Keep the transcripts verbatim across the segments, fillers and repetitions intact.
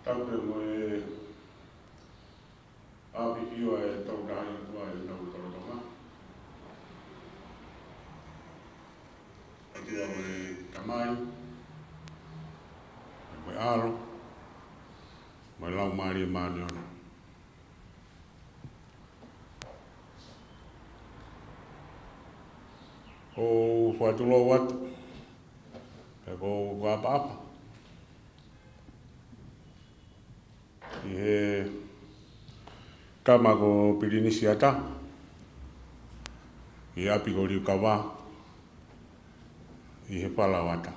Tapu mo e ʻAfio ʻa e Tolu Tahaʻi ʻOtua ʻi hotau lotolotonga. ʻOtua ko e Tamai, mo e ʻAlo, mo e Laumālie Māʻoniʻoni. ʻOku ou fakatulou atu, pea ʻoku ou fakaʻapaʻapa ʻi he tama ko Pilinisi ʻAta, ʻi ʻapi ko Liukava, ʻi he fala ʻo ʻAta.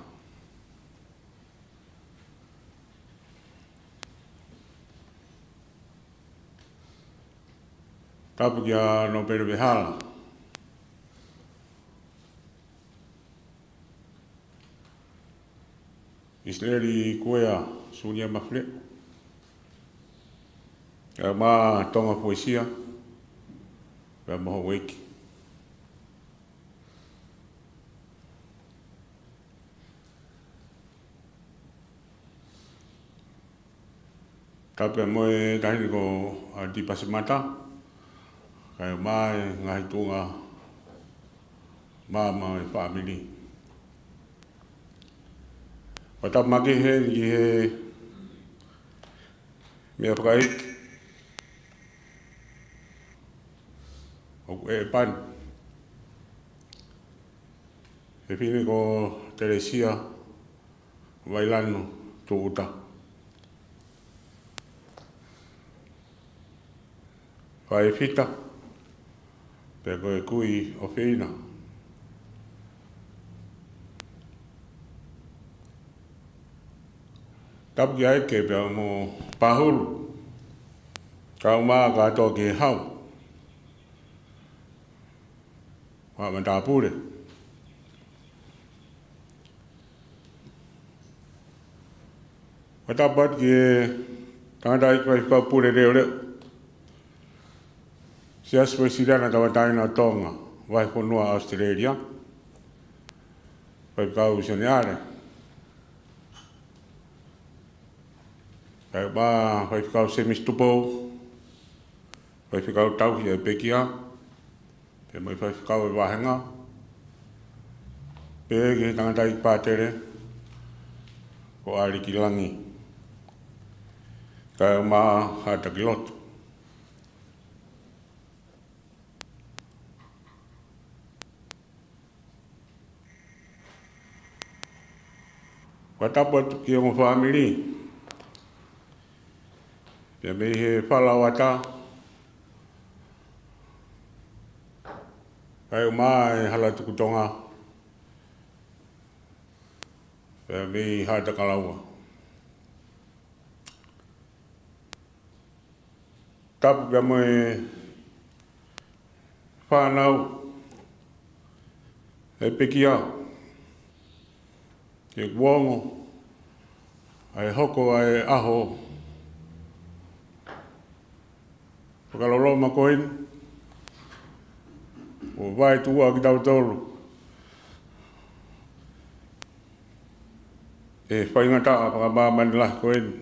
Tapu kia Nōpele Vehala, ʻIsileli Kuea Sunia Mafile, ʻa e ma Tonga Fuesia, pea mo houʻeiki. Tapu mo e taʻahine ko ʻAti Pasimata, kae ʻumaʻā e ngaahi tuʻunga maama ʻo e fāmili. Fakatapu makehe ki he meʻa fakaʻeiki ʻoku ʻe pani, fefine ko Telesia Vailanu Tuʻuta, Faifita, pea ko e kui ʻofeina. Tapu ki he ʻEiki pea mo Pahulu, kae ʻumaʻā kātoa ki he hau ʻa e matāpule. Fakatapu atu ki he tangataʻeiki faifekau pule leʻoleʻo, Siasi Uēsiliana Tauʻatāina ʻo Tonga, Vahefonua ʻAositelēlia, Faifekau Sione ʻAle, kae ʻumaʻā Faifekau Semisi Tupou, Faifekau Tauhi ʻa e Pekia, pea mo e faifekau ʻo e vāhenga, pea ki he tangataʻeiki pātele ko ʻAliki Langi, kae ʻumaʻā haʻa taki lotu. Fakatapu atu ki he ongo fāmili pea mei he fala ʻo ʻAta, kae ʻumaʻā e hala Tukutonga, pea mei Haʻatakalaua. Tapu pea mo e fānau ʻa e Pekia, ke kuongo ʻa e hoko ʻa e ʻaho fakaloloma ko eni, ʻo vaetuʻua kitautolu ʻe he faingataʻa fakamāmani lahi ko eni.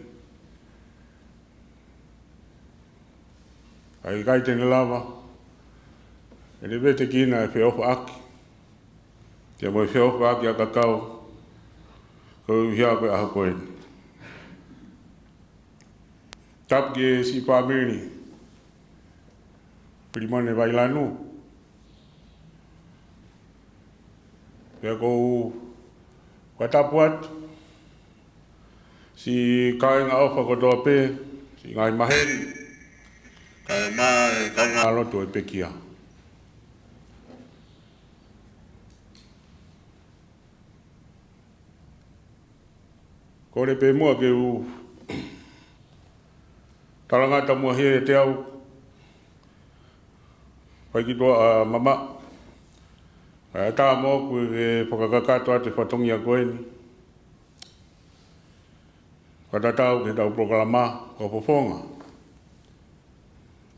ʻIkai te ne lava ʻe ne vetekina e feʻofaʻaki, pea mo e feʻofaʻaki ʻa e kakai, koeʻuhi ko e ʻaho ko eni. Tapu ki he siʻi fāmili Pilimone Vailanu. Pea ʻoku ou fakatapu atu siʻi kāinga ʻofa kotoa pē, siʻi ngaahi maheni, kae ʻumaʻā e kāingalotu ʻo e Pekia. Kole pē muʻa ke u talangata muʻa ʻiate au, Faikitoa ʻa Mama, ʻa e tā moʻoku ke fakakakato atu e fatongia ko eni, fakatatau ki heʻetau polokalama ko Fofonga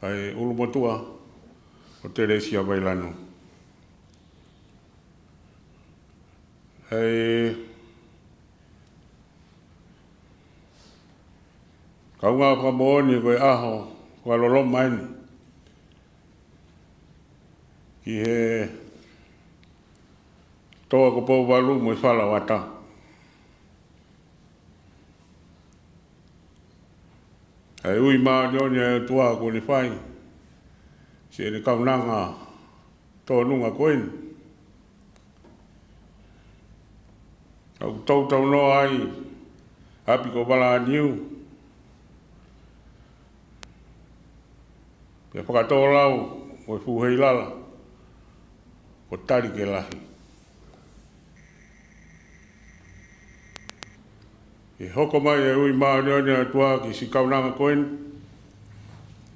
ʻa e ʻUlumotuʻa ʻo Telesia Vailanu. ʻA e, kaungā fakamoʻoni ko e ʻaho fakaloloma eni ki he toa ko Pouvalu mo e fala ʻo ʻAta. ʻA e ui māʻoniʻoni ʻa e ʻOtua kuo ne fai siʻene kaunanga tōnunga ko eni. ʻOku toutou noa ai ʻapi ko Valaʻaniu, pea fakatōlau mo e fuʻu heilala kuo tali ke lahi. ʻE hoko mai e ui māʻoniʻoni ʻa e ʻOtua ki siʻi kaunanga ko eni,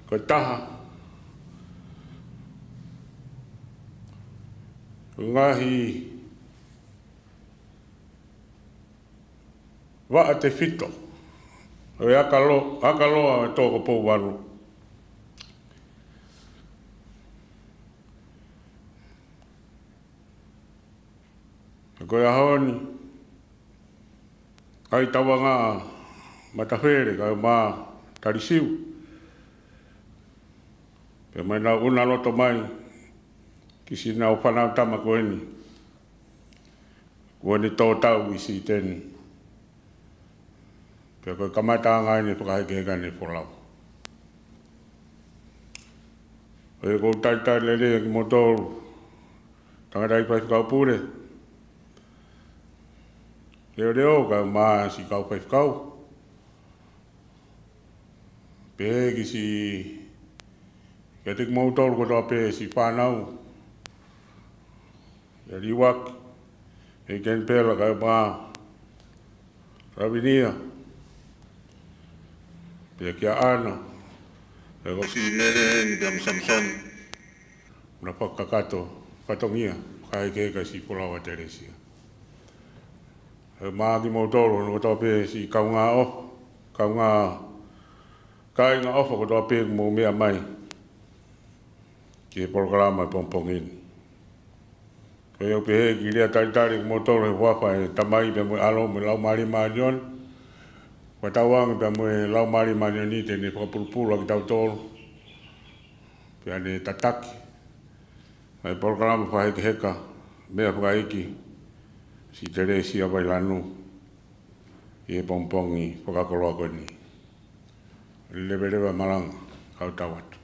ko e taha ʻo e ngaahi vaʻa tefito ʻo e ʻakalo-, ʻakaloa ʻo e toa ko Pouvalu. Ko e ʻaho ni, ʻa e tauanga Matafele kae ʻumaʻā Talisiu, pea mo ʻenau ʻuna loto mai ki siʻenau fānau tama ko eni kuo ne tō tau ʻi Siteni. Pea ko e kamataʻanga eni e fakahekeheka ʻene folau. ʻOku ou talitali lelei kimoutolu tangataʻeiki faifekau pule, leʻoleʻo kae ʻumaʻā siʻi kau faifekau. Pehē ki siʻi, kiate kimoutolu kotoa pē siʻi fānau, ʻa Liuaki, ʻa Kenipela kae ʻumaʻā Lavinia, pea kia ʻAna, pea ko siʻi Mele ni pea mo Samisoni, naʻa nau fakakakato fatongia fakahekeheka siʻi folau ʻa Telesia. Kae ʻumaʻā kimoutolu hono kotoa pē siʻi kaungā ʻofa, kaungā kāinga ʻofa kotoa pē ʻoku mou meʻa mai ki he polokalama ʻo e pongipongi ni. Ko ia ʻoku pehē ki he lea talitali kimoutolu he huafa ʻo e Tamai pea mo e ʻAlo mo e Laumālie Māʻoniʻoni. Fakatauange pea mo e Laumālie Māʻoniʻoni te ne fakapulupulu ʻa kitautolu, pea ne tataki ʻa e polokalama fakahekeheka meʻa fakaikiiki siʻi Telesia Vailanu ʻi he pongipongi fakakoloa ko eni. Leveleva malanga, kau tau atu.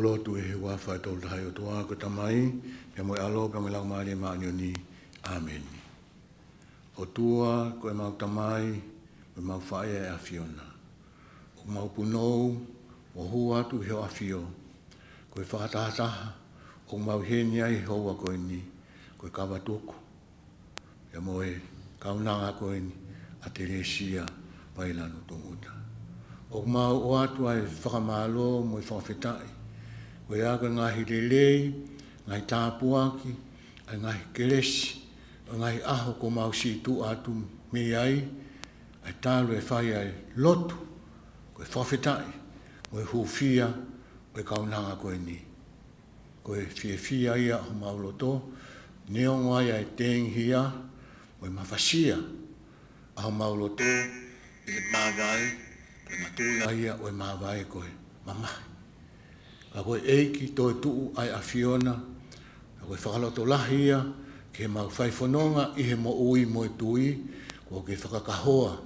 Lotu ʻi he huafa ʻo e Tolu Tahaʻi ʻOtua, ko e Tamai, pea mo e ʻAlo, pea mo e Laumālie Māʻoniʻoni. ʻĀmeni. ʻOtua, ko ʻemau Tamai, ko ʻemau Faʻē ʻa e ʻAfiona. ʻOku mau punou, ʻo hū atu ʻi ho ʻafio. Ko e fakatahataha, ʻoku mau ʻi heni ai he houa ko eni, ko e kava tuku. Pea mo e kaunanga ko eni ʻa Telesia Pailanu Tumuta. ʻOku mau ʻoatu ʻa e fakamālō mo e fakafetaʻi. Ko ia ko e ngaahi lelei, ngaahi tāpuaki, ʻa e ngaahi kelesi, ʻa e ngaahi ʻaho kuo mau sītuʻa atu mei ai, ʻa e talu e fai ʻa e lotu, ko e fakafetaʻi, mo e hūfia, ʻo e kaunanga ko eni. Ko e fiefia ia ʻo homau loto, neongo ai ʻa e tengihia, mo e mafasia, ʻa homau loto, ʻi he māvae, ko e matuʻuaki ia ʻo e māvae ko e mamahi. Ka ko e ʻEiki toetuʻu ʻa e ʻAfiona, ka ko e fakalotolahi ia, ke mau fai fononga ʻi he moʻui mo e tui, kuo ke fakakahoa,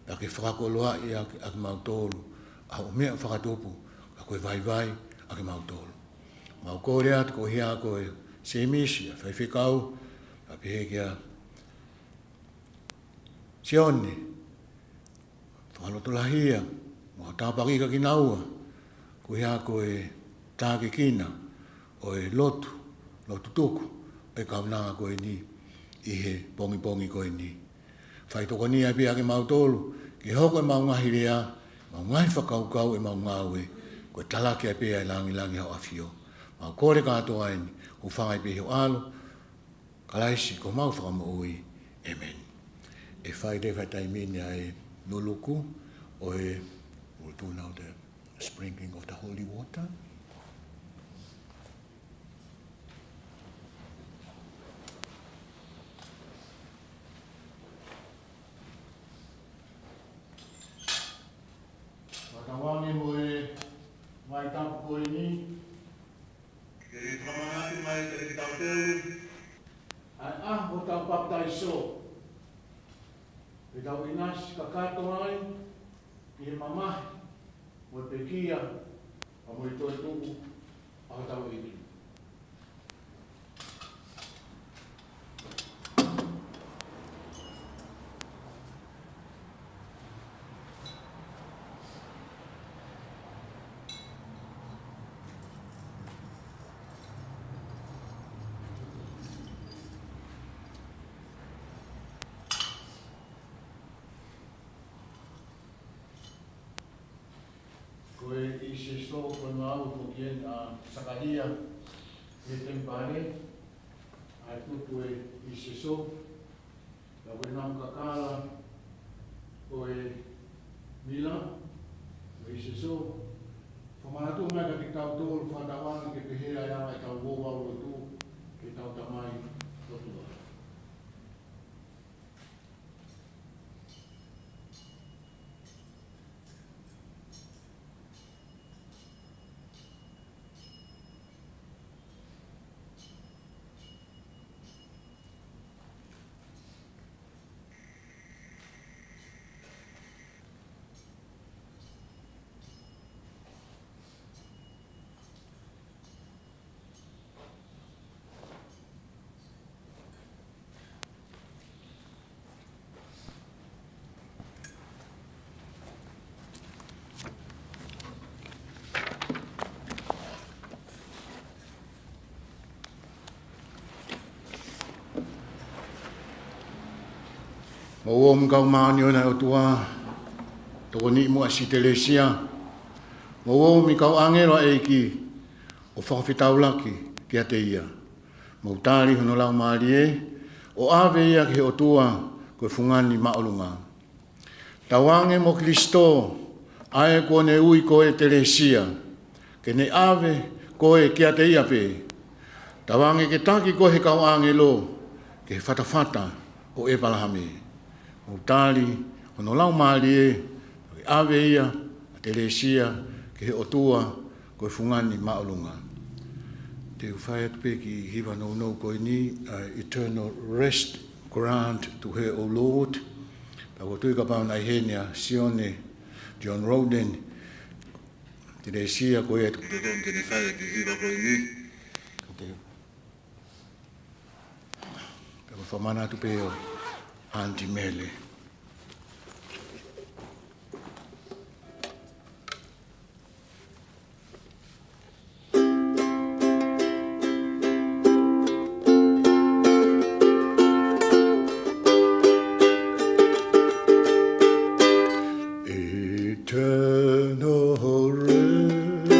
pea ke fakakoloaʻi ʻaki, ʻaki mautolu, ʻa hoʻo meʻa fakatupu, ka ko e vaivai, ʻaki mautolu. Mau kole atu ko ia ko e Semisi ʻa e faifekau, pea pehē kia Sione, fakalotolahi ia, mau tāpuakiʻi kinaua, ko ia ko e tākiekina, ʻo e lotu, lotu tuku, ʻo e kaunanga ko eni, ʻi he pongipongi ko eni. Fai tokoni ai pē ʻa kimautolu, ke hoko ʻemau ngaahi lea, ʻemau ngaahi fakakaukau, ʻemau ngāue, ko e talaki ai pē ʻa e langilangi ʻa ho ʻAfio. Mau kole kātoa eni, hūfanga ai pē ʻi ho ʻAlo, Kalaisi ko homau Fakamoʻui. ʻĒmeni. ʻE fai leva he taimi ni ʻa e luluku ʻo e, we'll do now the sprinkling of the holy water. Fakatauange mo e ngaahi tapu ko eni, ke ne fakamanatu mai kiate kitautolu ʻa e ʻaho ʻo hotau papitaiso. Ke tau ʻinasi kakato ai ki he mamahi, mo e pekia, pea mo e toetuʻu ʻa hotau ʻEiki. Ko e ʻiseso ko e ngāue foki eni ʻa Sakalia ʻi he temipale, ʻa e tutu e ʻiseso, pea ko e namu kakala ko e mila, ko e ʻiseso. Fakamanatu mai kiate kitautolu, fakatauange ke pehē ai ʻa ʻetau ouau lotu ki heʻetau Tamai ʻOtua. Mou ō mo e kau māʻoniʻoni ʻa e ʻOtua, tokoniʻi muʻa siʻi Telesia. Mou ō mo e kau ʻāngelo ʻa e ʻEiki, ʻo fakafetaulaki kiate ia. Mou tali hono laumālie, ʻo ʻave ia ki he ʻOtua, ko e fungani māʻolunga. Tauange mo Kilisitō, ʻa ē kuo ne ui koe Telesia, ke ne ʻave koe kiate ia pē. Tauange ke taki koe ʻe he kau ʻāngelo, ki he fatafata ʻo ʻĒpalahame. Mou tali hono laumālie, ke ʻave ia, ʻa Telesia, ki he ʻOtua, ko e fungani māʻolunga. Te u fai atu pē kiʻi hiva nounou ko eni, ʻa e Eternal Rest Grant to Her, O Lord. Pea ʻoku ou tui kapau naʻe ʻi heni ʻa Sione, John Roden, Telesia ko ia ʻoku totonu ke ne fai ʻaki e hiva ko eni. Ka te, ka ko e fakamanatu pē ʻo Aunty Mele. Eternal rest,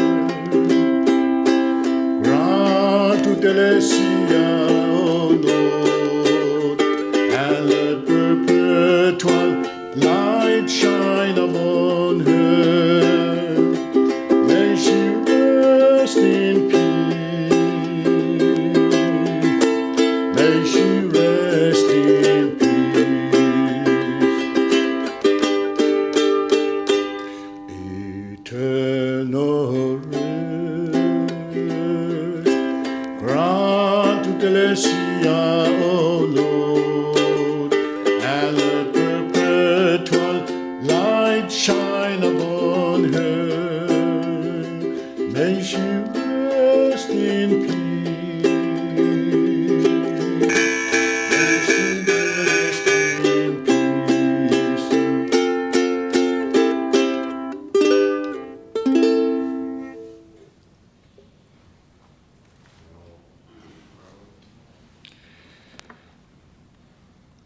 grant to Telesia, O Lord, and let perpetual light shine upon her. May she rest in peace. May she rest in peace. Eternal rest, grant to Telesia, O Lord, and let perpetual light shine upon her. May she rest in peace. May she rest in peace.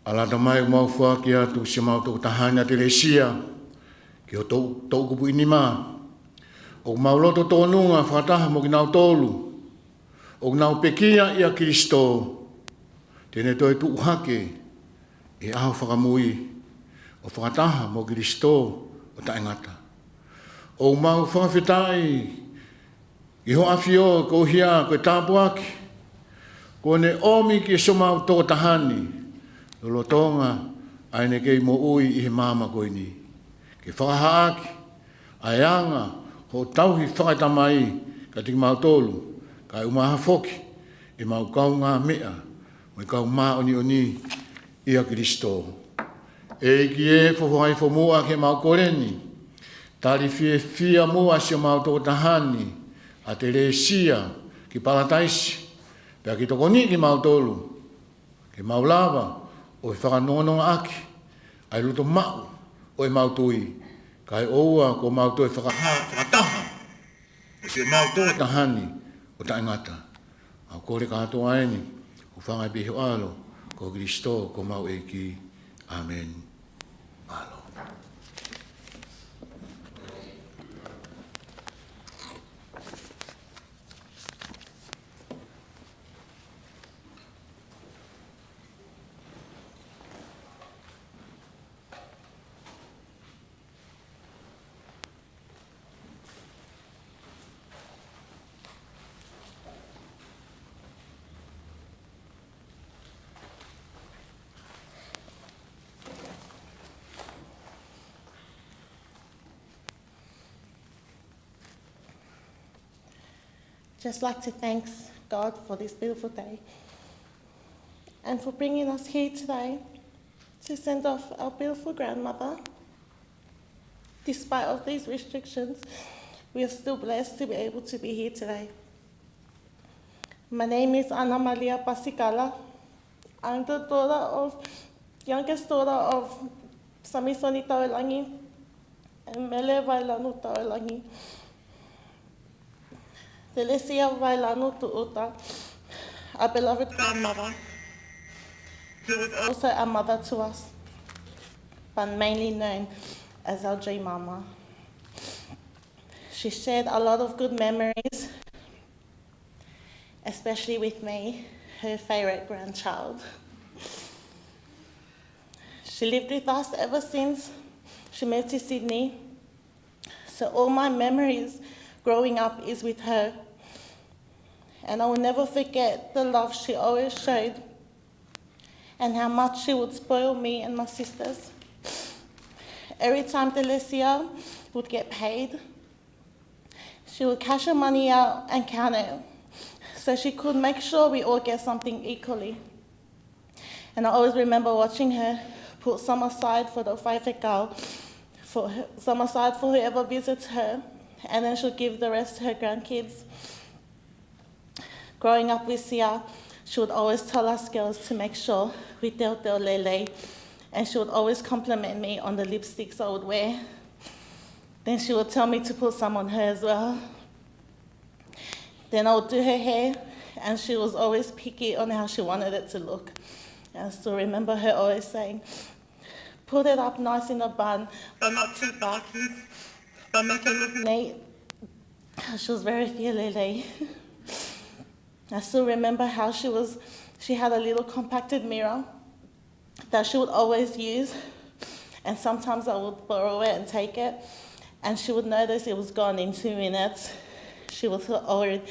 ʻAlā, Tamai, ʻoku mau foaki atu siʻomau tokotaha ni ʻa Telesia ki ho toʻu, toʻukupu ʻi nima. ʻOku mau loto tōnunga fakataha mo kinautolu ʻoku nau pekia ʻia Kalaisi, te ne toe tuʻu hake ʻi he ʻaho fakamui ʻo fakataha mo Kalaisi ʻo taʻengata. ʻOku mau fakafetaʻi ʻi ho ʻAfio, ko ia ko e tāpuaki kuo ne ʻomi ki siʻomau tokotaha ni, lolotonga ʻa ʻene kei moʻui ʻi he māmani ko eni, ke fakahā ʻaki ʻa e anga hoʻo tauhi fakaetamai kiate kimautolu, kae ʻumaʻā foki ʻemau kaungāmeʻa mo e kau māʻoniʻoni ʻia Kalaisi. ʻEiki ē, fofoa hifo muʻa ki heʻemau kole ni. Tali fiefia muʻa siʻomau tokotaha ni ʻa Telesia ki Palataisi, pea ke tokoniʻi kimautolu ke mau lava ʻo fakanongonongoʻaki ʻa e loto maʻu ʻo ʻemau tui, kae ʻoua kuo mau toe fakahā fakataha mo siʻomau tokotaha ni ʻo taʻengata. ʻOku mau kole kātoa eni, ʻo hūfanga pē ʻi ho ʻAlo ko Kalaisi ko homau ʻEiki. ʻĀmeni. Mālō. Just like to thank God for this beautiful day and for bringing us here today to send off our beautiful grandmother. Despite of these restrictions, we are still blessed to be able to be here today. My name is Ana Malia Pasikala. I'm the daughter of, youngest daughter of Samisoni Tauelangi and Mele Vailanu Tauelangi. Telesia Vailanu Tuʻuta, our beloved grandmother, who was also a mother to us, but mainly known as our G Mama. She shared a lot of good memories, especially with me, her favourite grandchild. She lived with us ever since she moved to Sydney. So all my memories growing up is with her. And I will never forget the love she always showed and how much she would spoil me and my sisters. Every time Telesia would get paid, she would cash her money out and count it so she could make sure we all get something equally. And I always remember watching her put some aside for the faifekau, for her, some aside for whoever visits her, and then she'll give the rest to her grandkids. Growing up with Sia, she would always tell us girls to make sure we teuteu lelei, and she would always compliment me on the lipsticks I would wear. Then she would tell me to put some on her as well. Then I would do her hair, and she was always picky on how she wanted it to look. And I still remember her always saying, "Put it up nice in a bun, but not too bulky, but make it look neat." She was very fia lelei. I still remember how she was, she had a little compacted mirror that she would always use, and sometimes I would borrow it and take it, and she would notice it was gone in two minutes. She would already,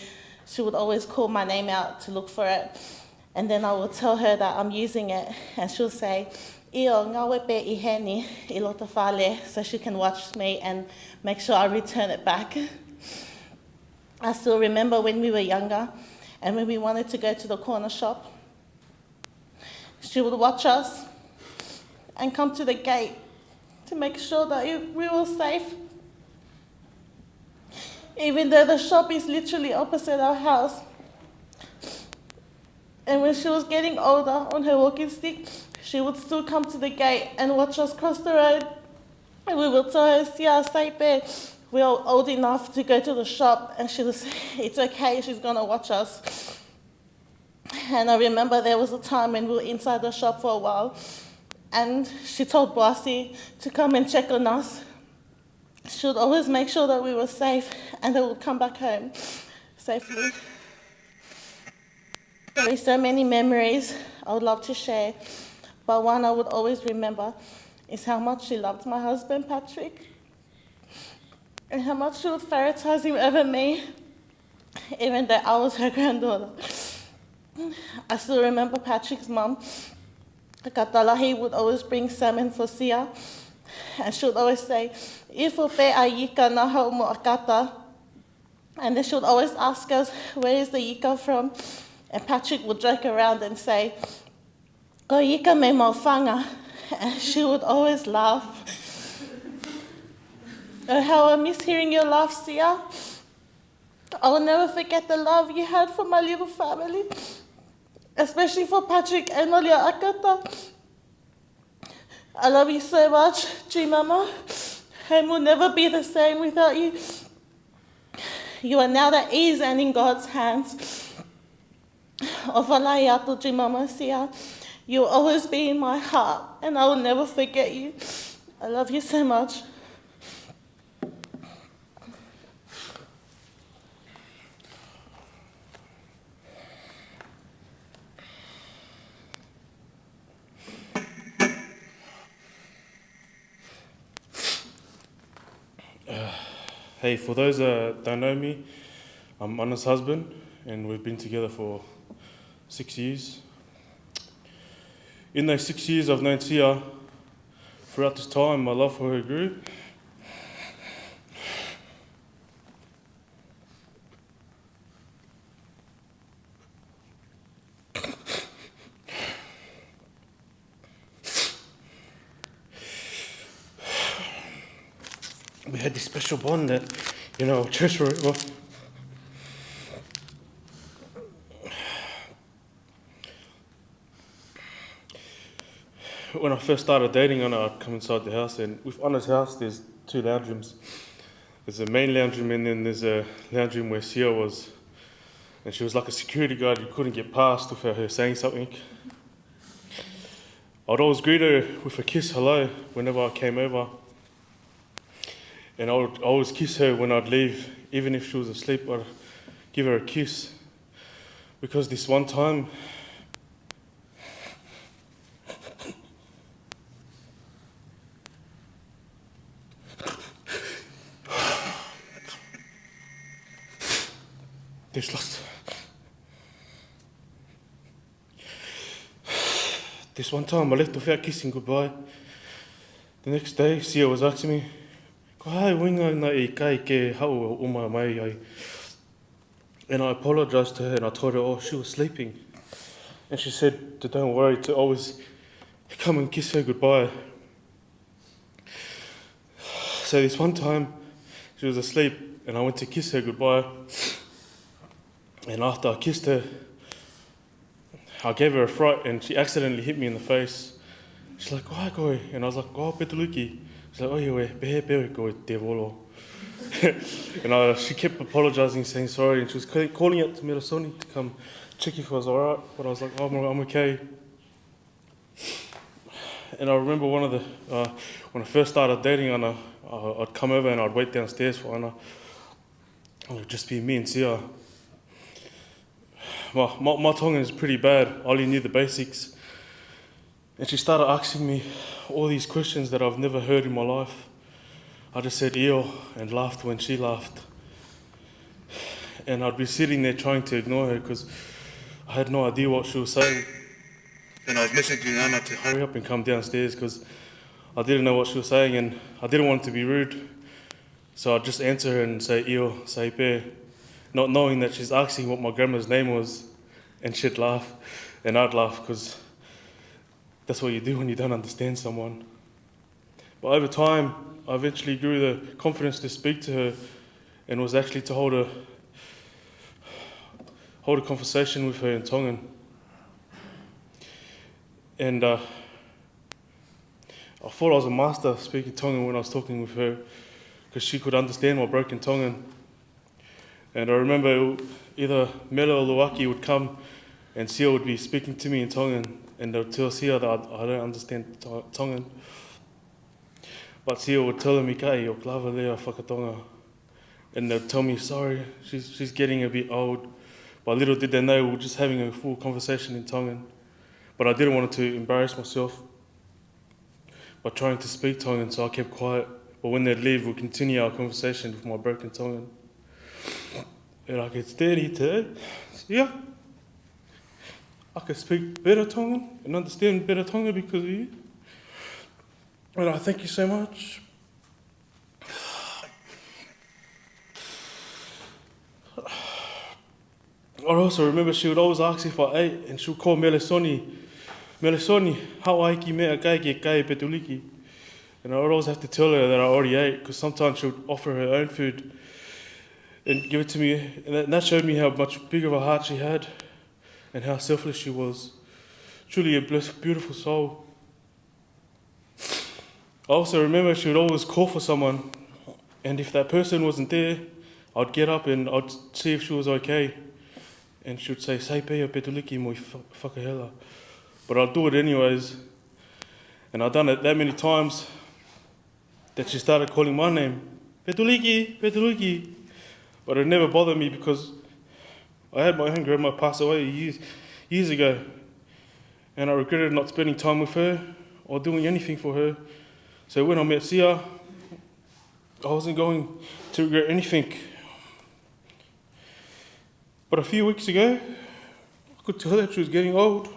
she would always call my name out to look for it, and then I would tell her that I'm using it, and she'll say, "ʻIo, ngāue pē ʻi heni ʻi loto fale," so she can watch me and make sure I return it back. I still remember when we were younger and when we wanted to go to the corner shop, she would watch us and come to the gate to make sure that we were safe, even though the shop is literally opposite our house. And when she was getting older on her walking stick, she would still come to the gate and watch us cross the road. And we would tell her, "Sia, stay there. We are old enough to go to the shop." And she was, "It's okay, she's gonna watch us." And I remember there was a time when we were inside the shop for a while, and she told Bossy to come and check on us. She would always make sure that we were safe and that we'd come back home safely. There are so many memories I would love to share, but one I would always remember is how much she loved my husband, Patrick, and how much she would prioritize him over me, even though I was her granddaughter. I still remember Patrick's mum, Katalahi, would always bring salmon for Sia, and she would always say, "Ifo pē ʻa e ika naʻa haʻu mo ʻAkata." And then she would always ask us, "Where is the ika from?" And Patrick would joke around and say, "Ko e ika mei Maʻufanga." And she would always laugh. Oh, how I miss hearing your laugh, Sia. I will never forget the love you had for my little family, especially for Patrick and Malia Akata. I love you so much, G Mama. Home will never be the same without you. You are now at ease and in God's hands. ʻOfa lahi atu, G Mama Sia. You'll always be in my heart, and I will never forget you. I love you so much. Uh, hey, for those that don't know me, I'm Ana's husband, and we've been together for six years. In those six years, I've known Sia. Throughout this time, my love for her grew. We had this special bond that, you know, I'll cherish forever. When I first started dating Ana, I'd come inside the house, and with Ana's house, there's two lounge rooms. There's a main lounge room, and then there's a lounge room where Sia was. And she was like a security guard. You couldn't get past without her saying something. I'd always greet her with a kiss, "Hello," whenever I came over. And I would always kiss her when I'd leave, even if she was asleep, I'd give her a kiss. Because this one time, this last, this one time I left without kissing goodbye. The next day, Sia was asking me, "Ko e hā e ʻuhinga naʻe ʻikai ke haʻu ʻo ʻuma mai ai?" And I apologized to her and I told her, "Oh, she was sleeping." And she said to don't worry, to always come and kiss her goodbye. So this one time, She was asleep, and I went to kiss her goodbye. And after I kissed her, I gave her a fright, and she accidentally hit me in the face. She's like, "Ko hai koe?" And I was like, "Ko au Petuliki." She's like, "ʻOiauē, pehē pē au ko e tēvolo." And I, she kept apologizing, saying sorry, and she was ca-, calling out to Melisoni to come check if I was all right. But I was like, "Oh, I'm, I'm okay." And I remember one of the, uh, when I first started dating Ana, uh, I'd come over and I'd wait downstairs for Ana. And it'd just be me and Sia. My, my, my Tongan is pretty bad. I only knew the basics. And she started asking me all these questions that I've never heard in my life. I just said "ʻIo" and laughed when she laughed. And I'd be sitting there trying to ignore her 'cause I had no idea what she was saying. And I was messaging Ana to hurry up and come downstairs 'cause I didn't know what she was saying and I didn't want to be rude. So I'd just answer her and say "ʻIo, sai pē," not knowing that she's asking what my grandma's name was, and she'd laugh, and I'd laugh 'cause that's what you do when you don't understand someone. But over time, I eventually grew the confidence to speak to her and was actually to hold a, hold a conversation with her in Tongan. And, uh, I thought I was a master speaking Tongan when I was talking with her, 'cause she could understand my broken Tongan. And I remember either Mele or Luaki would come and Sia would be speaking to me in Tongan, and they'll tell Sia that I, I don't understand To-, Tongan. But Sia would tell me, "Kai, ʻoku lava leva fakatonga." And they'd tell me, "Sorry, she's, she's getting a bit old." But little did they know we were just having a full conversation in Tongan. But I didn't want to embarrass myself by trying to speak Tongan, so I kept quiet. But when they'd leave, we'd continue our conversation with my broken Tongan. And I could stand here today. Yeah. I could speak better Tongan and understand better Tongan because of you. And I thank you so much. I also remember she would always ask if I ate, and she would call Melisoni, "Melisoni, haʻu ā ki he meʻakai ke kai Petuliki." And I would always have to tell her that I already ate, 'cause sometimes she would offer her own food and give it to me. And that, that showed me how much bigger of a heart she had and how selfless she was. Truly a blessed, beautiful soul. I also remember she would always call for someone, and if that person wasn't there, I'd get up and I'd see if she was okay. And she would say, "Sai pē ia Petuliki mo e fa-, fakahela." But I'd do it anyways. And I'd done it that many times that she started calling my name, "Petuliki, Petuliki." But it never bothered me because I had my own grandma pass away years, years ago. And I regretted not spending time with her or doing anything for her. So when I met Sia, I wasn't going to regret anything. But a few weeks ago, I could tell that she was getting old.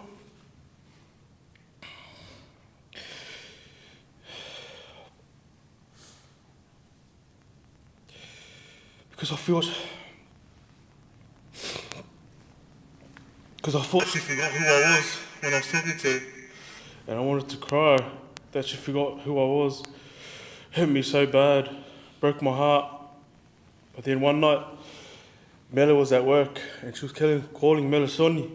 Because I feel, because I thought she forgot who I was when I was talking to her. And I wanted to cry that she forgot who I was. Hurt me so bad, broke my heart. But then one night, Mele was at work and she was calling, calling Melisoni.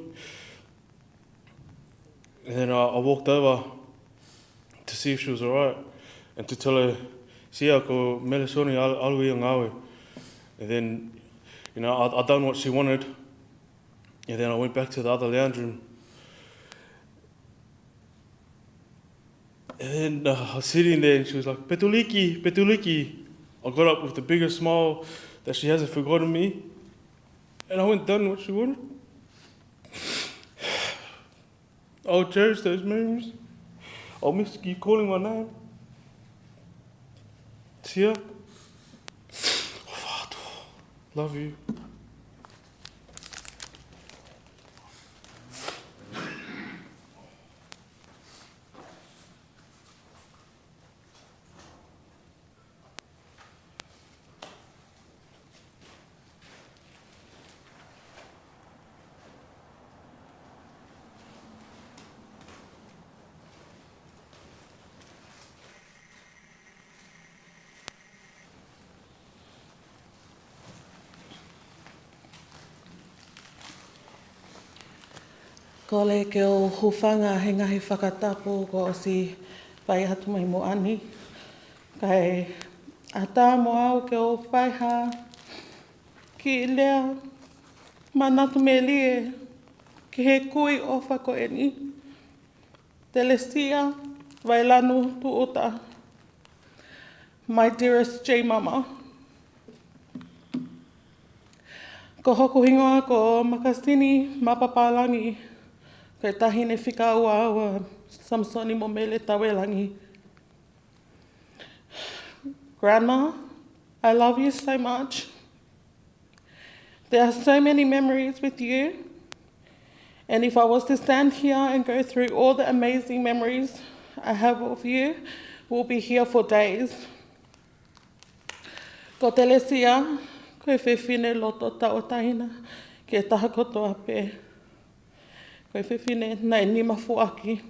And then I, I walked over to see if she was all right and to tell her, "Sia, ko Melisoni, ʻalu, ʻalu ia ngāue." And then, you know, I, I done what she wanted. And then I went back to the other lounge room. And then, uh, I was sitting there and she was like, "Petuliki, Petuliki." I got up with the biggest smile that she hasn't forgotten me. And I went done what she wanted. I'll cherish those memories. I'll miss you calling my name. Sia. Love you. Kole ke u hūfanga he ngaahi fakatapu kuo ʻosi fai atu mai moʻoni. Kae ʻatā mo au ke u fai ha kiʻi lea manatu melie ki he kui ʻofa ko eni. Telesia Vailanu Tuʻuta. My dearest J Mama. Ko hoku hingoa ko Makasini Mapapālangi, ko e taʻahine fika ua ʻo Samisoni mo Mele Tauelangi. Grandma, I love you so much. There are so many memories with you. And if I was to stand here and go through all the amazing memories I have of you, we'll be here for days. Ko Telesia, ko e fefine loto tauʻatāina ki he taha kotoa pē. Ko e fefine naʻe nima fuʻaki.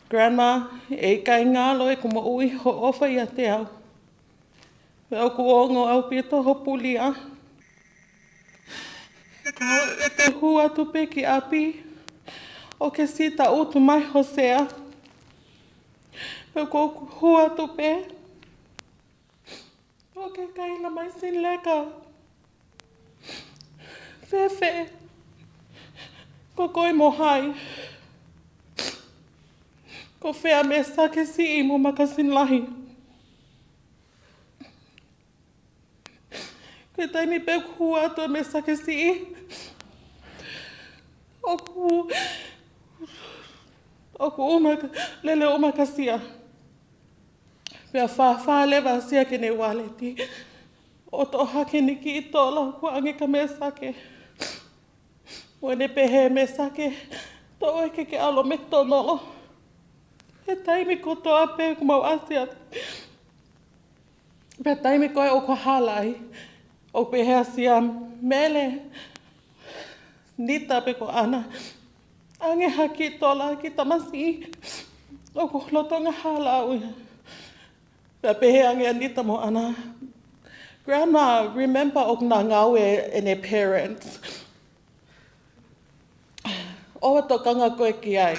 Grandma, ʻe ʻikai ngalo ʻeku moʻui hoʻo ʻofa ʻiate au. Pea ʻoku ongo ʻaupito hoʻo pulia. Ko ʻete hū atu pē ki ʻapi, ʻo ke sita utu mai ho sea. Pea ko ʻeku hū atu pē, ʻo ke kaila mai Sinileka. Fefe, ko koe mo hai? Ko fē ʻa Mesake Siʻi mo Makasini Lahi? Ko e taimi pē ʻoku hū atu ʻa Mesake Siʻi, ʻoku, ʻoku uma, lele uma ka sia. Pea fāfā leva sia ki heʻene ualeti, ʻo toʻo hake ʻene kiʻi tola ʻoku ʻoange kia Mesake. ʻO ne pehē kia Mesake, toʻo ē ke ke ʻalu ʻo McDonald. He taimi kotoa pē ʻoku mau ʻasi atu. Pea taimi ko ē ʻoku hala ai, ʻoku pehē ʻa sia, Mele, Nita pe ko ʻAna, ʻoange ha kiʻi tola ki he tamasiʻi, ʻoku lolotonga hala au ia. Pea pehē ange ʻa Nita mo ʻAna, Grandma, remember ʻoku na ngāue ʻene parents. ʻOua tokanga koe ki ai.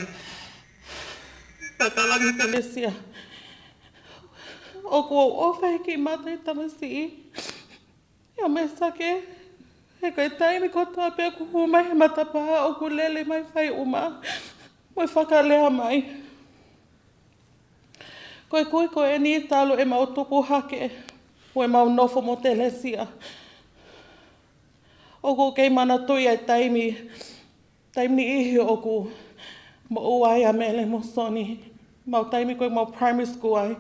Pea tala ange ʻe Telesia, ʻoku ou ʻofa he kiʻi mata ʻi he tamasiʻi. ʻIo Mesake, he ko e taimi kotoa pē ʻoku hū mai he matapā ʻoku lele mai fai uma, mo e fakalea mai. Ko e kui ko eni talu ʻemau tupu hake, mo ʻemau nofo mo Telesia. ʻOku ou kei manatuʻi ʻa e taimi, taimi niʻihi ʻoku moʻua ai ʻa Mele mo Soni. Mau taimi ko ē mau primary school ai.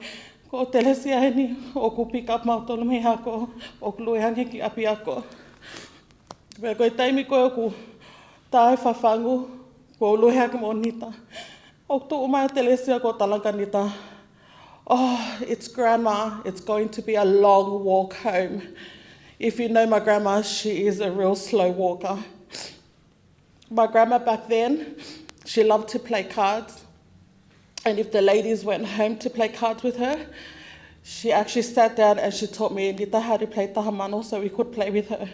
Ko Telesia eni ʻoku pick up mautolu mei he ako, ʻoku lue ange ki ʻapiako. Pea ko e taimi ko ē ʻoku tā e fafangu, ʻoku lue hake mo Nita. ʻOku tuʻu mai ʻa Telesia ʻo tala kia Nita, Oh, it's grandma. It's going to be a long walk home. If you know my grandma, she is a real slow walker. My grandma back then, she loved to play cards. And if the ladies went home to play cards with her, she actually sat down and she taught me and Nita how to play tahamano so we could play with her.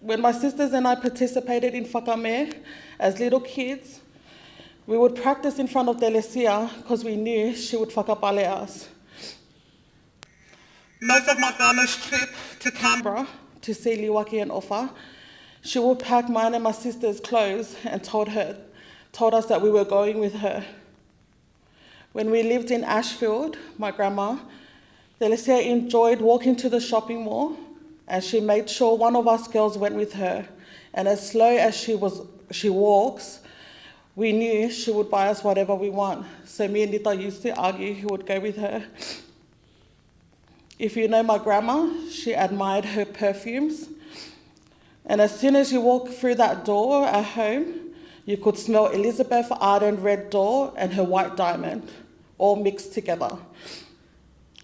When my sisters and I participated in whakame as little kids, we would practice in front of Telesia because we knew she would whakapale us. Most of my grandma's trip to Canberra to see Liuaki and ʻOfa, she would pack mine and my sister's clothes and told her, told us that we were going with her. When we lived in Ashfield, my grandma, Telesia enjoyed walking to the shopping mall, and she made sure one of us girls went with her. And as slow as she was, she walks, we knew she would buy us whatever we want. So me and Nita used to argue who would go with her. If you know my grandma, she admired her perfumes. And as soon as you walk through that door at home, you could smell Elizabeth Arden Red Door and her White Diamond, all mixed together.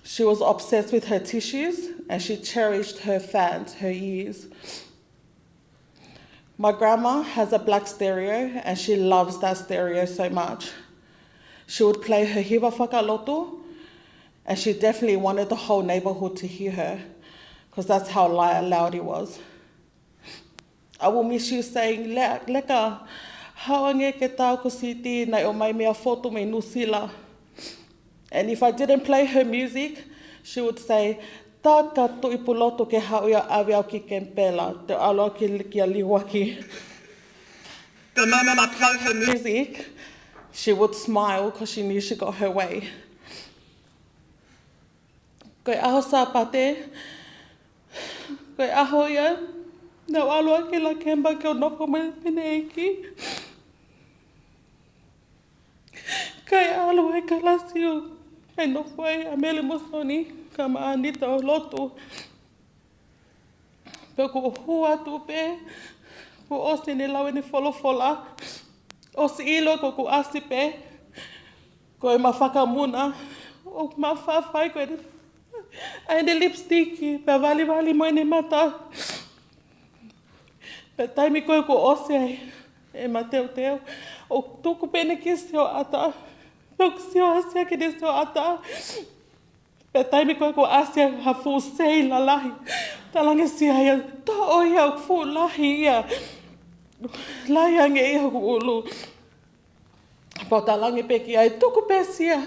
She was obsessed with her tissues and she cherished her fans, her ears. My grandma has a black stereo and she loves that stereo so much. She would play her hiva whakalotu and she definitely wanted the whole neighborhood to hear her because that's how li-, loud it was. I will miss you saying, "Leka, Leka, haʻu ange ke tau ko C D, naʻe ʻomai meia Fotu mei New Zealand." And if I didn't play her music, she would say, "Taka Tuʻipulotu ke haʻu ia ʻave au ki Kemipela, te u ʻalu au ki, kia Liuaki." The moment I play her music, she would smile because she knew she got her way. Ko e ʻaho Sāpate, ko e ʻaho ia naʻa ku ʻalu ai ki Lakemba ke u nofo mo e fineʻeiki. Kae ʻalu ai Kalasi ʻo e nofo ai ʻa Mele mo Soni, kae ʻumaʻā ʻa Anita ʻo lotu. Pea ʻoku ou hū atu pē, kuo ʻosi ʻene lau ʻene folofola. ʻOsi ʻilo ko ʻeku ʻasi pē, ko ʻema fakamuna, ʻoku ma fāfai ko ʻene, ʻa ʻene lipstick, pea valivali mo ʻene mata. Pea taimi ko ē kuo ʻosi ai ʻema teuteu, ʻoku tuku pē ʻene kiʻi sioʻata, ʻoku sio ʻasi ai ki heʻene sioʻata. Pea taimi ko ē kuo ʻasi ai ha fuʻu sei lalahi, talaange Sia ia, "Toʻo ia, ʻoku fuʻu lahi ia. Lahi ange ia hoku ʻulu." Pea u talaange pē ki ai, "Tuku pē Sia,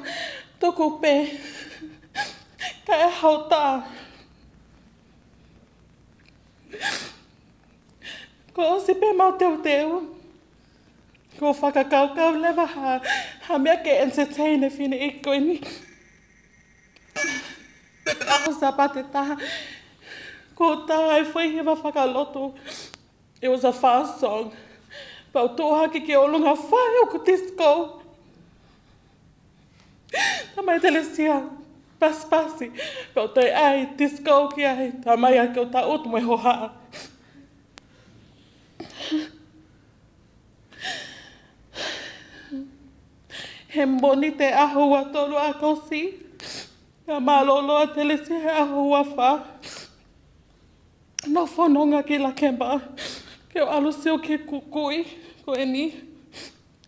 tuku pē." Kae hau tā. Kuo ʻosi pē ʻemau teuteu. Kuo u fakakaukau leva ha, ha meʻa ke entertain e fineʻeiki ko eni. ʻAho Sāpate taha, kuo tā ai e foʻi hiva fakalotu. It was a fast song. Pea u tuʻu hake ki ʻolunga, fai ʻeku disco. Talamai ʻe Telesia, "Pasipasi." Pea u toe ʻai e disco ki ai, talamai ʻe au ke u tangutu mo e hohaʻa. He Mōnite ʻaho ua tolu ʻAokosi, naʻe mālōlō ʻa Telesia he ʻaho ua fā. Naʻa ku fononga ki Lakemba ke u ʻalu ʻo sio ki he kui ko eni.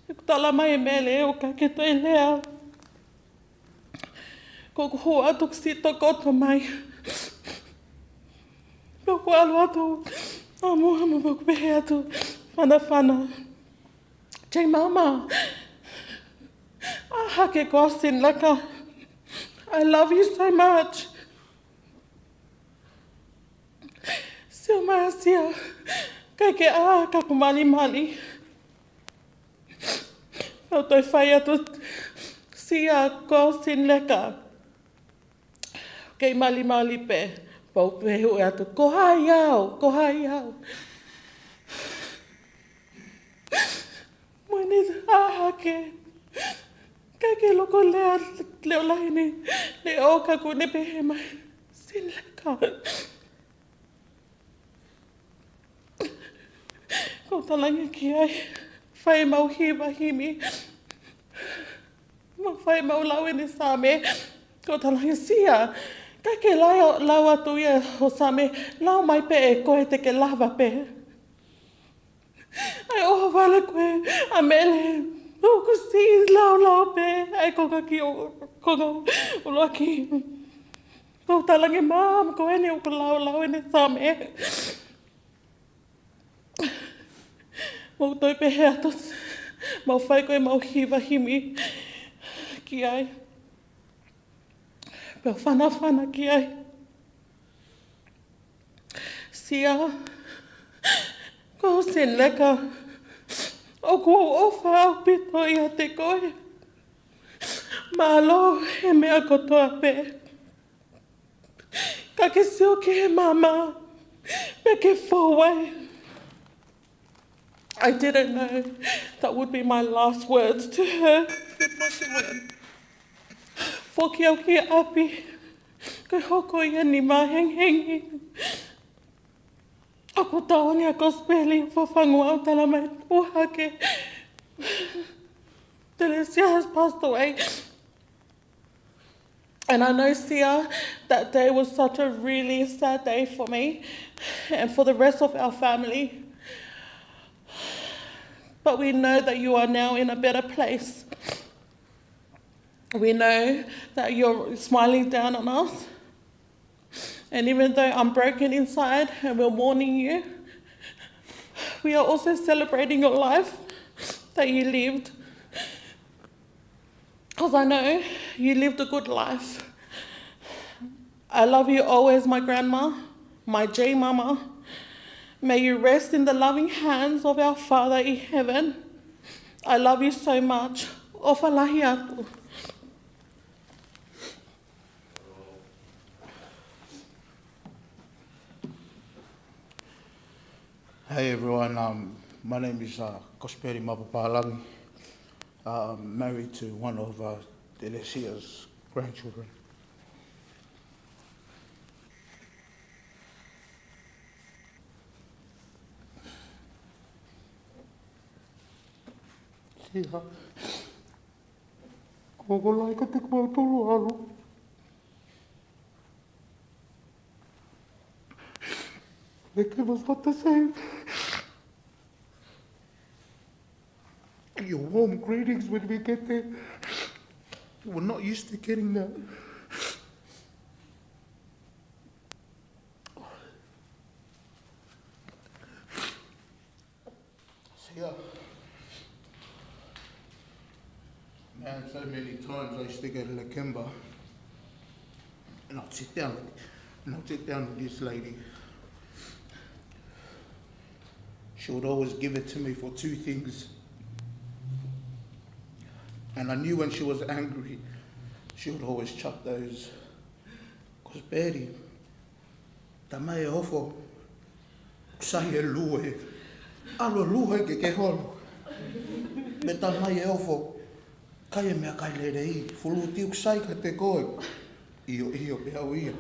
He kuo talamai ʻe Mele ʻoku ʻikai ke toe lea. Ko ʻeku hū atu kuo ʻosi tokoto mai. Pea u ʻalu atu ʻo ʻamuʻamu pea u pehē atu, "Fanafana, Jemima, ʻā hake ko Sinleka. I love you so much." Sio mai ʻa Sia, "ʻIkai ke ʻā, ka ʻoku malimali." Pea u toe fai atu, "Sia, ko Sinleka, kei malimali pē." Pea u pehē atu, "Ko hai au, ko hai au?" Mo ʻene ʻā hake, ʻikai ke loko lea leʻo lahi ʻene, ʻene ʻoka, kuo ne pehē mai, "Sinleka." Ko u talaange ki ai, "Fai ʻemau hiva himi, mo fai ʻemau lau ʻene Saame." Ko u talaange, "Sia, ʻikai ke lau, lau atu ia ʻo Saame, lau mai pē ʻe koe te ke lava pē." ʻAi ʻohovale ko ē ʻa Mele, ʻoku siʻi laulau pē ʻa e konga kiʻi ʻo, konga ʻuluaki. Ko u talaange, "Mom, ko eni ʻoku laulau ʻene Saame." Mo u toe pehē atu, mo u fai ko ē ʻemau hiva himi ki ai. Pea u fanafana ki ai. "Sia, ko Sinleka, ʻoku ou ʻofa ʻaupito ʻiate koe. Mālō he meʻa kotoa pē. Ka ke sio ki he maama, pea ke fou ai." I didn't know that would be my last words to her before she went. Foki au ki ʻapi, ko e hoko ia e nima hengihengi. ʻOku tauange ʻa Kosipeli, fafangu au, talamai, "Puha ke, Telesia has passed away." And I know, Sia, that day was such a really sad day for me and for the rest of our family. But we know that you are now in a better place. We know that you're smiling down on us. And even though I'm broken inside and we're mourning you, We are also celebrating your life that you lived. 'Cause I know you lived a good life. I love you always, my grandma, my G mama. May you rest in the loving hands of our Father in heaven. I love you so much. ʻOfa lahi atu. Hey everyone, um, my name is, uh, Kospeli Mapapālangi. Uh, I'm married to one of, uh, Telesia's grandchildren. Siʻa. Ko ko lai ka te kau tolu alo. Thank you for what to say. Your warm greetings when we get there. We're not used to getting that. Siʻa. Man, so many times I used to go to Lakemba and I'd sit down, and I'd sit down with this lady. She would always give it to me for two things. And I knew when she was angry, she would always chuck those. Kospeli, tamai e ofo, sai e lue, ʻalu lue ke ke holo. Pea tamai e ofo, kai e meʻakai lelei, fuluti ʻoku sai kiate koe. ʻIo, ʻio, pea u ʻio.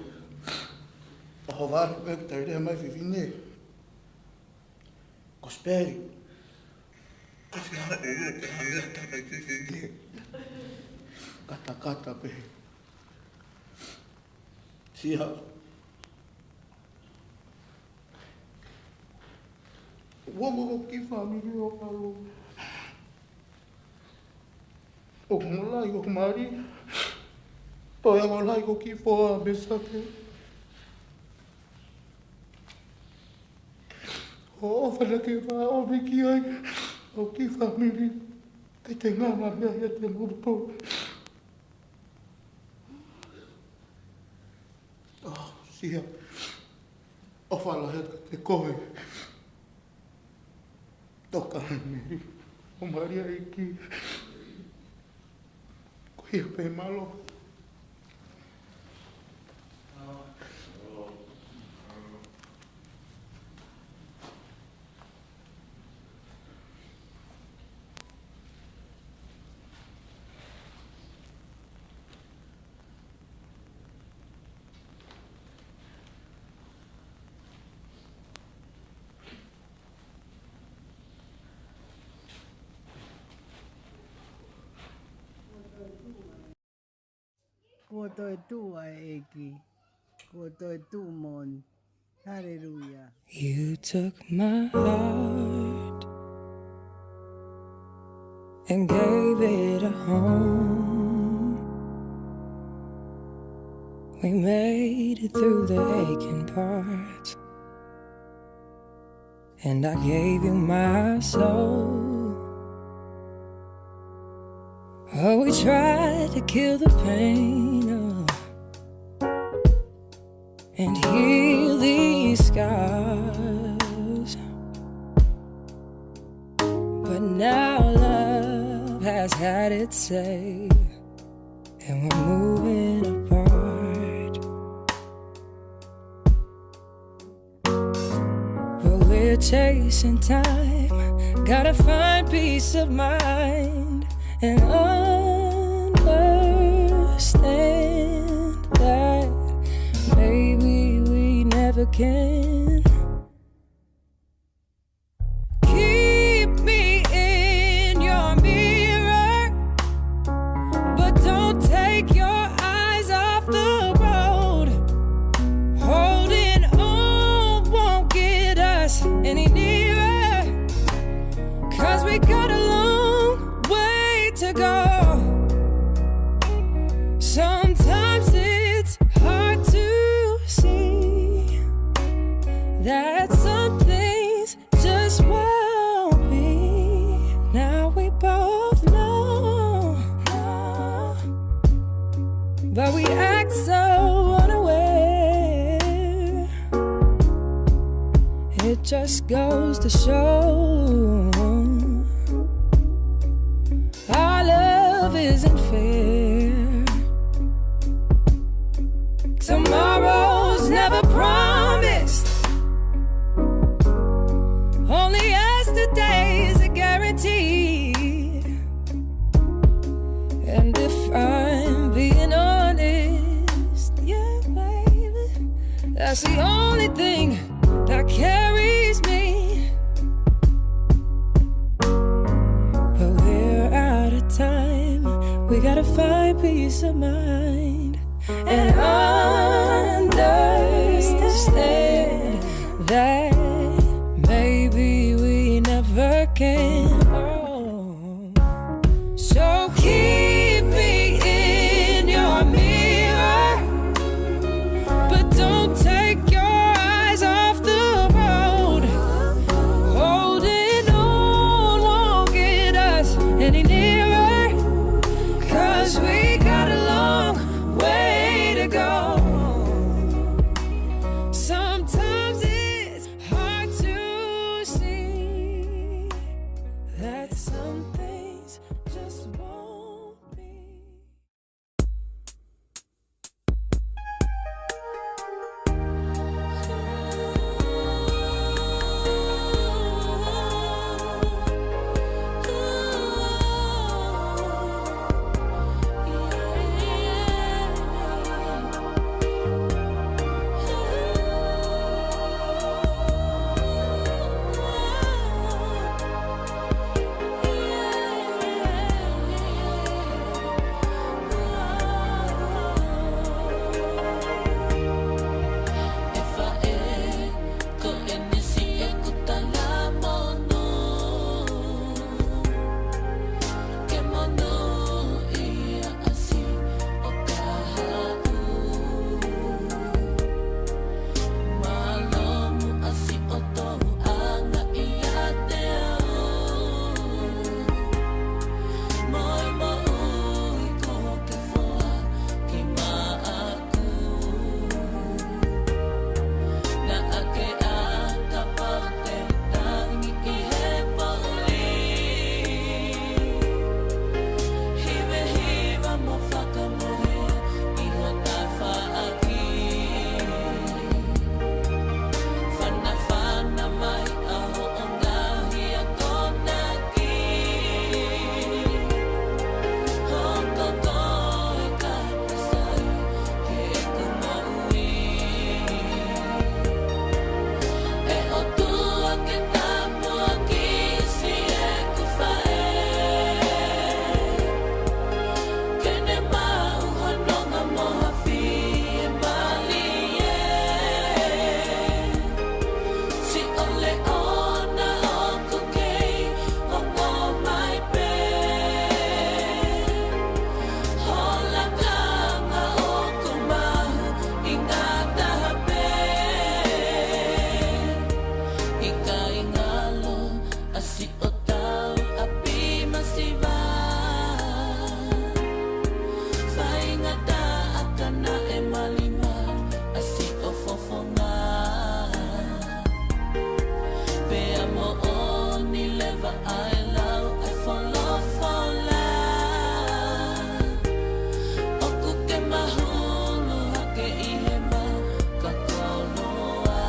ʻO ʻohovale pē ʻoku tau lea mai fefine. Kospeli. Kasi ha ulu ke hanga ʻo tapa i fefine. Katakata pē. Siʻa. Uongo ko ki fāmili ʻo ʻalu. ʻO mo lai ko mali. Toe mo lai ko ki foa me sake. ʻO fana ke fa ʻo me ki ai. ʻO ki fāmili. Ke te ngana mea ia te muto. Oh, siʻa. ʻOfa lahi atu kiate koe. Toka ai mei. ʻO malia ʻEiki. Ko ia pē, mālō. Kuo toe tuʻu ʻa e ʻEiki. Kuo toe tuʻu moʻoni. Haleluia. You took my heart and gave it a home. We made it through the aching parts. And I gave you my soul. Oh, we tried to kill the pain, oh, and heal these scars. But now love has had its say, and we're moving apart. But we're chasing time. Gotta find peace of mind and understand that maybe we never can. Keep me in your mirror, but don't take your eyes off the road. Holding on won't get us any nearer, 'cause we got a long way to go. Sometimes it's hard to see Just goes to show our love isn't fair. Tomorrow's never promised. Only yesterday is a guarantee. And if I'm being honest, yeah, baby, that's the only thing that carries me. But we're out of time. We gotta find peace of mind and understand that maybe we never can. Oh. So keep me in your mirror, but don't take your eyes off the road. Holding on won't get us any nearer, 'cause we got a long way to go. Sometimes it's hard to see that some things just won't be. Pea moʻoni leva ʻa e lau ʻa e folofola. ʻOku ke mahulu hake ʻi he maka koloa.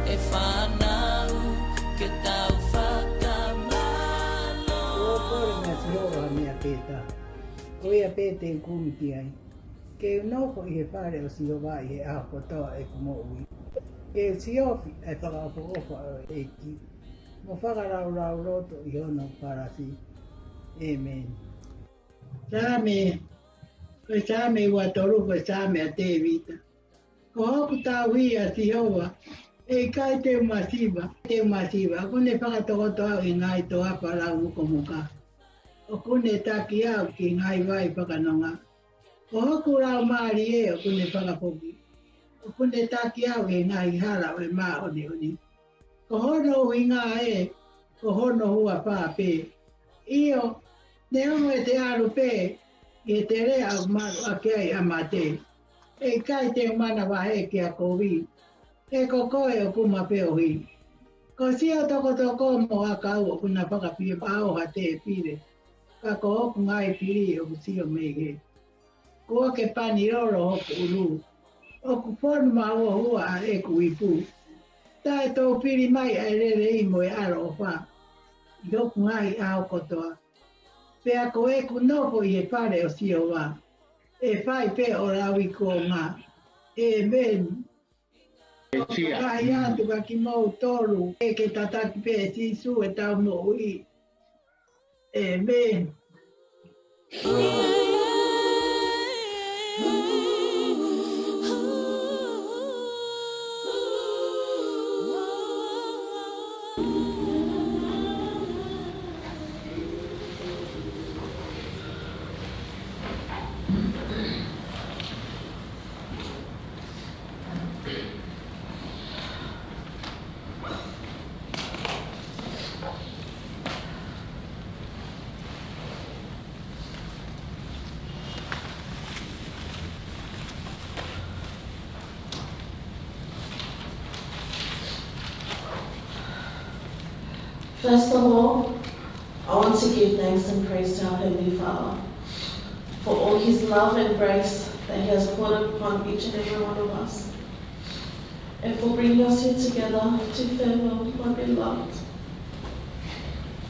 ʻE fānau, ke tau fakamālō. Kuo pole meia Sihova ha meʻa pē taha. Ko ia pē te u kumi ki ai. Ke u nofo ʻi he fale ʻo Sihova ʻi he ʻaho kotoa ʻeku moʻui. Ke u siofi ʻa e fakaʻofoʻofa ʻo e ʻEiki, mo fakalaulauloto ʻi hono palasi. ʻĒmeni. Saame, ko e Saame ua tolu, ko e Saame ʻa Tēvita. Ko hoku tauhi ʻa Sihova, ʻe ʻikai te u masiva, te u masiva. ʻOku ne fakatokoto au ʻi he ngaahi toafa lau mukomuka. ʻOku ne taki au ki he ngaahi vai fakanonga. Ko hoku laumālie ʻoku ne fakafoki. ʻOku ne taki au ʻi he ngaahi hala ʻo e māʻoniʻoni. Ko hono ʻuhinga ē, ko hono huafa pē. ʻIo, neongo ʻete ʻalu pē ʻi he teleʻa ʻoku malu ʻaki ai ʻa mate, ʻe ʻikai te u manavahē ki ha kovi. He ko koe ʻoku ma feohi. Ko siʻo tokotoko mo ʻakau ʻoku na fakapipau ha tēpile. Ka ko hoku ngaahi pili ʻoku sio mei hē. Kuo ke pani lolo hoku ʻulu. ʻOku fonu mahuohua ʻa ʻeku ipu. Taʻetoupili mai ʻa e lelei mo e ʻaloʻofa ʻi hoku ngaahi ʻaho kotoa. Pea ko ʻeku nofo ʻi he fale ʻo Sihova, ʻe fai pē ʻo lauikuonga. ʻĒmeni. Ia. Fakafetaʻi atu kiate kimoutolu, ʻe ke tataki pē ʻe Sīsū ʻetau moʻui. ʻĒmeni. First of all, I want to give thanks and praise to our Heavenly Father for all His love and grace that He has poured upon each and every one of us, and for bringing us here together to farewell my beloved,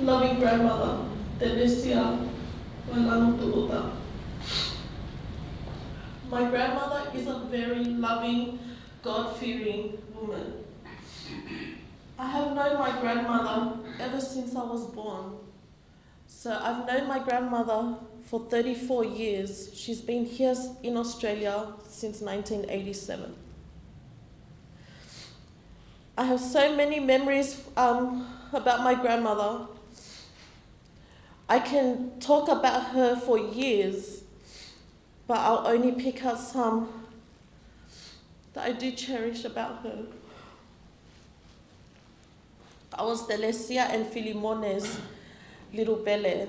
loving grandmother, Telesia Wailano Tuʻuta. My grandmother is a very loving, God-fearing woman. I have known my grandmother ever since I was born. So I've known my grandmother for thirty-four years. She's been here in Australia since nineteen eighty-seven. I have so many memories, um, about my grandmother. I can talk about her for years, but I'll only pick out some that I do cherish about her. I was Telesia and Filimone's little pele.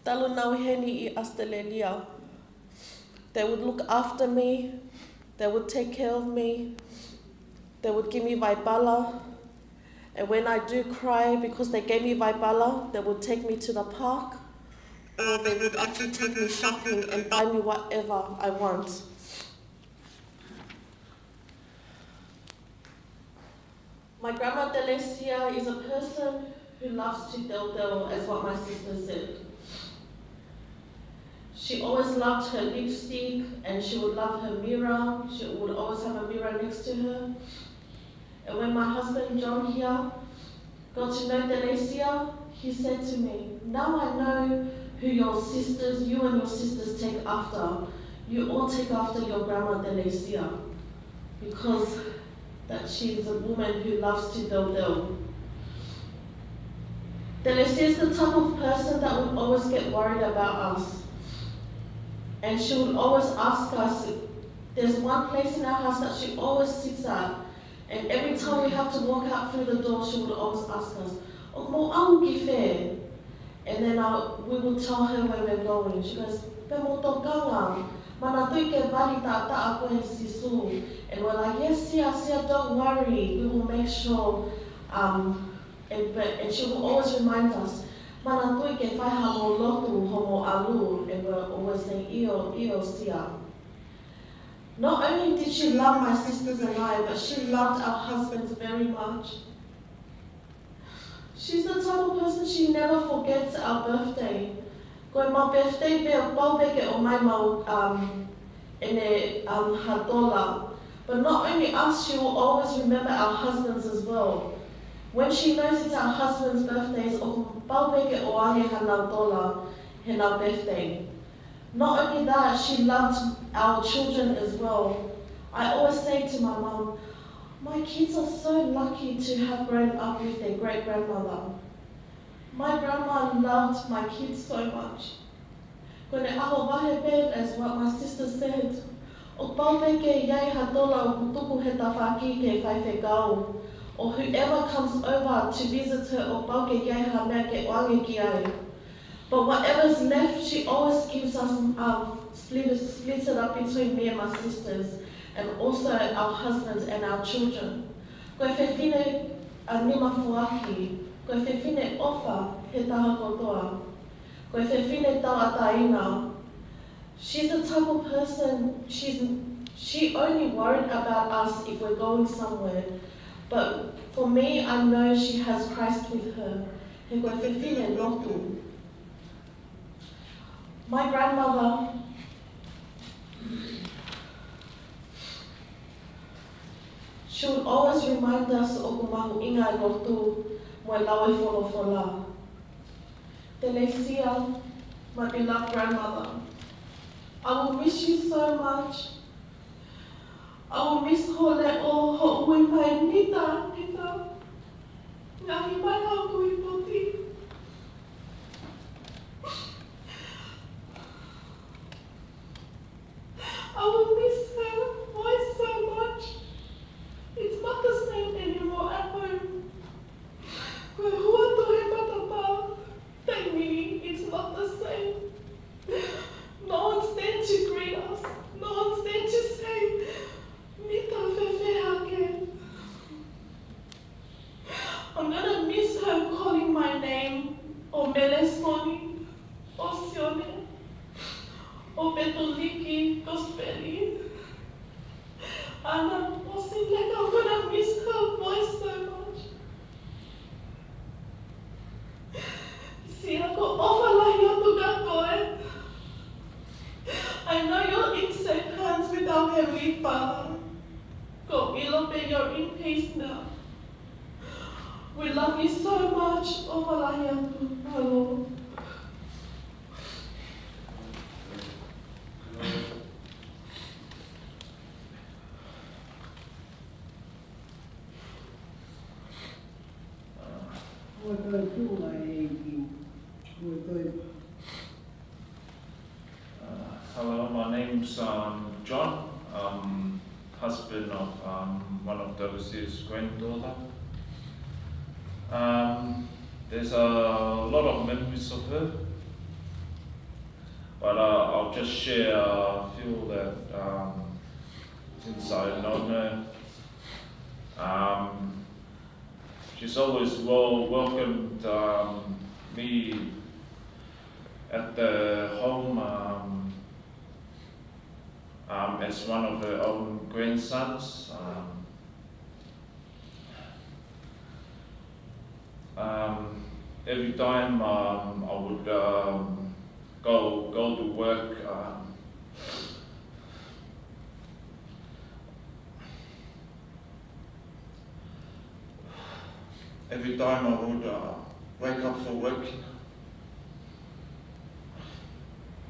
Talu naʻa nau ʻi heni ʻi Australia, they would look after me, they would take care of me, they would give me vaipala, and when I do cry because they gave me vaipala, they would take me to the park, or they would actually take me shopping and buy me whatever I want. My grandma Telesia is a person who loves to teuteu, as what my sister said. She always loved her lipstick and she would love her mirror. She would always have a mirror next to her. And when my husband John here got to know Telesia, he said to me, "Now I know who your sisters, you and your sisters take after. You all take after your grandma Telesia, because that she is a woman who loves to teuteu." Telesia is the type of person that would always get worried about us. And she would always ask us, there's one place in our house that she always sits at, and every time we have to walk out through the door, she would always ask us, "ʻOku mou ʻalu ki fē?" And then I, we would tell her where we're going. She goes, "Pea mou tokanga, manatuʻi ke vali taʻataʻa koe ʻe Sīsū." And we're like, "Yes, sia, sia, don't worry. We will make sure." Um, and, but, and she will always remind us, "Manatuʻi ke fai haʻamou lotu hoʻomou ʻalu." And we're always saying, "ʻIo, ʻio, sia." Not only did she love my sisters and I, but she loved our husbands very much. She's the type of person, she never forgets our birthday. Ko ʻemau birthday pē, ʻoku pau pē ke ʻomai maʻu, um, ʻene, um, ha tola. But not only us, she will always remember our husbands as well. When she knows it's our husband's birthdays, ʻoku pau pē ke ʻoange hanau tola heʻenau birthday. Not only that, she loved our children as well. I always say to my mum, "My kids are so lucky to have grown up with their great-grandmother." My grandma loved my kids so much. Ko ʻene ʻaho vahe pē, as what my sister said, ʻoku pau pē ke ʻi ai ha tola ʻoku tuku he tafaʻaki ki he faifekau, or whoever comes over to visit her, ʻoku pau ke ʻi ai ha meʻa ke ʻoange ki ai. But whatever's left, she always gives us, um, split, split it up between me and my sisters, and also our husbands and our children. Ko e fefine ʻa nima foaki, ko e fefine ʻofa he taha kotoa, ko e fefine tauʻatāina. She's the type of person, she's, she only worried about us if we're going somewhere. But for me, I know she has Christ with her. He ko e fefine lotu. My grandmother, she would always remind us ʻoku mahuʻinga e lotu mo e lau e folofola. Telesia, my beloved grandmother, I will miss you so much. I will miss hoʻo leʻo, hoʻo ui mai, "Mita, Mita." Ngaahi mai hoku ipoti. I will miss her voice so much. It's not the same anymore at home. Ko e hua tohi matapā, taimi ni, it's not the same. No one's there to greet us. No one's there to say, "Mita, fēfē hake?" I'm gonna miss her calling my name, ʻo Melesoni, ʻo Sione, ʻo Petoliki, Kosipeli. Ana, ʻo Sileka, I'm gonna miss her voice so much. Sia, ʻoku ou ʻofa lahi atu kia koe. I know you're in safe hands with our Heavenly Father. Ko e ʻilo pē you're in peace now. We love you so much. ʻOfa lahi atu, ʻAlo. Ko e toe tuʻu mai e ʻEiki. Ko e toe. Uh, hello, my name's, um, John. Um, husband of, um, one of Dovizio's granddaughter. Um, there's a lot of memories of her, but, uh, I'll just share a few that, um, since I've known her. Um, she's always well welcomed, um, me at the home, um, um, as one of her own grandsons. Um, um, every time, um, I would, um, go, go to work, um, every time I would, uh, wake up for work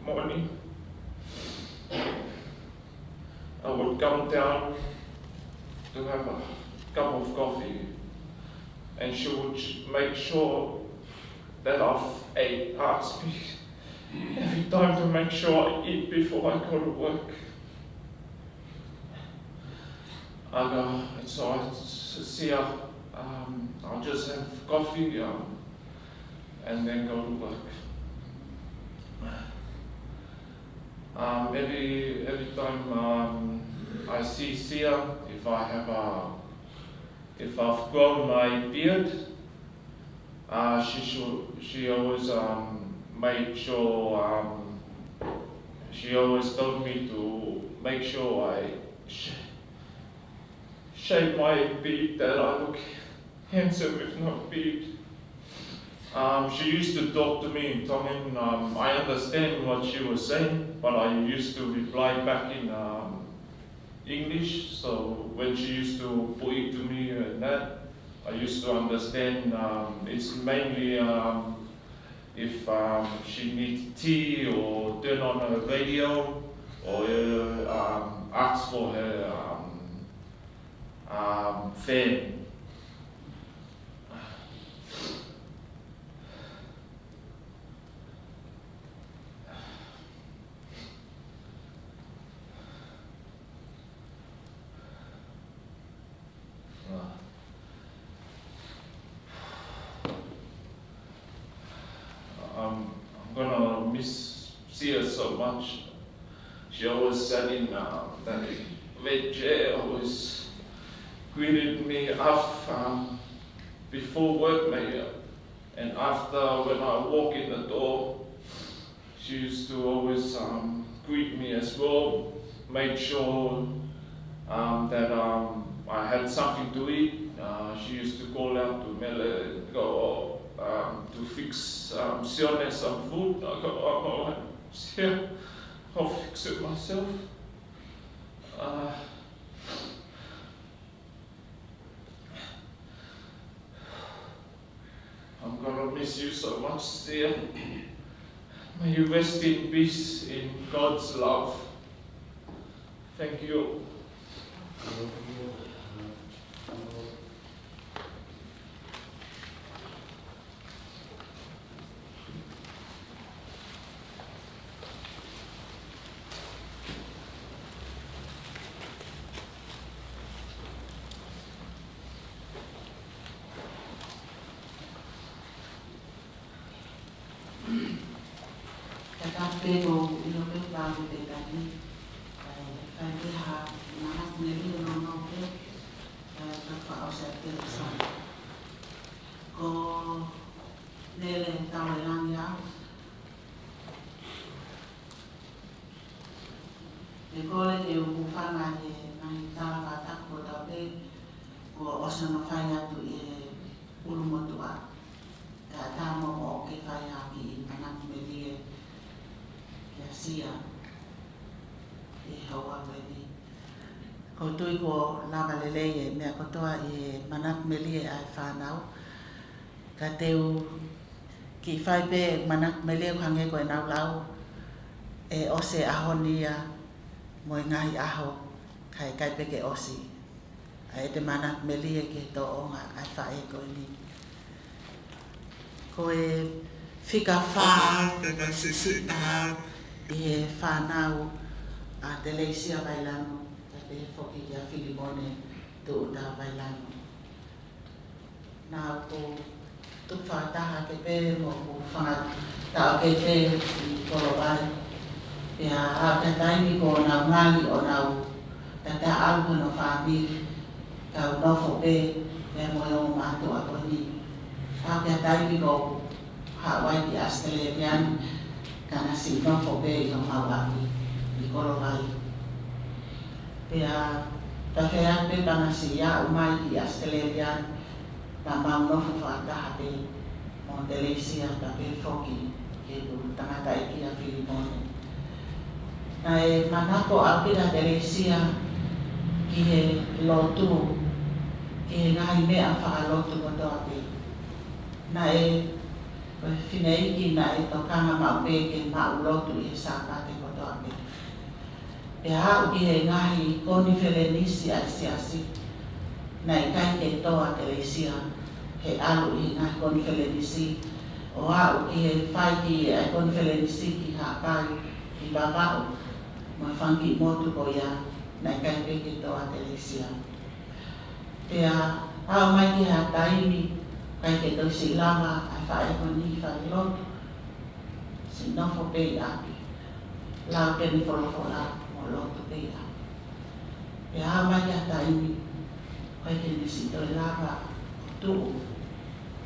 morning, I would come down to have a cup of coffee, and she would make sure that I've ate, asked me every time to make sure I eat before I go to work. I go, "It's all right, Sia. Um, I'll just have coffee, um, and then go to work." Um, every, every time, um, I see Sia, if I have a, if I've grown my beard, uh, she should, she always, um, made sure, um, she always told me to make sure I sh-, shave my beard, that I look handsome if not beard. Um, she used to talk to me in Tongan. Um, I understand what she was saying, but I used to reply back in, um, English. So when she used to put it to me and that, I used to understand, um, it's mainly, um, if, um, she needs tea or turn on her radio or, uh, um, ask for her, um, um, fan. Um, I'm gonna miss Sia so much. She always sat in, uh, that red chair, always greeted me af-, um, before work, maybe, uh, and after, when I walk in the door, she used to always, um, greet me as well, made sure, um, that, um, I had something to eat. Uh, she used to call out to Mele and go, um, to fix, um, Sione some food. I go, "Oh, oh, yeah, I'll fix it myself." Uh, I'm gonna miss you so much, Sia. May you rest in peace in God's love. Thank you. Ka tapu pē ko ilo pē pau pē tani. Kae fai pē ha manatu melie nounou pē. Kae fakaʻosi atu pē e sala. Ko Nele Tauelangi au. ʻE kole ke u hūfanga he ngaahi tala fakatapu kotoa pē kuo ʻosi hono fai atu ʻi he ʻulumotuʻa. Kae ʻatā moʻoku ke fai ha kiʻi manatu melie kia Sia ʻi he houa ko eni. ʻOku ou tui kuo lava lelei e meʻa kotoa ʻi he manatu melie ʻa e fānau. Ka te u kiʻi fai pē manatu melie ʻo hangē ko ʻenau lau, ʻe ʻosi e ʻaho ni ia mo e ngaahi ʻaho, kae ʻikai pē ke ʻosi ʻa ʻete manatu melie ki he tōʻonga ʻa e faʻē ko eni. Ko e fika fā pē ka sisi taha ʻi he fānau ʻa Teleisia Vailanu, kae pehē foki kia Filimone Tuʻuta Vailanu. Naʻa ku tuʻu fakataha hake pē mo hoku fanga taʻokete ʻi Kolovai. Pea aʻu ki he taimi ko ʻenau ngali ʻo nau tataʻalu hono fāmili, kau nofo pē pea mo e ongo mātuʻa ko eni. Aʻu ki he taimi ko haʻu ai ki ʻAositelēlia ni, ka na siʻi nofo pē ʻi homau ʻapi ʻi Kolovai. Pea tafe atu pē pea na siʻi aʻu mai ki ʻAositelēlia ni, pea mau nofo fakataha pē mo Teleisia, kae pehē foki ki heʻeku tangataʻeiki ʻa Filimone. Naʻe manako ʻaupito ʻa Teleisia ki he lotu, ki he ngaahi meʻa fakalotu kotoa pē. Naʻe ko e fineʻeiki naʻe tokanga maʻu pē ke maʻu lotu ʻi he Sāpate kotoa pē. Pea aʻu ki he ngaahi konifelenisi ʻa e siasi, naʻe ʻikai ke tō ʻa Teleisia he ʻalu ʻi he ngaahi konifelenisi, ʻo aʻu ki he fai ki ai e konifelenisi ki Haʻapai, ki Vavaʻu, mo e fanga kiʻi motu ko ia, naʻe ʻikai pē ke tō ʻa Teleisia. Pea aʻu mai ki ha taimi, ʻikai ke toe siʻi lava ʻa e faʻē ko eni ke fai lotu, siʻi nofo pē ʻi ʻapi, lau pē ʻene folofola mo lotu pē ʻi ʻapi. Pea aʻu mai ki ha taimi, ʻikai ke ne siʻi toe lava ʻo tuʻu,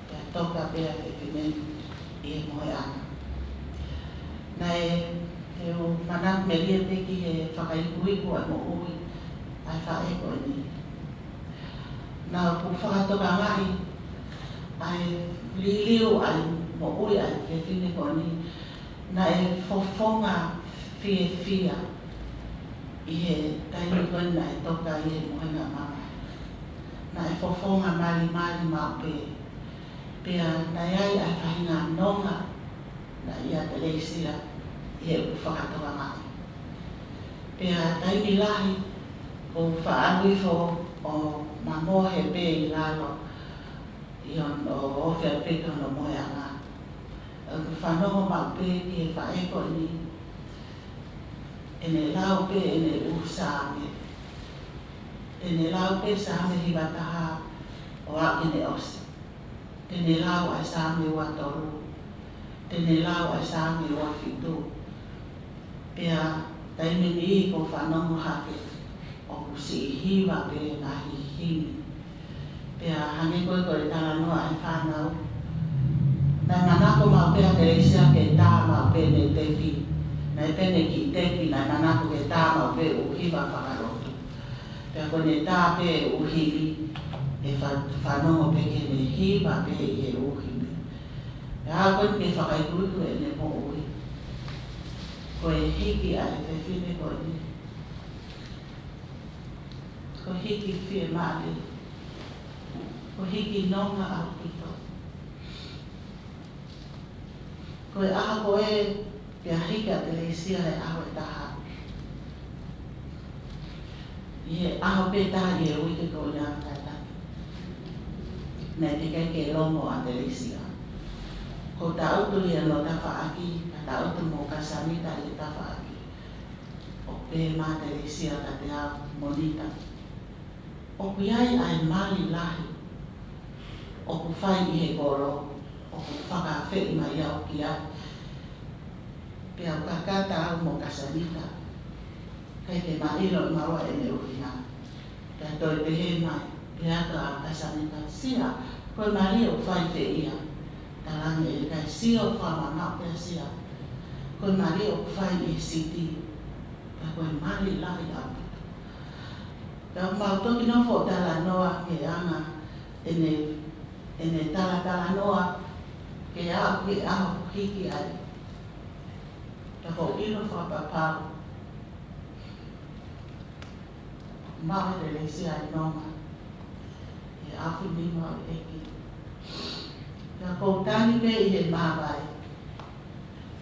pea toka pē ʻa e fefine ni ʻi he moheʻanga. Naʻe, te u manatu melie pē ki he fakaikuiku ʻa e moʻui ʻa e faʻē ko eni. Naʻa ku fakatokangaʻi ʻa e liliu ʻa e moʻui ʻa e fefine ko eni, naʻe fofonga fiefia ʻi he taimi ko eni naʻe toka ai e mohenga mamahi. Naʻe fofonga malimali maʻu pē. Pea naʻe ʻi ai ʻa e faʻahinga nonga naʻe ʻia Teleisia ʻi heʻeku fakatokangaʻi. Pea taimi lahi ʻoku ou faʻa ʻalu hifo ʻo mamohe pē ʻi lalo, ʻi hono ofi pē ki hono moheʻanga. ʻOku ou fanongo maʻu pē ki he faʻē ko eni, ʻene lau pē ʻene ʻū Saame. ʻEne lau pē Saame hiva taha ʻo aʻu ki heʻene ʻosi. Te ne lau ʻa e Saame ua tolu. Te ne lau ʻa e Saame ua fitu. Pea Taimi ni ʻoku ou fanongo hake ʻoku siʻi hiva pē ngaahi himi. Pea hangē ko e, ko e talanoa ʻa e fānau, naʻe manako maʻu pē ʻa Telesia ke tā maʻu pē ʻene tepi. Naʻe pē ʻene kiʻi tepi, naʻe manako ke tā maʻu pē ʻū hiva fakalotu. Pea ko ʻene tā pē ʻū himi, ʻe fa-, fanongo pē ki heʻene hiva pē ʻi he ʻū himi. Pea ko eni ke fakaikuiku ʻene moʻui. Ko e hiki ʻa e fefine ko eni, ko e hiki fiemālie, ko e hiki nonga ʻaupito. Ko e ʻaho ko ē, pea hiki ʻa Telesia he ʻaho ʻe taha. ʻI he ʻaho pē taha ʻi he uike ko ia, kae taki, naʻe teʻeki ai ke longo ʻa Telesia. Ko e tangutu ʻi hono tafaʻaki, ka tangutu mo Kasanita ʻi he tafaʻaki, ʻo pehē mai ʻa Telesia kiate au, Monita, ʻoku ʻi ai ʻa e mali lahi ʻoku fai ʻi he kolo, ʻoku fakaafeʻi mai au ki ai. Pea u kakata au mo Kasanita, ʻikai ke ma ʻilo ʻe maua ʻene ʻuhinga. Pea toe pehē mai, pehē atu ʻa Kasanita, Sia, ko e mali ʻoku fai fē ia? Talaange ʻe ia, Sio, fakamamaʻu pē Sia. Ko e mali ʻoku fai ʻi he siti. Pea ko e mali lahi ʻaupito. Pea mau toki nofo ʻo talanoa ki he anga ʻene, ʻene talatalanoa ke aʻu ki he ʻaho hiki ai. Pea ko e ʻilo fakapapau, maʻu ʻe Telesia ʻa e nonga ʻi he ʻaofinima ʻo e ʻEiki. Pea ʻoku ou tangi pē ʻi he māvae.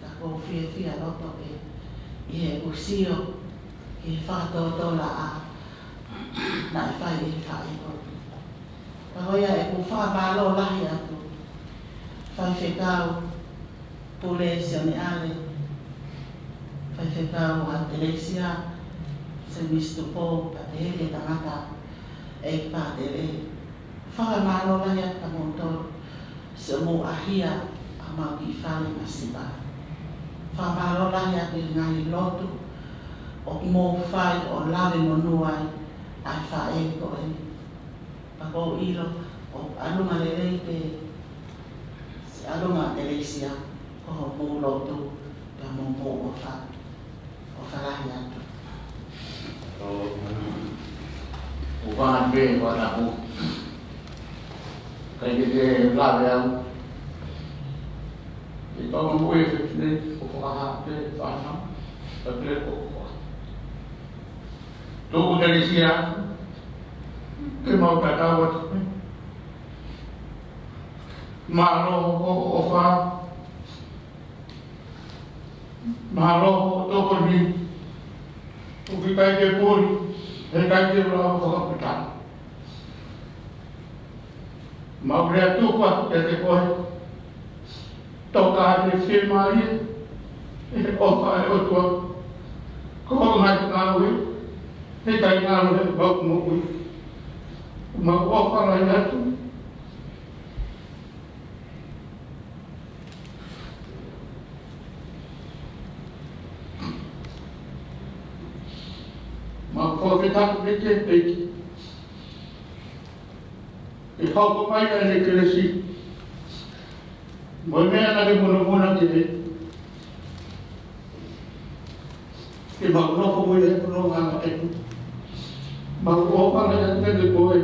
Ka ʻoku ou fiefia loto pē ʻi heʻeku sio ki he fakatōtōlaʻā naʻe fai ʻe he faʻē ko eni. Ka ko ia ʻeku fakamālō lahi atu, Faifekau Pule Sione ʻAle, Faifekau ʻa Telesia, Semisi Tupou, pea pehē ki he tangataʻeiki ʻa Pātele, fakamālō lahi atu kia moutolu siʻomou ʻahia ʻa mau ki fale masiva. Fakamālō lahi atu ʻi he ngaahi lotu ʻoku mou fai ʻo lave monū ai ʻa e faʻē ko eni. Pea ʻoku ou ʻilo ʻoku ʻalunga lelei pē siʻi ʻalunga ʻa Telesia ko hoʻomou lotu pea mo hoʻomou ʻofa. ʻOfa lahi atu. ʻO, ʻoku ou pehē fakatapu. ʻIkai ke te lave au. ʻE tau mo e fefine, ʻoku fakahā pē fānau, pea pehē ko e ʻofa. Tuku Telesia ke mau tatau atu pē. Mālō hoʻo ʻofa. Mālō hoʻo tokoni. ʻOku ʻikai ke puli, heʻikai ke lau fakaputā. Mau lea tuku atu kiate koe. Toka ʻa e fiemālie ʻi he ʻofa ʻa e ʻOtua. Ko hoʻo ngaahi ngāue, heʻikai ngalo he mau moʻui. Mau ʻofa lahi atu. Mau fakafetaʻi pē ki he ʻEiki. ʻI he hoko mai ʻa ʻene kelesi mo e meʻa naʻa ke monumonu ki ai. Ke mau nofo mo ia he fononga ʻa e ʻEiki. Mau ʻofa lahi atu kiate koe.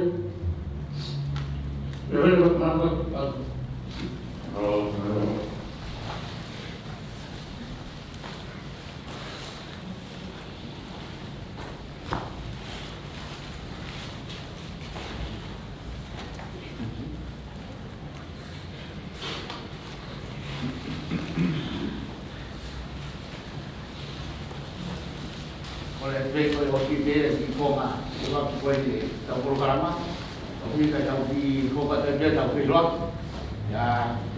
ʻE vele ma tana ka. Kole pē ko e ʻosi pē ʻi he konga, ko e ʻosi ko e tau polokalama. Ko e ʻuhi ka tau ki konga tau pē tau pē loa. ʻIa,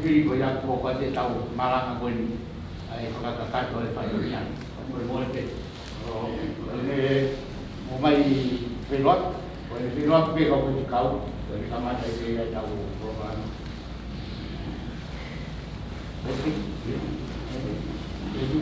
hili ko ia ko e tau malanga ko eni. ʻA e fakakakato e fai ko ia. Ko e moe pē. ʻO, ʻo ne, ʻomai pē loa. Ko e pē loa pē ka ko e kau. Ko e kamata e pē ia tau polokalama. Thank you.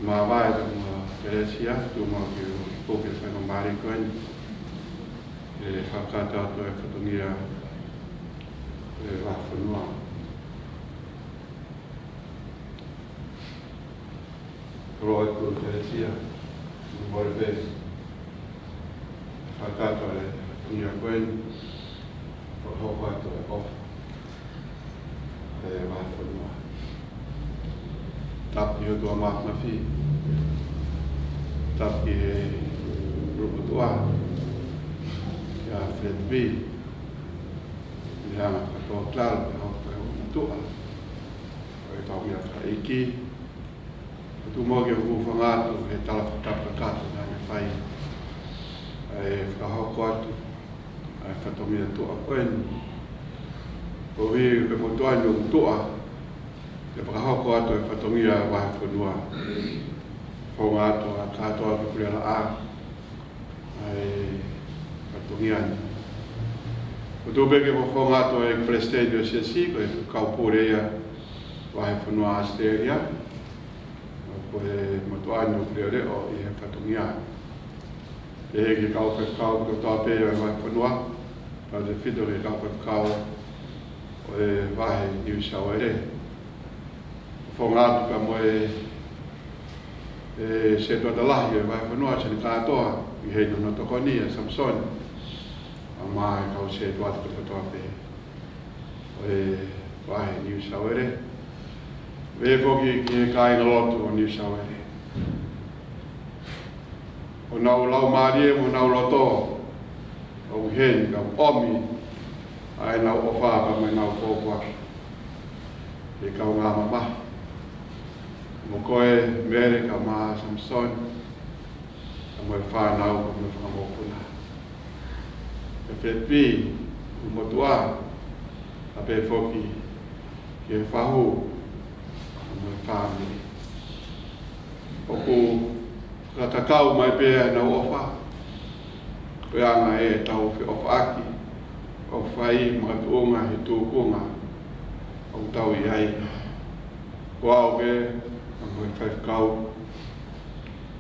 Māvae ʻetau Kelesi, tuʻu muʻa ke u puke ʻa e faingamālie ko eni ke fakakakato atu e fatongia ʻo e vahefonua. Koloa ʻetau Kelesi, mo e pē fakakakato e fatongia ko eni, fakahoko atu e ʻofa ʻo e vahefonua. Tapu ki he ʻOtua Māfimafi, tapu ki he ʻulumotuʻa, kia Fred Vee, ʻi he anga fakatōkilalo, ʻi he ʻulumotuʻa ʻo e kau meʻa fakaʻeiki. ʻOku tuʻu muʻa ke u hūfanga atu he tala fakatapu kakato naʻa ne fai, ʻa e fakahoko atu ʻa e fatongia tuʻa ko eni. Koeʻuhi ko e motuʻa ni ʻoku tuʻa ke fakahoko atu e fatongia vahefonua. Founga atu ʻa kātoa ki Puleʻanga ʻa e fatongia ni. ʻOku tuʻu pē ke fofonga atu e Palesiteni ʻo e Siasi, ko e kau pule ia vahefonua ʻAositelēlia, ʻa ia ko e motuʻa ni ʻoku leʻoleʻo ʻi he fatongia. Pehē ki he kau faifekau kotoa pē ʻo e vahefonua, tautefito ki he kau faifekau ʻo e vahe Niu Sāuele. Fofonga atu pea mo e, e setuata lahi ʻo e vahefonua, Sione Kātoa, ʻi heʻene tokoni ʻa Samisoni, pea mo e kau setuata kotoa pē ʻo e vahe Niu Sāuele. Pehē foki ki he kāingalotu ʻo Niu Sāuele, ʻo nau laumālie mo nau loto, ʻoku ʻi heni ka ʻomi ʻa ʻenau ʻofa pea mo ʻenau pōpoaki ki he kaungā mamahi. Mo koe Mele kae ʻumaʻā Samisoni, pea mo e fānau, pea mo e fanga mokopuna. Kia Fred Vee, ʻulumotuʻa, pea pehē foki ki he fahu, pea mo e fāmili. ʻOku fakatatau mai pē ʻenau ʻofa, ko e anga ʻetau feʻofaʻaki ʻoku fai makatuʻunga he tūkunga ʻoku tau ʻi ai. Ko au pē, pea mo e faifekau,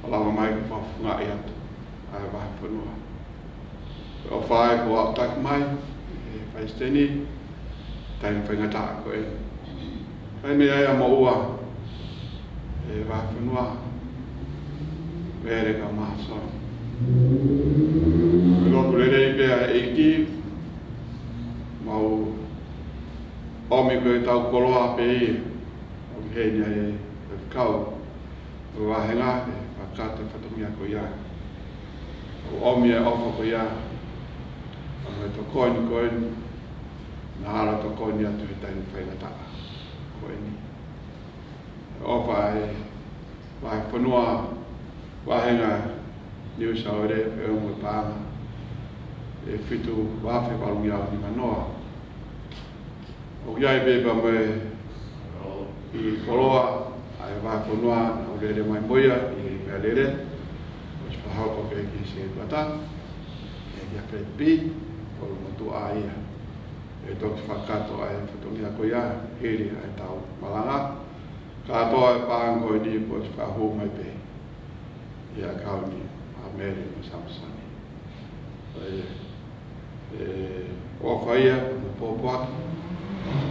ʻoku lava mai ke fakafofongaʻi atu ʻa e vahefonua. Ko e ʻofa ia kuo aʻutaki mai ʻe he Palesiteni, taimi faingataʻa ko ē. Kae meʻa ia mo ʻoua, ʻe vahefonua, Mele kae ʻumaʻā Sione. Ko e lotu lelei pē ʻa e ʻEiki, mau ʻomi ko ʻetau koloa pē ia, ʻoku ʻi heni ʻa e faifekau ʻo e vāhenga ke fakakakato e fatongia ko ia. ʻOku ʻomi e ʻofa ko ia, pea mo e tokoni ko eni, naʻa ne tokoni atu he taimi faingataʻa ko eni. ʻOfa ʻa e vahefonua, vāhenga Niu Sāuele, pea mo e paʻanga ʻe fitu afe valungeau nimangofulu. ʻOku ʻi ai pē pea mo e kiʻi koloa ʻa e vahefonua naʻa ku lele mai mo ia ʻi he meʻalele, ʻosi fakahoko pē ki he setuata, ʻe kia Fred Vee, ko e ʻulumotuʻa ia. ʻE toki fakakakato ʻa e fatongia ko ia, hili ʻa ʻetau malanga. Kātoa e paʻanga ko eni kuo ʻosi fakahū mai pē ʻi he ʻakauni ʻa Mele mo Samisoni. ʻE, ʻe, ʻofa ia, mo e pōpoaki,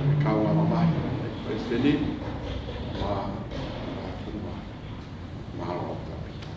ʻe kaungā mamahi, ʻe Palesiteni, ma, ma, ma, Mālō ʻaupito.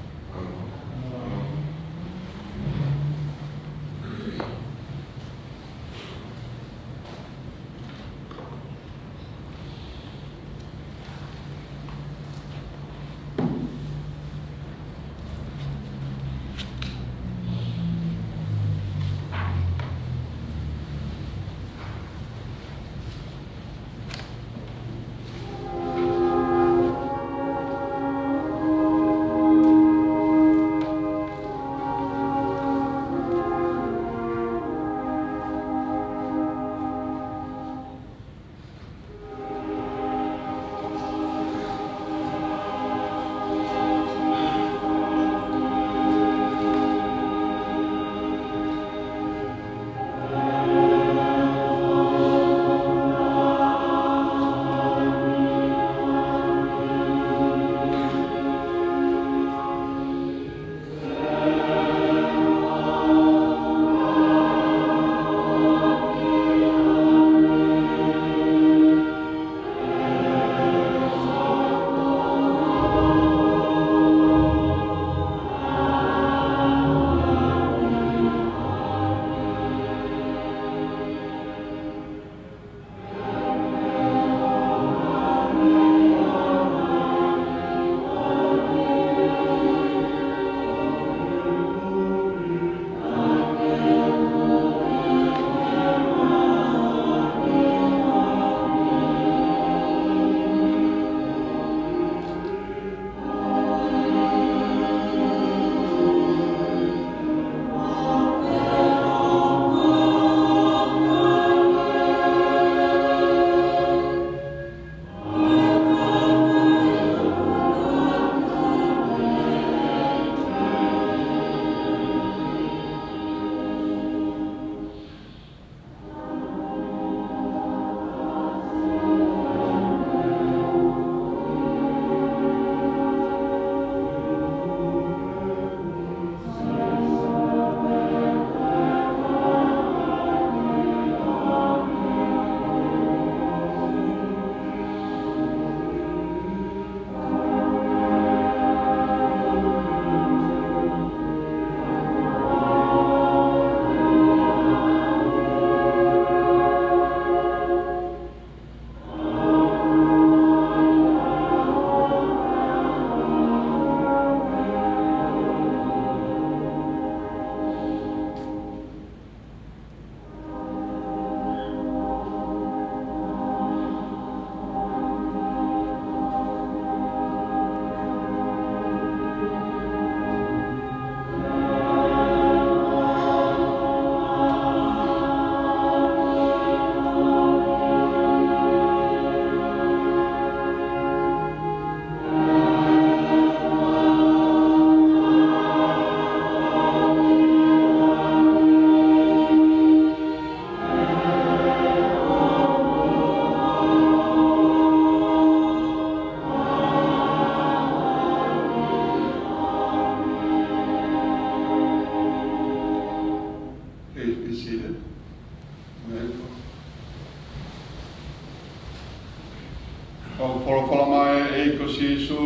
Ko Sīsū,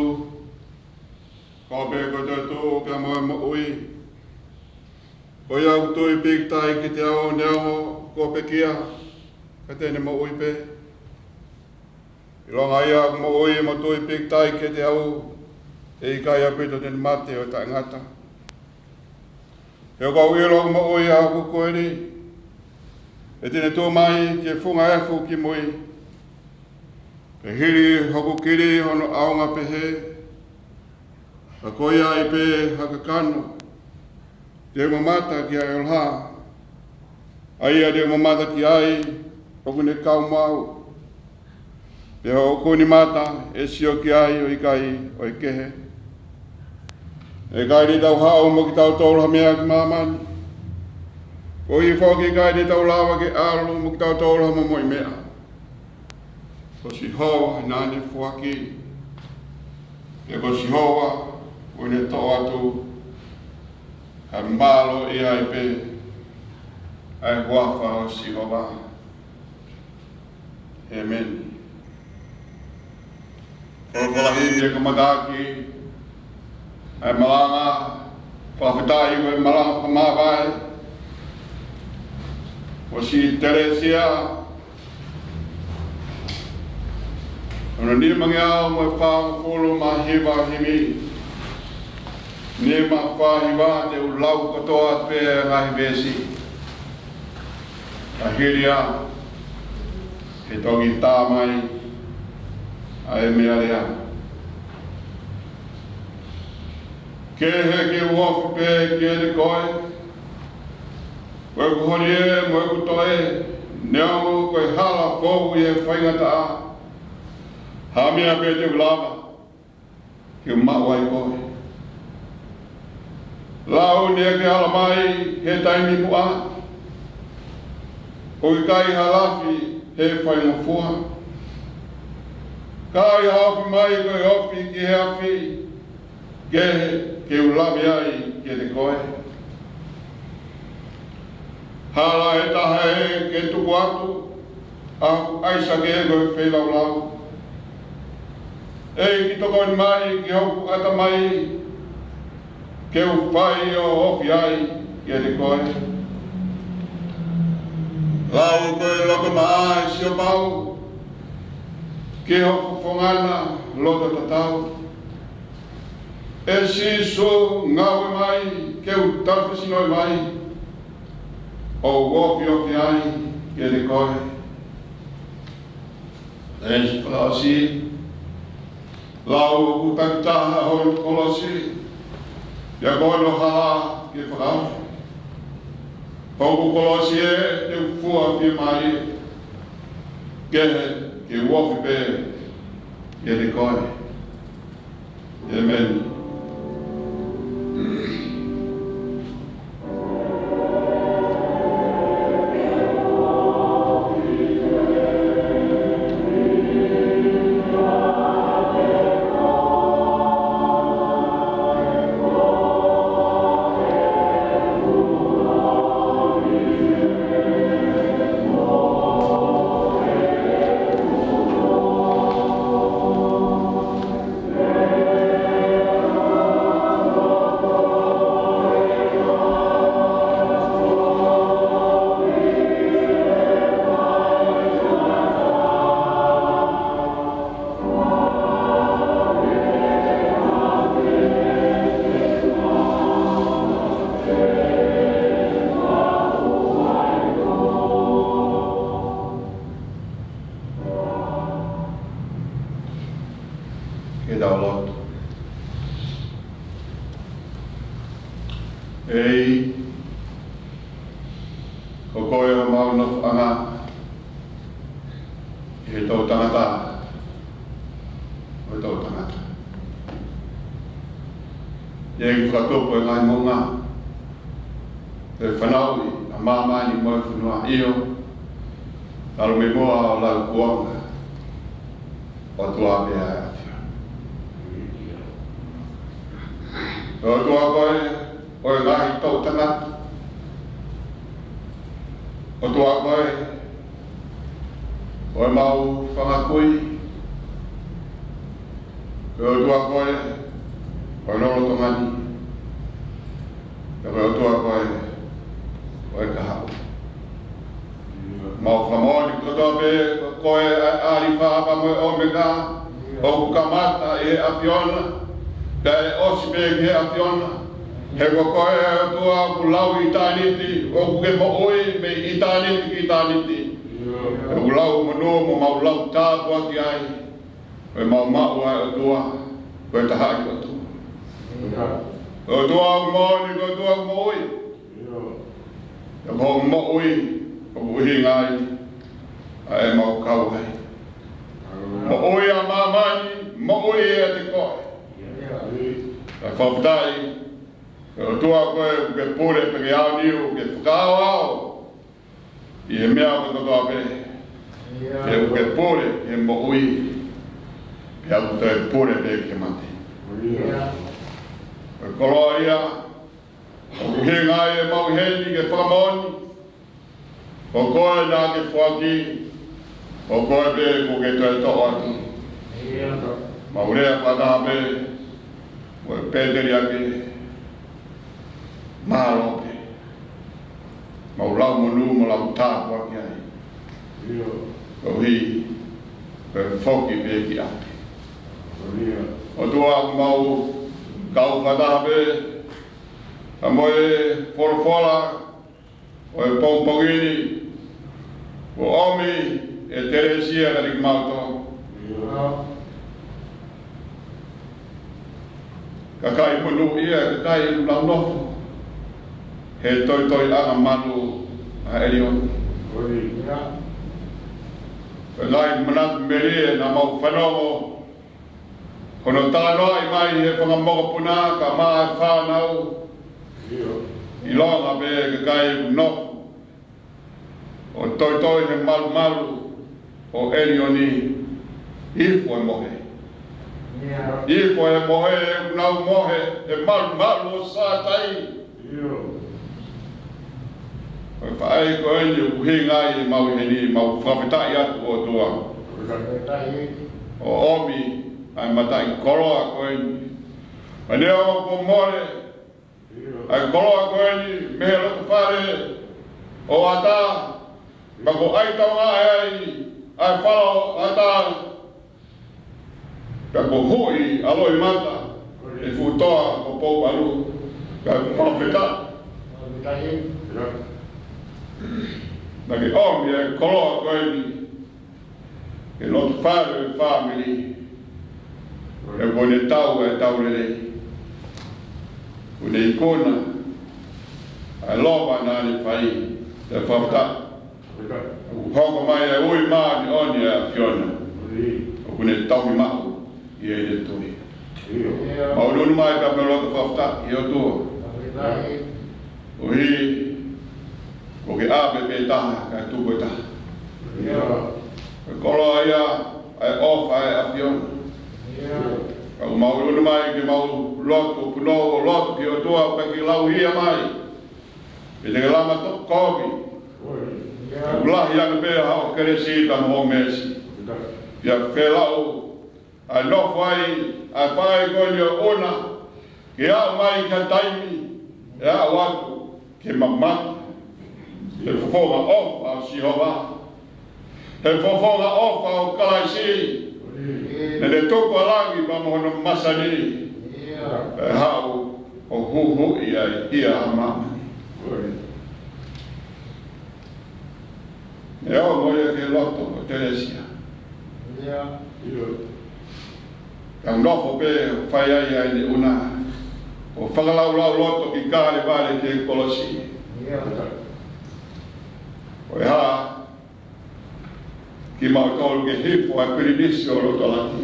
ko au pē ko e toetuʻu pea mo e moʻui. Ko ia ʻoku tui pīkitai kiate au neongo kuo pekia, ka te ne moʻui pē. ʻIlonga ia ʻoku moʻui mo tui pīkitai kiate au, ʻe ʻikai ʻaupito te ne mate ʻo taʻengata. He ʻoku ou ʻilo ʻoku moʻui ʻa hoku Kuini, ʻe te ne tuʻu mai ki he funga efu ki mui. Pea hili hoku kili hono ʻaonga pehē, ka ko ia ai pē ha kakano te u mamata ki ai, ʻo la, ʻa ia te u mamata ki ai ʻoku ne kau mo au. Pea ʻoku ne mamata ʻe sio ki ai ʻo ʻikai ʻo e kehe. ʻE ʻikai te tau haʻu mo kitautolu ha meʻa ki māmani. Koeʻuhi foki ʻe ʻikai te tau lava ke ʻalu mo kitautolu ha momoʻi meʻa. Ko Sihova naʻa ne foaki. Pea ko Sihova ʻoku ne toʻo atu. Ka mālō ia ai pē ʻa e huafa ʻo Sihova. ʻĒmeni. Ko e folofola himi ʻe kamata ʻaki ʻa e malanga fakafetaʻi, ko e malanga fakamāvae ʻo Siʻi Telesia, hono nimangeau mo e fāngofulu mā hiva himi. Nima fā hiva, te u lau kotoa pē ngaahi veesi. Ka hili ia, ʻe toki tā mai ʻa e meʻa lea. Kehe ke u ofi pē kiate koe, ko ʻeku holi ē mo ʻeku toe, neongo ko e hala fou ʻi he faingataʻa, ha meʻa pē te u lava ke u maʻu ai koe. Lau naʻa ke ala mai he taimi muʻa, ʻoku ʻikai ha lafi he faingofua. Ka ʻi ha ofi mai ko e ofi ki he afi, kehe ke u lave ai kiate koe. Hala ʻe taha ē ke tuku atu ʻa hoku ʻaisake ko e feilaulau. ʻEiki, tokoni mai ki hoku ʻatamai, ke u fai ʻo ofi ai kiate koe. Lau ko e loto maʻa ʻe Siopau, ki ho fofonga na loto tatau. ʻE Sīsū, ngāue mai ke u talafesino mai, ʻo u ofiofi ai kiate koe. ʻE Sīsū fakaʻosi, lau ʻoku takitaha hono kolosi, pea ko hono hala ke fakaʻosi. Ko hoku kolosi ē, te u fua pē mai, kehe ke u ofi pē kiate koe. ʻĒmeni. Ke tau lotu. ʻEiki, ko koe homau nofoʻanga ʻi he toʻutangata ʻo e toʻutangata. ʻEiki, fakatupu e ngaahi moʻunga, ʻe fanauʻi ʻa māmani mo e fonua, ʻio, talu mei muʻa ʻo lauikuonga, ʻOtua pē ʻa e ʻAfiona. ʻOtua koe ʻo e ngaahi toʻutangata. ʻOtua koe ʻo ʻemau fanga kui. Ko e ʻOtua koe ʻo e lolotonga ni. Ko e ʻOtua koe ʻo e kahaʻu. Mau fakamoʻoni kotoa pē, ko koe ʻa e ʻAlifa pea mo e ʻOmeka, ʻoku kamata ʻi he ʻAfiona, pea ʻe ʻosi pē ki he ʻAfiona. He ko koe ʻa e ʻOtua ʻoku lau ʻitāniti, ʻoku ke moʻui mei ʻitāniti ki ʻitāniti. ʻOku lau monū mo mau lau tāpuaki ai. Ko e maumau ʻa e ʻOtua, ko e taha ʻi ʻOtua. Ko e ʻOtua ʻoku moʻoni, ko e ʻOtua ʻoku moʻui. Ko e moʻui ʻoku ʻuhinga ai ʻa e mau kau ai. Moʻui ʻa māmani, moʻui ʻiate koe. Ka fakafetaʻi, ko e ʻOtua koe ʻoku ke pule pea ke aoniu, ke fakaaoao ʻi he meʻa kotoa pē. Pea ʻoku ke pule he moʻui, pea ʻoku ke pule pē he mate. Ko e koloa ia ʻoku ʻuhinga ai ʻemau ʻi heni ke fakamoʻoni, ko koe naʻa ke foaki, ko koe pē ʻoku ke toe toʻo atu. Mau lea fakataha pē mo e pēteliake, mālō pē. Mau lau monū mo lau tāpuaki ai. Koeʻuhi ko e foki pē ki ʻapi. ʻOtua, mau kau fakataha pē pea mo e folofola ʻo e pongipongi ni, kuo ʻomi ʻe Telesia kiate kimautolu. Kakai monūʻia, kakai ʻoku nau nofo he toitoiʻanga malu ʻa e ʻElioni. Ko e ngaahi manatu melie naʻa mau fanongo hono talanoaʻi mai he fanga mokopuna kae ʻumaʻā e fānau. ʻIlonga pē kakai ʻoku nofo ʻo toitoi he malumalu ʻo ʻElioni, ʻi he mohe. ʻI he mohe, ʻoku nau mohe he malumalu ʻo Sātai. Ko e faʻahi ko eni ʻoku ʻuhinga ai ʻemau ʻi heni, mau fakafetaʻi atu ʻOtua. ʻO ʻomi ʻa e mataʻikoloa ko eni. ʻA ia ʻoku mole ʻa e koloa ko eni mei he loto fale ʻo ʻAtā, pea kuo ʻaitaunga ai ʻa e fala ʻo ʻAtā. Pea kuo huʻi ʻa Loʻimata ʻi he fuʻu toa ko Pouvalu, ka kuo fakafetaʻi. Naʻa ke ʻomi ʻa e koloa ko eni ki he loto fale ʻo e fāmili. He kuo ne tau ʻa e tau lelei. Kuo ne ikuna ʻa e lova naʻa ne fai. Pea fakafetaʻi, ʻoku hoko mai ʻa e ui māʻoniʻoni ʻa e ʻAfiona. ʻOku ne tauhi maʻu ʻi heʻene tui. Mau ʻunuʻunu mai pea mo e loto fakafetaʻi ʻOtua. Koeʻuhi kuo ke ʻave pē taha kae tuku ʻe taha. Ko e koloa ia ʻa e ʻofa ʻa e ʻAfiona. Ka ʻoku mau ʻunuʻunu mai ke mau lotu, punou ʻo lotu ki he ʻOtua pea ke lauhia mai. Pea te ke lama tokovi. Pea ʻoku lahi ange pē haʻo kelesi pea mo hoʻo meesi. Pea felau ʻa e nofo ai ʻa e faʻahi ko eni ʻo ʻUna, ke aʻu mai ki ha taimi ʻe aʻu atu ke mamata he fofonga ʻofa ʻo Sihova, he fofonga ʻofa ʻo Kalaisi, naʻa ne tuku ʻa langi pea mo hono masani, pea haʻu ʻo huhuʻi ʻa e hia ʻa māmani. Neongo ia ki he loto ʻo Telesia, ka nofo pē ʻo fai ai ʻa ʻene ʻuna, ʻo fakalaulauloto ki Kalevale ki he kolosi. Ko e hā kimautolu ke hifo ʻa e pilinisi ʻo loto lahi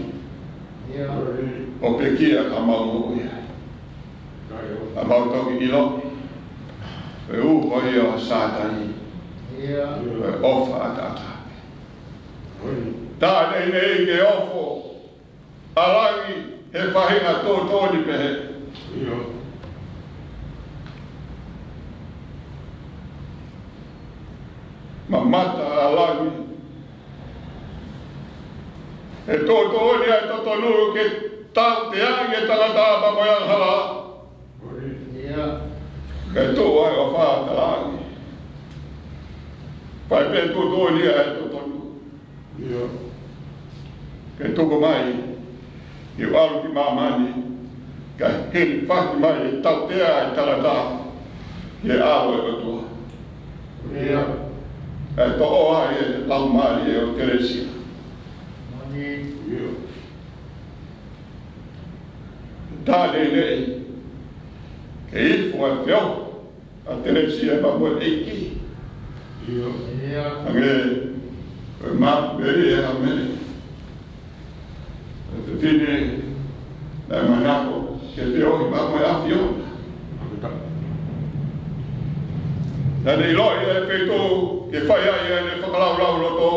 ʻo pekia ka mau moʻui ai? Ka mau toki ʻilo ko e uho ia ʻo Sātai, ko e ʻofa ʻataʻatā. Tā neʻineʻi ke ofo ʻa langi he faʻahinga tōtōni pehē. Mamata ʻa langi he tōtōni ʻa e totonu ke tauteaʻi e tangata pea mo e angahala. Ke tuʻu ai ʻo fakatalaange. Fai pē tuʻutuʻuni ʻa e totonu. Ke tuku mai ke u ʻalu ki māmani, kae hilifaki mai e tautea ʻa e tangata ki he ʻAlo ʻo e ʻOtua. Kae toʻo ai e laumālie ʻo Telesia. Taʻe lelei ke ifo e feohi ʻa Telesia pea mo e ʻEiki. Hangē ko e mapu pē ʻa Mele, ʻa e fefine naʻe manako ke feohi pea mo e ʻAfiona. Naʻa ne ʻiloʻi e feituʻu ke fai ai ʻene fakalaulauloto,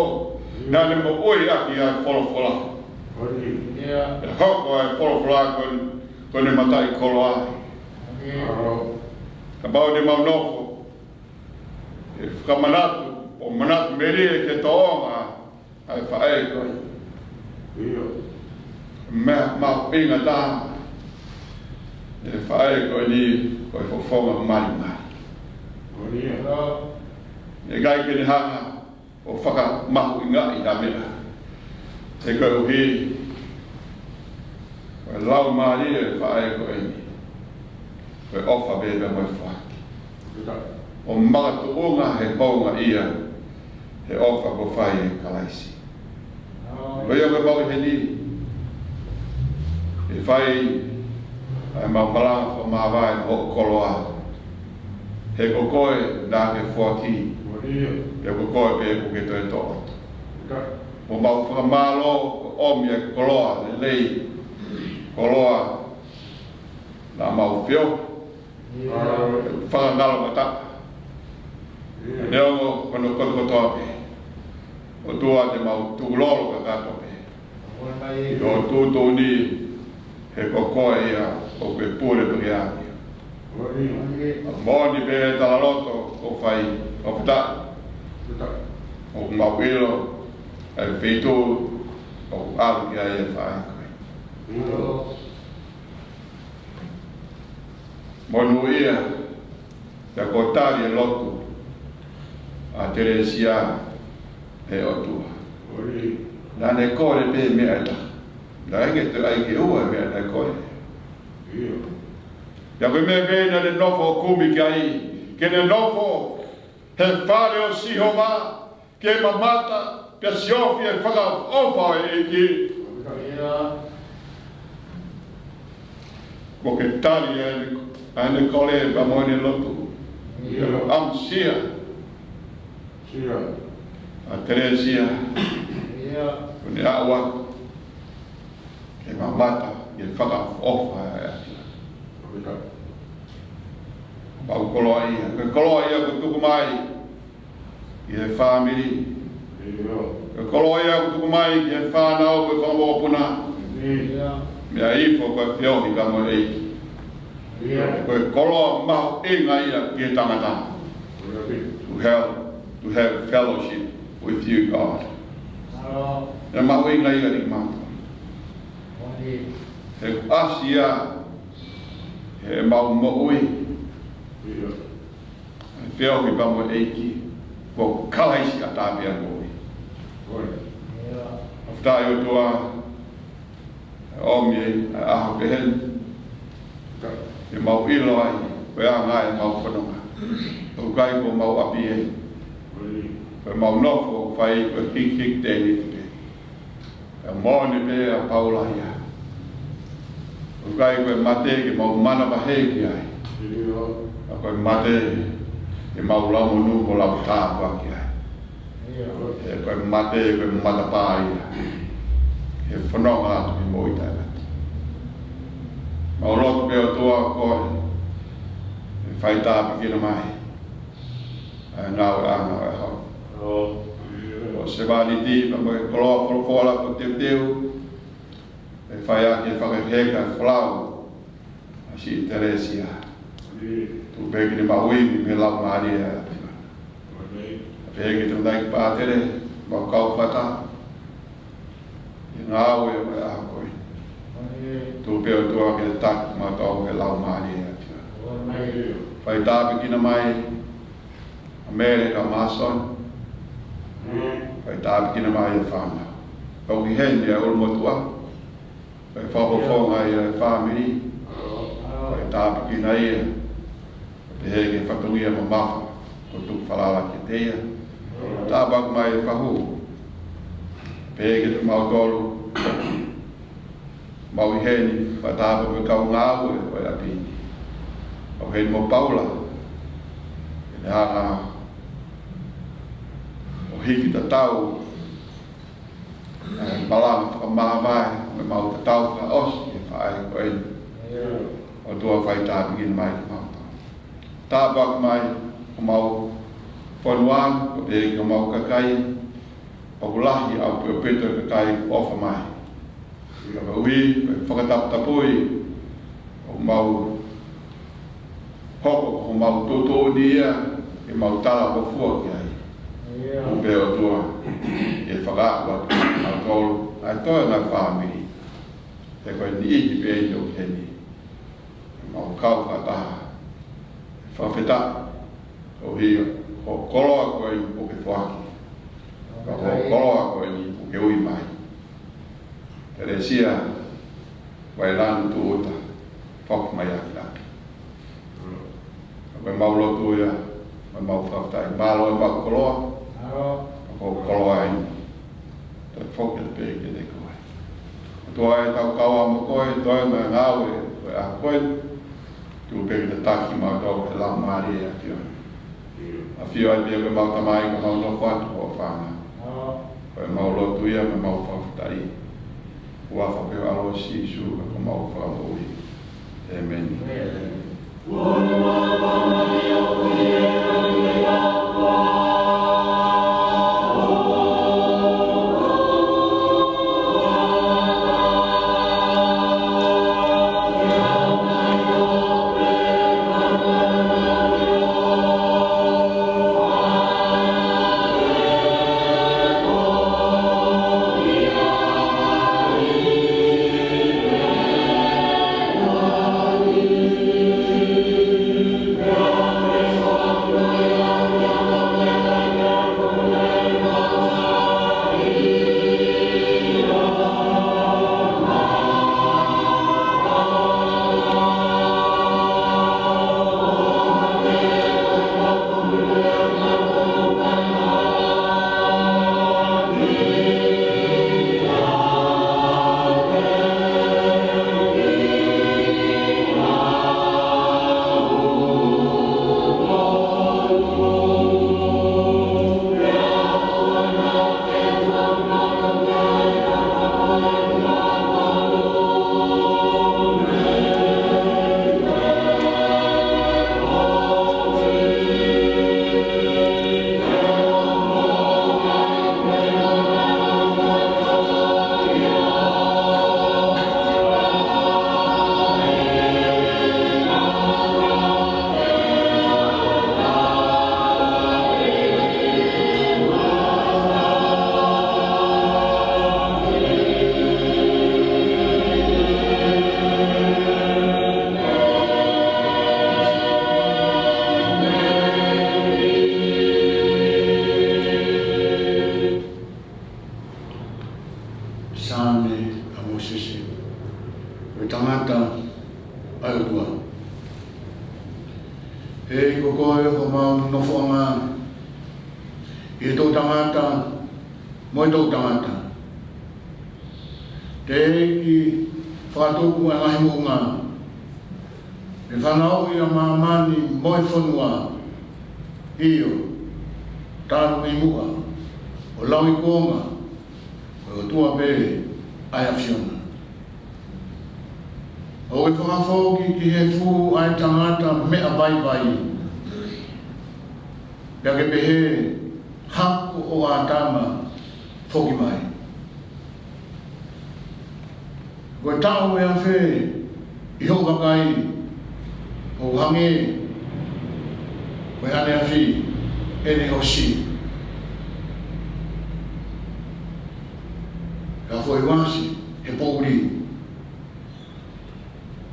naʻa ne moʻui ʻaki ʻa e folofola. Pea hoko ʻa e folofola ko ʻene, ko ʻene mataʻikoloa. Kapau te mau nofo ʻo fakamanatu, ʻo manatu melie ki he tōʻonga ʻa e faʻē ko eni. Meʻa mahuʻinga taha ʻi he faʻē ko eni, ko e fofonga malimali. ʻIkai ke ne hanga ʻo fakamahuʻingaʻi ha meʻa. He koeʻuhi ko e laumālie ʻo e faʻē ko eni, ko e ʻofa pē pea mo e foaki. ʻO makatuʻunga he houngaʻia he ʻofa kuo fai ʻe Kalaisi. Ko ia ʻoku mau ʻi heni, ʻe fai ʻa e mau malanga fakamāvae mo hoʻo koloa. He ko koe naʻa ke foaki, pea ko koe pē ʻoku ke toe toʻo atu. ʻOku mau fakamālō ʻoku ʻomi e koloa lelei, koloa naʻa mau feohi, fakangaloʻi mata. Neongo ko hono kotokotoa pē, ʻOtua, te mau tukulolo kakato pē ʻi hoʻo tuʻutuʻuni, he ko koe ia ʻoku ke pule pē ki ai. Moʻoni pē e talaloto ʻoku fai, ʻoku fai. ʻOku mau ʻilo ʻa e feituʻu ʻoku ʻalu ki ai e faʻē ko eni. Monūʻia, pea kuo tali e lotu ʻa Telesia ʻe he ʻOtua. Naʻa ne kole pē meʻa ʻe taha. Naʻe ʻikai ke toe ʻai ke ua e meʻa naʻe kole. Pea ko e meʻa pē naʻa ne nofo ʻo kumi ki ai, ke ne nofo he fale ʻo Sihova, ke mamata pea siofi e fakaʻofoʻofa ʻo e ʻEiki. Kuo ke tali ʻa ʻene, ʻa ʻene kole pea mo ʻene lotu. ʻAmusia ʻa Telesia, ʻo ne aʻu atu ke mamata ki he fakaʻofoʻofa ʻa e ʻAfiona. Mau koloaʻia, ko e koloaʻia kuo tuku mai ki he fāmili. Ko e koloaʻia kuo tuku mai ki he fānau, ko e fanga mokopuna. Meʻa ifo ko e feohi pea mo e ʻEiki. Ko e koloa mahuʻinga ia ki he tangata. To have, to have fellowship with you, God. Meʻa mahuʻinga ia kiate kimautolu. He ʻasi ia heʻemau moʻui, feohi pea mo e ʻEiki, ko Kalaisi ʻa e tāpea moʻui. ʻOfa atu ʻOtua, ʻomi ʻa e ʻaho pehē ni ke mau ʻilo ai ko e anga ʻemau fononga. ʻOku ʻikai ko homau ʻapi eni. Ko ʻemau nofo fai ko e hikihiki tēniti pē. ʻA e moʻoni pē ʻa Paula ia. ʻOku ʻikai ko e mate ke mau manavahē ki ai. Ka ko e mate ke mau lau monū mo lau tāpuaki ai. He ko e mate, ko e matapā ia he fononga atu ki he moʻui taʻengata. Mau lotu pē ʻOtua ko e fai tāpuekina mai ʻa e ngāueʻanga ʻo e ʻaho. Ko e sevāniti pea mo e koloa folofola kuo teuteu, ʻe fai ʻaki e fakaheka e folau ʻa siʻi Telesia. Tuku pē ke ne maʻu ivi mei he Laumālie ʻa e ʻAfiona. Pehē ki he tangataʻeiki pātele, mau kau fakataha ʻi he ngāue ʻo e ʻaho ko eni. Tuku pē ʻOtua ke taki kimautolu ʻe he Laumālie ʻa e ʻAfiona. Fai tāpuekina mai ʻa Mele kae ʻumaʻā ʻa Soni. Fai tāpuekina mai ʻa e fānau. Toki heni ʻa e ʻulumotuʻa. Fai fakafofonga ia ʻa e fāmili. Fai tāpuekina ia. Pehē ki he fatongia mamafa kuo tuku falala kiate ia. Tāpuaki mai ʻa e fahu. Pehē kiate kimautolu ʻoku mau ʻi heni, fai tāpuaki ki he kau ngāue ʻo e ʻapi ni. ʻOku ʻi heni mo Paula. ʻI he hanga ʻo hiki tatau ʻa e malanga fakamāvae, mo ʻemau tatau fakaʻosi ʻi he faʻahi ko eni. ʻOtua fai tāpuekina mai kimautolu. Tāpuaki mai homau fonua, pehē ki homau kakai, ʻoku lahi ʻaupito ʻa e kakai ʻoku ʻofa mai. Ka ʻoku fakataputapui, ʻoku mau hoko ko homau tuʻutuʻuni ia, ke mau talangofua ki ai. Tuku pē ʻOtua, ke fakaaʻu atu kimautolu, ʻa e toenga ʻo e fāmili. He ko e niʻihi pē eni ʻoku ʻi heni. Mau kau fakataha. Fakafetaʻi. ʻOku ʻi ai hoʻo koloa ko eni kuo ke foaki. Ka ko hoʻo koloa ko eni kuo ke ui mai. Kelesi ia, ʻa e lanu tūʻuta, foki mai ʻaki ʻapi. Ko ʻemau lotu ia, ko ʻemau fakafetaʻi. Mālō ʻemau koloa. Ko hoʻo koloa eni. Toe foki atu pē kiate koe. ʻOtua ē, tau kau mo koe, toe mo e ngāue ʻo e ʻaho ko eni. Tuku pē ke tataki kimautolu ʻe he Laumālie ʻa e ʻAfiona. ʻAfio ai pē ʻemau Tamai, ka mau nofo atu ko e fānau. Ko ʻemau lotu ia mo ʻemau fakafetaʻi. Huafa pē ʻo e ʻAlo ʻo Sīsū ko homau Fakamoʻui. ʻĒmeni. Saame ʻa Mōsese, ko e tangata ʻa e ʻOtua. ʻEiki, ko koe homau nofoʻanga, ʻi he toʻutangata mo e toʻutangata. Teʻeki fakatupu ʻa e ngaahi moʻunga, ke fanauʻi ʻa māmani mo e fonua, ʻio, talu mei muʻa ʻo lauikuonga, ko e ʻOtua pē ʻa e ʻAfiona. ʻOku ke fakafoki ki he fuʻu ʻa e tangata meʻa vaivai, pea ke pehē, hako ʻo ʻĀtama, foki mai. Ko e taʻu ʻe afe ʻi hoʻo vakai, ʻoku hangē ko e ʻaneafi ʻene ʻosi. Ka foʻi uasi he poʻuli.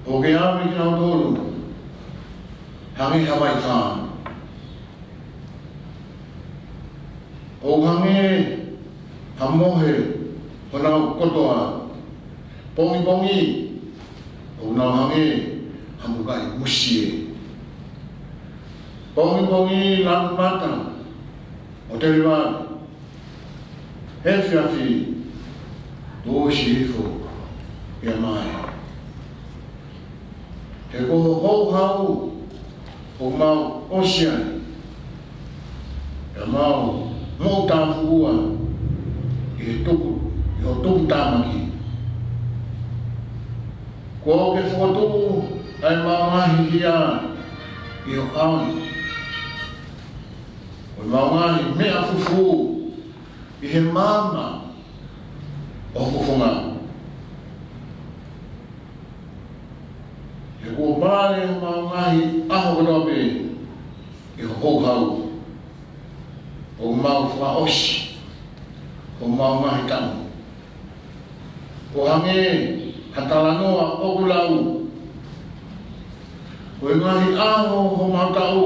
ʻOku ke ʻave kinautolu hangē ha vaifā. ʻOku hangē ha mohe honau kotoa. Pongipongi, ʻoku nau hangē ha mukaʻi musie. Pongipongi, lanu mata ʻo televale. Efiafi, tuʻusi hifo pea mae. He ko ho houhau ʻoku mau ʻosi ai, pea mau moʻutāfuʻua ʻi he tupu, ʻi ho tuputāmaki. Kuo ke fokotuʻu ʻa e ngaahi hia ʻi ho ʻao ni, ko e ngaahi meʻa fufū ʻi he maama ʻo ho fofonga. He kuo pale homau ngaahi ʻaho kotoa pē ʻi ho houhau. ʻOku mau fakaʻosi homau ngaahi taʻu. ʻO hangē ha talanoa ʻoku lau, ko e ngaahi ʻaho homau taʻu,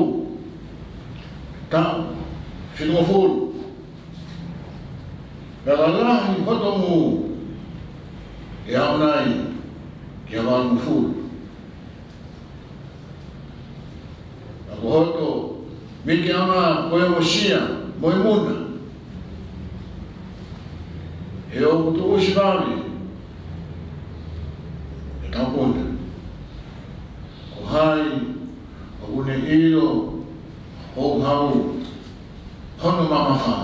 taʻu fitungofulu. Pea lalahi hoto ngū ʻe aʻu nai ki he valungofulu. Pea ko hoto mitiʻanga ko e ongosia mo e muna. He ʻoku tuʻusi vave ʻetau puna. Ko hai ʻoku ne ʻilo ho houhau hono mamafa?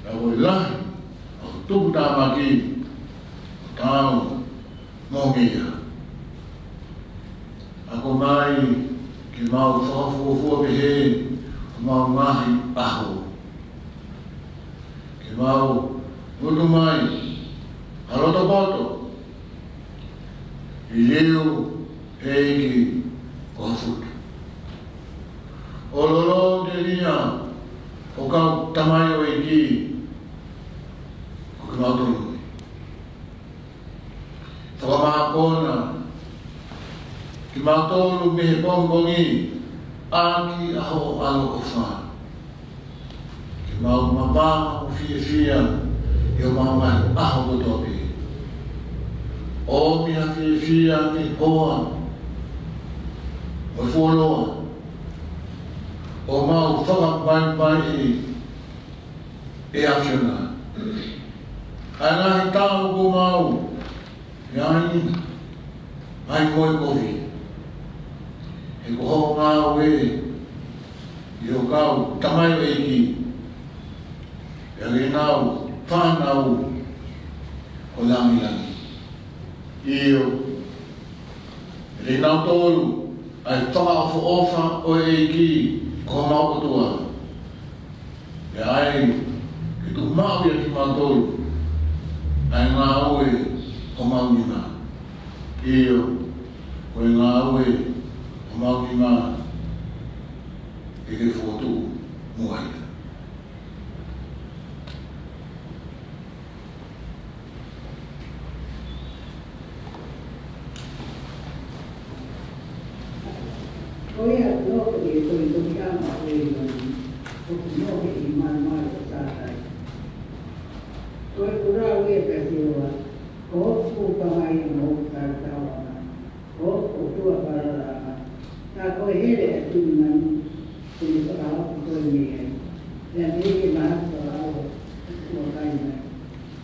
Pea ko e lahi ʻo ho tuputāmaki ʻoku tau moʻungia. Ako mai ke mau fakafuofua pehē homau ngaahi ʻaho. Ke mau ngutu mai ha loto poto, liliu ʻEiki ko ho futu. ʻO lolo telia ho kau tamaioʻeiki ko kimautolu ni. Fakamākona kimautolu mei he pongipongi ʻaki ʻa hoʻo ʻaloʻofa. Ke mau mapama mo fiefia ʻi homau ngaahi ʻaho kotoa pē. ʻOmi ha fiefia ki he hoa mo e fuoloa, ʻo mau fakavaivaiʻi ʻe ʻAfiona ʻa e ngaahi taʻu kuo mau ʻi ai, ʻai mo e kovi. He ko hoʻo ngāue ʻi ho kau tamaioʻeiki, pea ke nau fānau ʻo langilangi. ʻIo, ʻe kinautolu ʻa e fakaʻofoʻofa ʻo e ʻEiki ko homau ʻOtua. Pea ʻai ke tuʻumaʻu ʻiate kimautolu ʻa e ngāue ʻa homau nima. ʻIo, ko e ngāue ʻa homau nima ʻe ke fokotuʻu muʻa ia. Ko ia kuo nofo ʻi he toitoiʻanga ʻo ʻEiloni, ʻoku mohe ʻi he malumalu ʻo Sātai. Ko e kuo lau ia kia Sihova, ko hoku fanga ia mo hoku tautauʻanga, ko hoku ʻOtua falalaʻanga. Ka ko e hele ʻa e tuʻi manu, te ne fakahoki koe mei ai. Pea te ke mahaki fakaʻauha ʻi he ʻoku kai mai.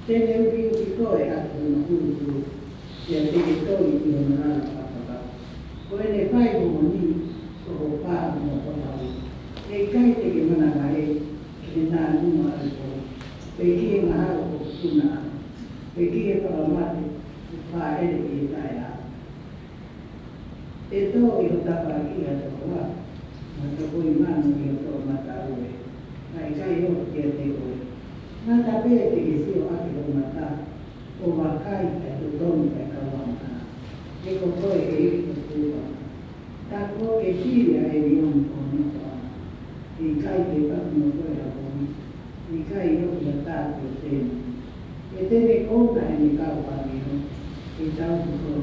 Te ne ukiuki koe ʻaki hono kulukulu, pea te ke toi ʻi hono lalo fakapapau. Ko ʻene fai moʻoni ko ho pā mo ho fakapapau. ʻE ʻikai te ke manavahē ki he nānunga ʻo e pō, pe ki he ngahau ʻo e kunaʻanga, pe ki he fakamate ʻoku fāʻele ʻi he taʻeʻaonga. ʻE tō ʻi ho tafaʻaki ha tokoua, mo ha tokoi manu ʻi ho toʻomataʻu, ka ʻe ʻikai ʻoho kiate koe. Ngata pē te ke sio ʻaki ho mata, ʻo vakai ʻa e totongi ʻa e kau angahala. He ko koe ʻe hiki ho tuʻunga. Tā kuo ke fili ʻa ʻElioni ko ho nofoʻanga. ʻE ʻikai ke fakamoʻui koe ha povi, ʻe ʻikai ʻoʻi ha tā kuo tenu. ʻE te ne kouna ʻene kau ʻāngelo ke tauhi koe.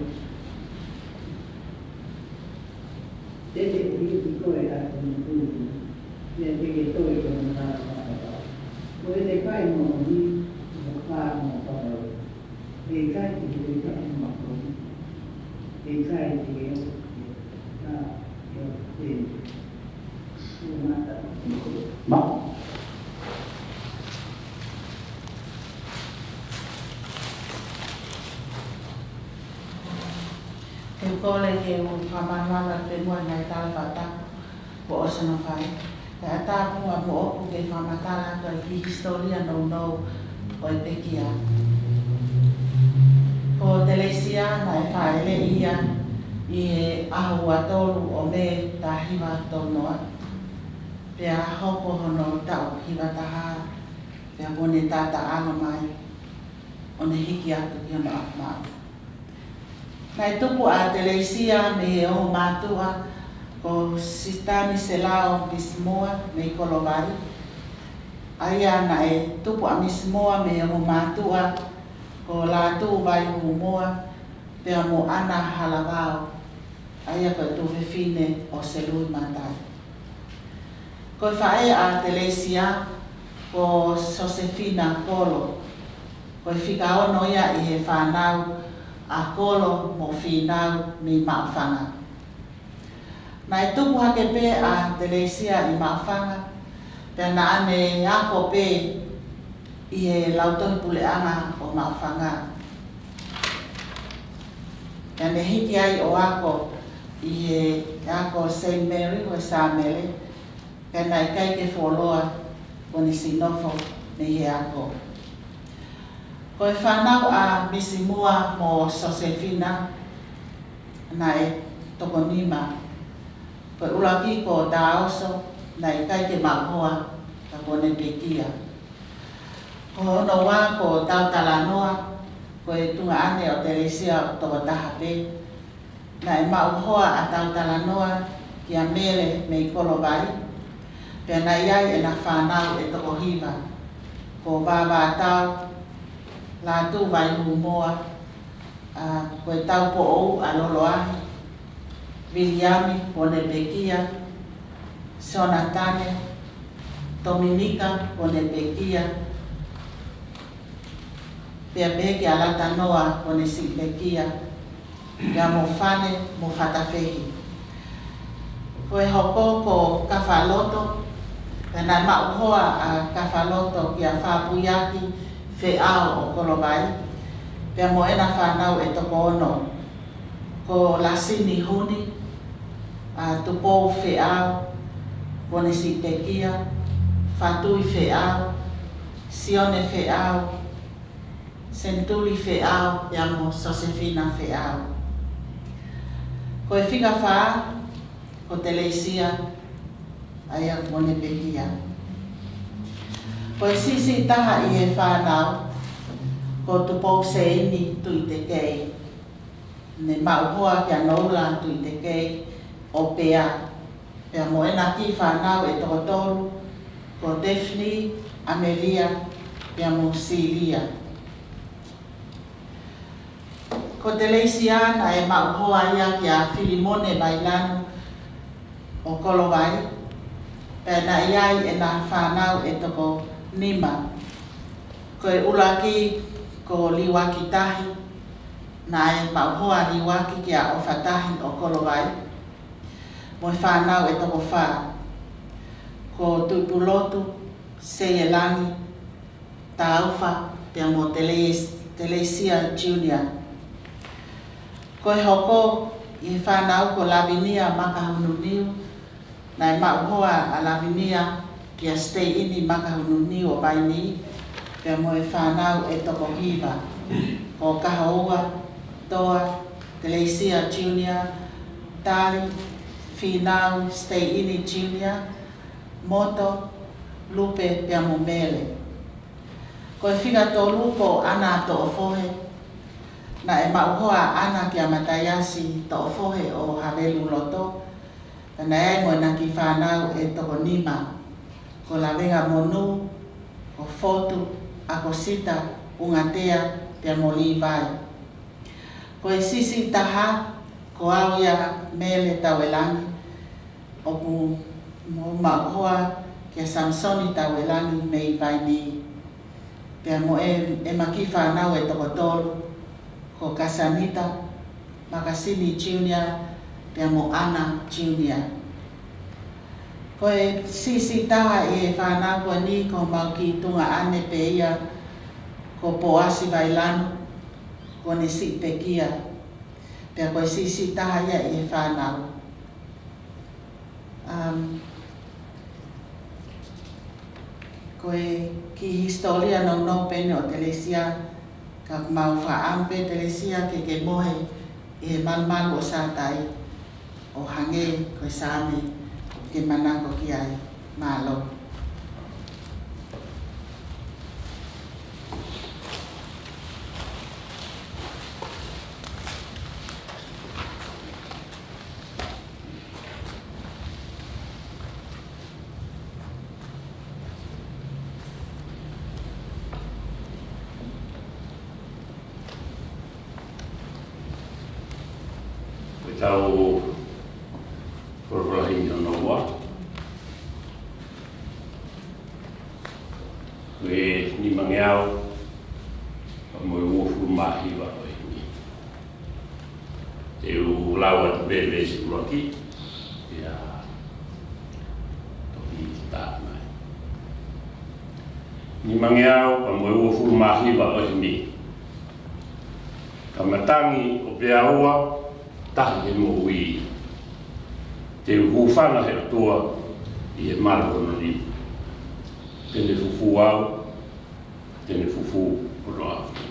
Te te uiuiʻi koe ʻa e ʻunuʻunu, pea te ke toe ki hono lalo fakapapau. Ko ʻete fai moʻoni, ʻi hoʻo fānau fakapapau. ʻIkai te ke fai moʻoni. ʻIkai te ke ʻo, ʻa, ʻo, te. Ma. Te u kole ke u fakamalumalu atu pē muʻa ʻi he ngaahi tala fakatapu kuo ʻosi hono fai. Kae ʻatā muʻa moʻoku ke fakamatala atu ʻa e kiʻi hisitōlia nounou ʻo e pekia. Ko Telesia naʻe fāʻeleʻi ia ʻi he ʻaho ua tolu ʻo Mē taha hiva tolu noa. Pea hoko hono taʻu hiva taha, pea kuo ne tātāʻalo mai, ʻo ne hiki atu ki hono ʻapi maʻu. Naʻe tupu ʻa Telesia mei he ongo mātuʻa ko Sisitani Selao Pisimoa mei Kolovali. ʻA ia naʻe tupu ʻa Pisimoa mei he ongo mātuʻa ko Lātūvaihūmoa pea mo ʻAna Halavao, ʻa ia ko e tuofefine ʻo Selui Matai. Ko e faʻē ʻa Telesia ko Sosefina Kolo. Ko e fika ono ia ʻi he fānau ʻa Kolo mo Fīnau mei Maʻufanga. Naʻe tupu hake pē ʻa Telesia ʻi Maʻufanga, pea naʻa ne ako pē ʻi he lautohi puleʻanga ʻo Maʻufanga. Pea ne hiki ai ʻo ako ʻi he ako Saint Mary ʻo e Sāmele, pea naʻe ʻikai ke fuoloa kuo ne siʻi nofo mei he ako. Ko e fānau ʻa Pisimoa mo Sosefina naʻe toko nima. Ko e ʻuluaki ko Tāoso, naʻe ʻikai ke maʻu hoa, ka kuo ne pekia. Ko hono ua ko Tautalanoa, ko e tuongaʻane ʻo Telesia ʻoku toko taha pē. Naʻe maʻu hoa ʻa Tautalanoa kia Mele mei Kolovai, pea naʻe ʻi ai ʻena fānau ʻe toko hiva, ko Vāvātau, Lātūvaihūmoa, ʻa, ko e Taupoʻou ʻa Loloahi, Viliami kuo ne pekia, Sonatane, Tominika kuo ne pekia, pea pehē kia Latanoa kuo ne siʻi pekia, pea mo Fane mo Fatafehi. Ko e hoko ko Kafaloto, pea naʻe maʻu hoa ʻa Kafaloto kia Fāpuiaki Feʻao ʻo Kolovai, pea mo ʻena fānau ʻe toko ono, ko Lasini Huni, ʻa Tupou Feʻao, kuo ne siʻi pekia, Fatui Feʻao, Sione Feʻao, Senituli Feʻao, pea mo Sosefina Feʻao. Ko e fika fā, ko Telesia, ʻa ia kuo ne pekia. Ko e siʻisiʻi taha ʻi he fānau, ko Tupou Seini Tuʻitekei. Ne maʻu hoa kia Noula Tuʻitekei ʻo Pea, pea mo ʻena kiʻi fānau ʻe toko tolu, ko Tefini, ʻAmelia, pea mo Silia. Ko Telesia naʻe maʻu hoa ia kia Filimone Vailanu ʻo Kolovai, pea naʻe ʻi ai ʻena fānau ʻe toko nima. Ko e ʻuluaki ko Liuaki Tahi, naʻe maʻu hoa ʻa Liuaki kia ʻOfa Tahi ʻo Kolovai, mo e fānau ʻe toko fā, ko Tuʻipulotu, Seielangi, Taufa, pea mo Teleis-, Telesia Junior. Ko e hoko ʻi he fānau ko Lavinia Makahununiu, naʻe maʻu hoa ʻa Lavinia kia Siteini Makahununiu ʻo Vainī, pea mo e fānau ʻe toko hiva, ko Kahoua, Toa, Telesia Junior, Tali, Fīnau, Siteini Junior, Moto, Lupe, pea mo Mele. Ko e fika tolu ko ʻAna Toʻofohe, naʻe maʻu hoa ʻa ʻAna kia Mataiasi Toʻofohe ʻo Haveluloto, pea naʻe ʻi ai mo ʻena kiʻi fānau ʻe toko nima, ko Lavengamonu, ko Fotu, ʻa ko Sita, Ungatea, pea mo Līvai. Ko e siʻisiʻi taha, ko au ia Mele Tauelangi, ʻOku mou maʻu hoa kia Samisoni Tauelangi mei Vainī. Pea mo e, ʻema kiʻi fānau ʻe toko tolu, ko Kasanita, Makasini Junior, pea mo ʻAna Junior. Ko e siʻisiʻi taha ʻi he fānau ko eni ko homau kiʻi tuongaʻane pē ia ko Poasi Vailanu, ko ʻene siʻi pekia. Pea ko e siʻisiʻi taha ia ʻi he fānau. Um, ko e kiʻi hisitōlia nounou pē eni ʻo Telesia, ka ʻoku mau fakaʻamu pē Telesia ke ke mohe ʻi he malumalu ʻo Sātai, ʻo hangē ko e Saame ke manako ki ai. Mālō. Ko ʻetau folofola himi hono ua, ko e nimangeau pea mo e uofulu mā hiva ʻo e himi. Te u lau atu pē veesi ʻuluaki, pea toki tā mai. Nimangeau pea mo e uofulu mā hiva ʻo e himi. Ka matangi ʻo Peaua, tahi he moʻui. Te u hūfanga he ʻOtua ʻi he malu hono nima. Te ne fufū au, te ne fufū hono ʻaofi.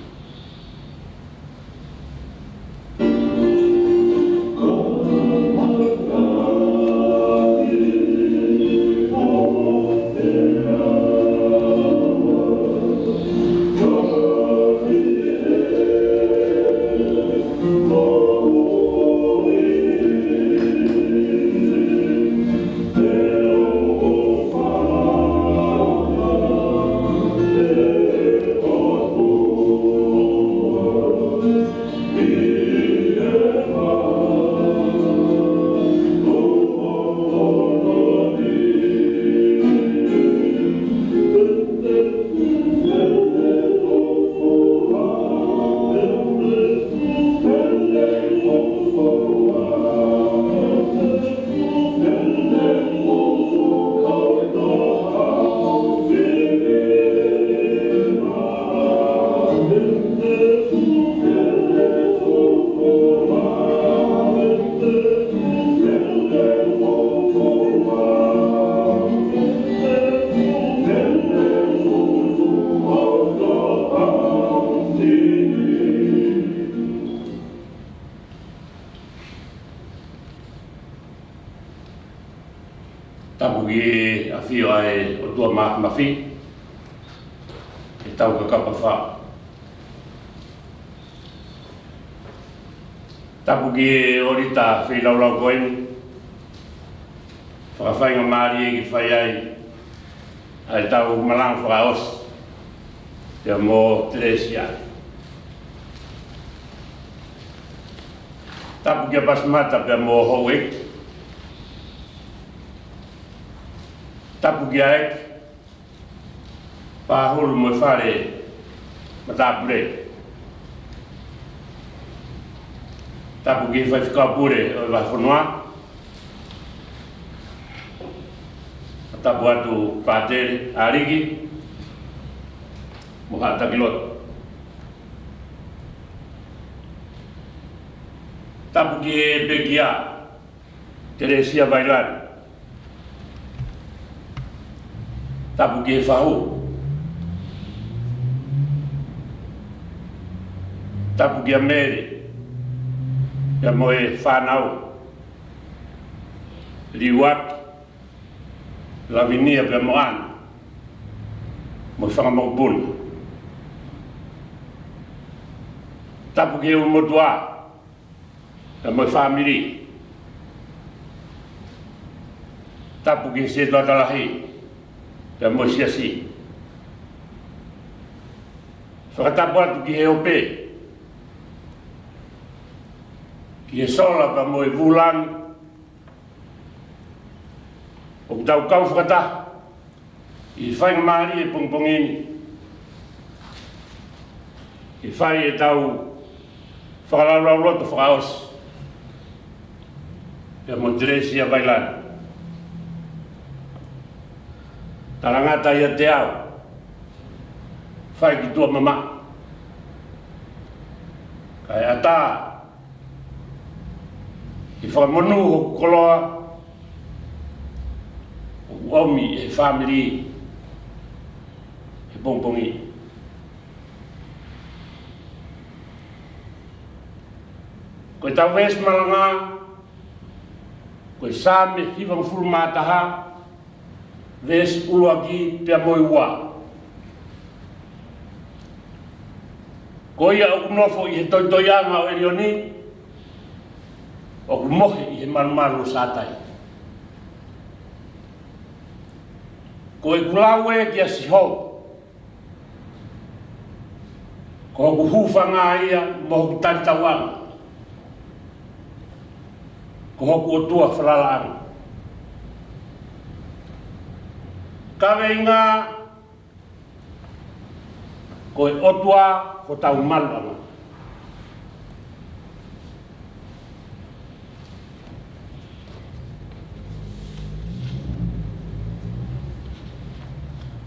Tapu ki he ʻafio ʻa e ʻOtua Māfimafi, ʻi he taukakapa fā. Tapu ki he ʻōlita feilaulau ko eni, fakafaingamālie ke fai ai ʻa ʻetau malanga fakaʻosi pea mo Telesia. Tapu kia Pasimata pea mo houʻeiki. Tapu kia ʻEiki Pahulu mo e fale matāpule. Tapu ki he faifekau pule ʻo e vahefonua. Tapu atu Pātele ʻAliki mo haʻa taki lotu. Tapu ki he pekia Telesia Vailanu. Tapu ki he fahu. Tapu kia Mele pea mo e fānau, Liuaki, Lavinia pea mo ʻAna, mo e fanga mokopuna. Tapu ki he ʻulumotuʻa pea mo e fāmili. Tapu ki he setuata lahi pea mo e siasi. Fakatapu atu ki he ope, ki he sola pea mo e vūlangi. Tau kau fakataha ʻi he faingamālie ʻo e pongipongi ni, ʻi he fai ʻetau fakalaulauloto fakaʻosi pea mo Telesia Vailani. Talangata ʻiate au, fai ki tuʻa mamaʻo, kae ʻatā ke fakamonū hoku koloa ʻoku ʻomi ʻe he fāmili he pongipongi. Ko ʻetau veesi malanga, ko e Saame hivangofulu mā taha, veesi ʻuluaki pea mo e ua. Ko ia ʻoku nofo ʻi he toitoiʻanga ʻo ʻElioni, ʻoku mohe ʻi he malumalu ʻo Sātai. Ko ʻeku lau ē kia Sihova, ko hoku hūfanga ia mo hoku talitauʻanga, ko hoku ʻOtua falalaʻanga. Kaveinga: Ko e ʻOtua hotau maluʻanga.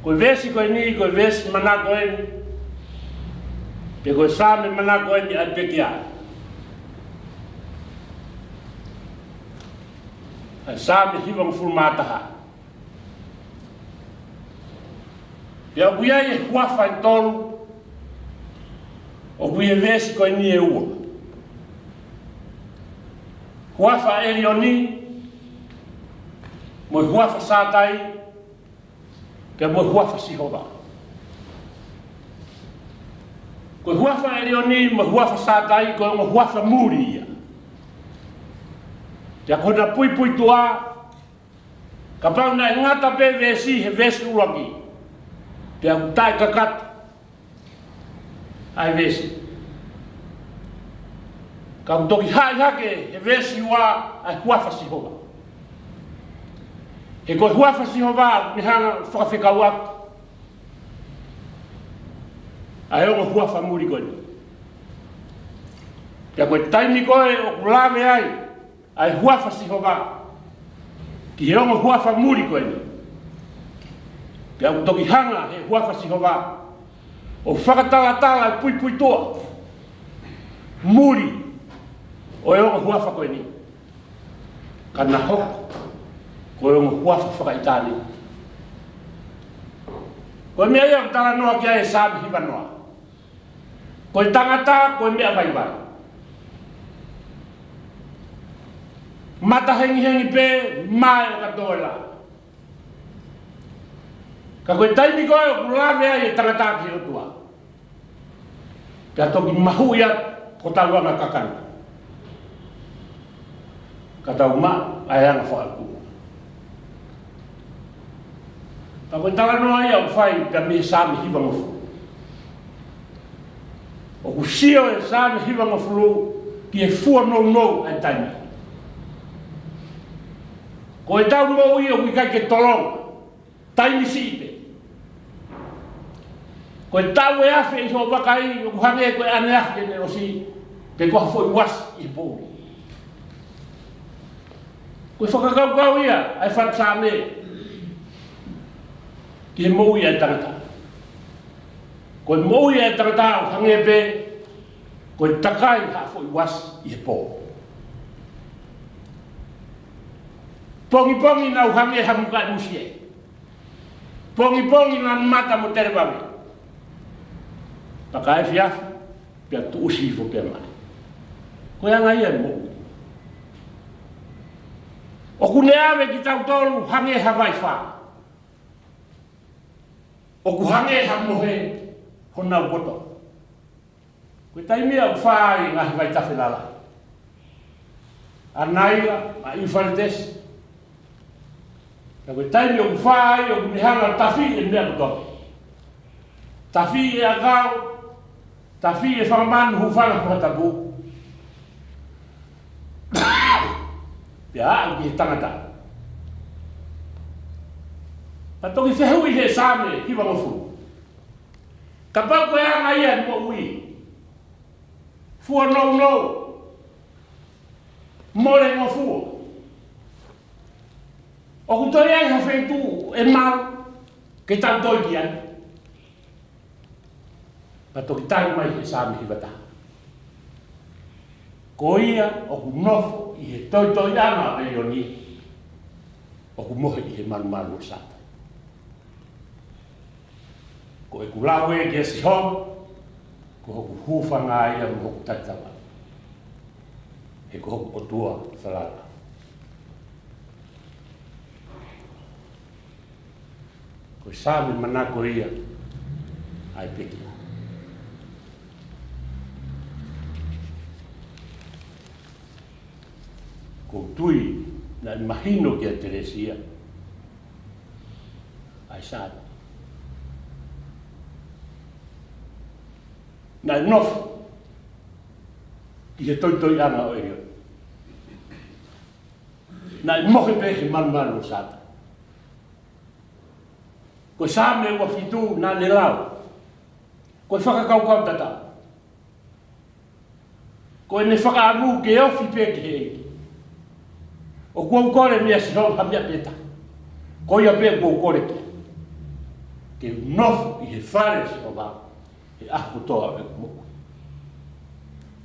Ko e veesi ko eni, ko e veesi manako eni, pe ko e Saame manako eni ʻa e pekia. ʻA e Saame hivangofulu mā taha. Pea ʻoku ʻi ai e huafa ʻe tolu ʻoku ʻi he veesi ko eni ʻe ua. Huafa ʻElioni, mo e huafa Sātai, pea mo e huafa Sihova. Ko e huafa ʻElioni mo e huafa Sātai, ko e ongo huafa muli ia. Pea ko hona puipuituʻa, kapau naʻe ngata pē veesi he veesi ʻuluaki, pea ʻoku taʻekakato ʻa e veesi. Ka ʻoku toki haʻi hake he veesi ua ʻa e huafa Sihova. He ko e huafa Sihova ʻoku ne hanga ʻo fakafekauʻaki ʻa e ongo huafa muli ko eni. Pea ko e taimi ko ē ʻoku lave ai ʻa e huafa Sihova ki he ongo huafa muli ko eni, pea ʻoku toki hanga he huafa Sihova ʻo fakatalatala e puipuituʻa muli ʻo e ongo huafa ko eni, ka na hoko ko e ongo huafa fakaʻitāniti. Ko e meʻa ia ʻoku talanoa ki ai e Saame hivanoa. Ko e tangata ko e meʻa vaivai, mata hengihengi pē, mae ʻo katoa e laʻā. Ka ko e taimi ko ē ʻoku lave ai e tangata ki he ʻOtua, pea toki mahuʻi atu hotau anga kakano, ka tau maʻu ʻa e anga fakaʻaku. Ka ko e talanoa ia ʻoku fai pē mei he Saame hivangofulu. ʻOku sio e Saame hivangofulu ki he fua nounou ʻa e taimi. Ko ʻetau moʻui ʻoku ʻikai ke tolonga, taimi siʻi pē. Ko e taʻu ʻe afe ʻi hoʻo vakai, ʻoku hangē ko e ʻaneafi ʻene ʻosi, pe ko ha foʻi uasi ʻi he poʻuli. Ko e fakakaukau ia ʻa e fatu Saame ki he moʻui ʻa e tangata. Ko e moʻui ʻa e tangata ʻoku hangē pē ko e takai ha foʻi uasi ʻi he pō. Pongipongi naʻa nau hangē ha mukaʻi musie. Pongipongi lanu mata mo televave. Pea ka efiafi, pea tuʻusi hifo pea mate. Ko e anga ia e moʻui. ʻOku ne ʻave kitautolu hangē ha vaifā. ʻOku hangē ha mohe honau koto. Ko e taimi ia ʻoku fā ai e ngaahi vaitafe lalahi. ʻA Naila, ʻa ʻIufaletesi. Ka ko e taimi ʻoku fā ai, ʻoku ne hanga ʻo tafiʻi e meʻa kotoa. Tafiʻi e ʻakau, tafiʻi e fanga manu hūfanga he fakatapu. Pea aʻu ki he tangata. Ka toki fehuʻi he Saame hivangofulu, kapau ko e anga ia e moʻui, fua nounou, mole ngofua, ʻoku toe ʻi ai ha feituʻu ʻe malu ke tau toe ki ai? Pea toki tali mai he Saame hivataha, ko ia ʻoku nofo ʻi he toitoiʻanga ʻo ʻElioni, ʻoku mohe ʻi he malumalu ʻo Sātai. Ko ʻeku lau ē kia Sihova, ko hoku hūfanga ia mo hoku tatau, he ko hoku ʻOtua falala. Ko e Saame manako ia ʻa e pekia. ʻOku ou tui naʻe mahino kia Telesia ʻa e Saame. Naʻe nofo ʻi he toitoiʻanga ʻo ʻElioni. Naʻe mohe pē he malumalu ʻo Sātai. Ko e Saame ua fitu naʻa ne lau, ko e fakakaukau tatau. Ko ʻene fakaʻamu ke ofi pē ki he ʻEiki. ʻOku ou kole meia Sihova ha meʻa pē taha. Ko ia pē ʻoku ou kole ki ai, ke u nofo ʻi he fale ʻo Sihova he ʻaho kotoa ʻo ʻeku moʻui,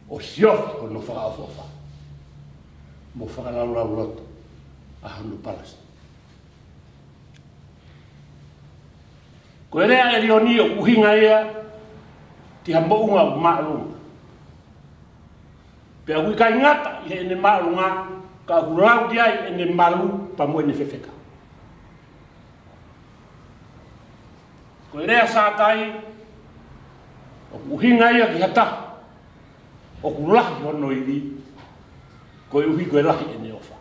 ʻo siofi hono fakaʻofoʻofa, mo fakalaulauloto ʻa hono palasi. Ko e lea ʻa ʻElioni ʻoku ʻuhinga ia ki ha moʻunga ʻoku māʻolunga. Pea ʻoku ʻikai ngata ʻi heʻene māʻolunga, ka ʻoku lau ki ai ʻene malu pea mo ʻene fefeka. Ko e lea Sātai ʻoku ʻuhinga ia ki ha taha ʻoku lahi hono ivi, koeʻuhi ko e lahi ʻene ʻofa.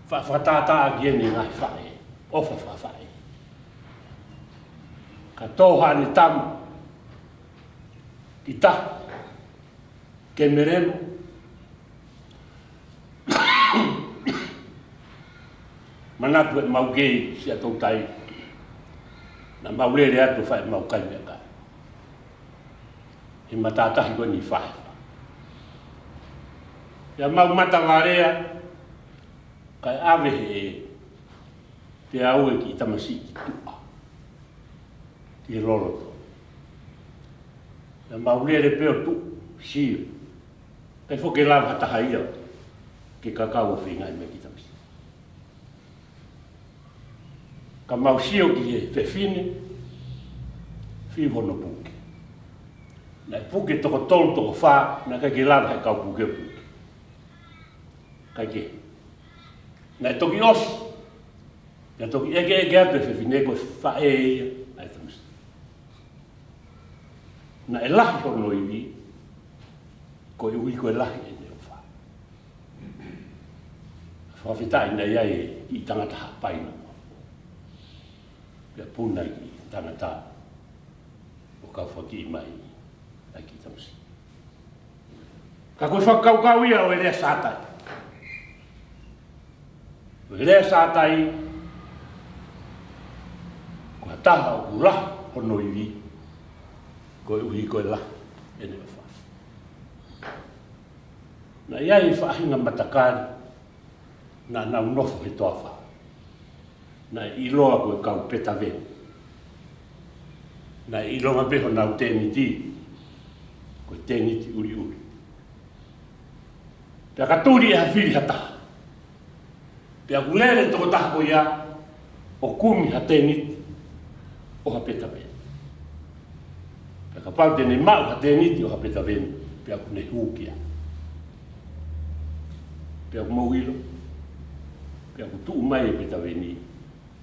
Fa-, fakatātā ki heʻene ngaahi faʻē, ʻofa fakafaʻē. Ka tō haʻane tama ki tahi ke melemo. Manatu ʻemau kei Siaʻatoutai, naʻa mau lele atu ʻo fai ʻemau kai meʻakai he matātahi ko eni ʻi Fahefa. Pea mau matavalea, kae ʻave he ʻē, pea ʻalu e kiʻi tamasiʻi ki tuʻa, ki he loloto. Pea mau lele pē ʻo tuʻu, sio, ʻikai foki ke lava ha taha ia ke kakau ʻo feingaʻi mai e kiʻi tamasiʻi. Ka mau sio ki he fefine, fiu hono puke. Naʻe puke toko tolu, toko fā, naʻe ʻikai ke lava he kau puke ʻo puke. ʻIkai ke. Naʻe toki ʻosi, naʻe toki ʻekeʻeke atu e fefine ko e faʻē ia ʻa e tamasiʻi. Naʻe lahi hono ivi, koeʻuhi ko e lahi ʻene ʻofa. Fakafetaʻi naʻe ʻi ai e kiʻi tangata haʻapaina. Pea puna e kiʻi tangata ʻo kau fakakiʻi mai ʻa e kiʻi tamasiʻi. Ka ko e fakakaukau ia ʻo e lea Sātai. Ko e lea Sātai, ko ha taha ʻoku lahi hono ivi, koeʻuhi ko e lahi ʻene ʻofa. Naʻe ʻi ai e faʻahinga matakali naʻa nau nofo he toafa. Naʻe ʻiloa ko e kau Petaveni. Naʻe ʻilonga pē honau tēniti ko e tēniti ʻuliʻuli. Pea ka tuli ʻe ha fili ha taha, pea ʻoku lele e tokotaha ko ia ʻo kumi ha tēniti ʻo ha Petaveni. Pea kapau te ne maʻu ha tēniti ʻo ha Petaveni, pea ʻoku ne hū ki ai. Pea ʻoku mou ʻilo, pea ʻoku tuʻu mai e Petaveni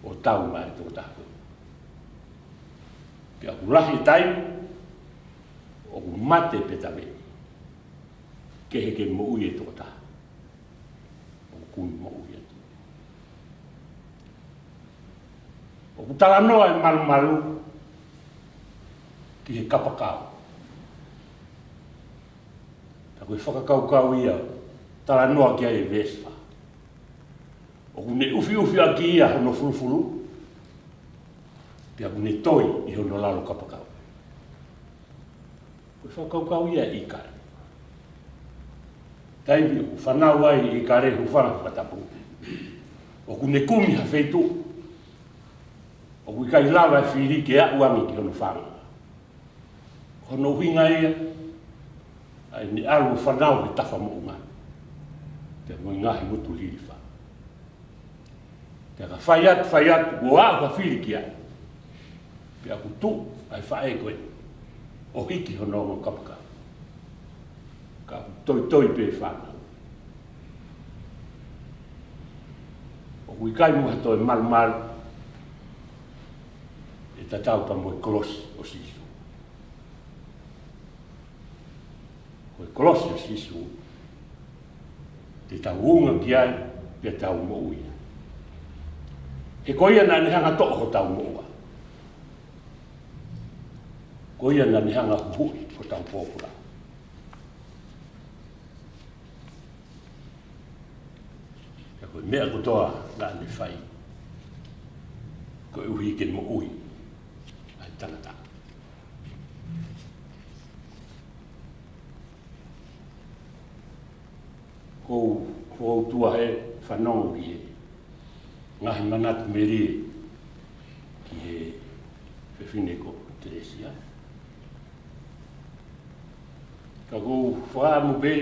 ʻo tau mai e tokotaha ko ia. Pea ʻoku lahi e taimi ʻoku mate e Petaveni, kehe ke moʻui e tokotaha ʻoku ne moʻui atu. ʻOku talanoa e malumalu ki he kapakau. Ka ko e fakakaukau ia ʻoku talanoa ki ai e veesi fā. ʻOku ne ʻufiʻufi ʻaki ia hono fulufulu, pea ʻoku ne toi ʻi hono lalo kapakau. Ko e fakakaukau ia ʻa ʻIkale. Taimi ʻoku fanau ai ʻIkale, hūfanga he fakatapu, ʻoku ne kumi ha feituʻu ʻoku ʻikai lava e fili ke aʻu ange ki hono fānau. Ko hono ʻuhinga ia ʻa ʻene ʻalu ʻo fanau he tafa moʻunga, pea mo e ngaahi ngutu lilifa. Pea ka fai atu, fai atu, ʻo aʻu ha fili ki ai, pea ʻoku tuʻu ʻa e faʻē ko ē ʻo hiki hono ongo kapakau, ka ʻoku toitoi pē fānau. ʻOku ʻikai mo ha toe malumalu ʻe tatau pea mo e kolosi ʻo Sīsū. Ko e kolosi ʻo Sīsū te tau unga ki ai, pea tau moʻui ai. He ko ia naʻa ne hanga ʻo toʻo hotau moʻua. Ko ia naʻa ne hanga ʻo huhuʻi hotau pōpula. Pea ko e meʻa kotoa naʻa ne fai, koeʻuhi ke moʻui ʻa e tangata. Ko, ko u tuʻu he fanongo ki he ngaahi manatu melie ki he fefine ko Telesia. Ka ko u fakaʻamu pē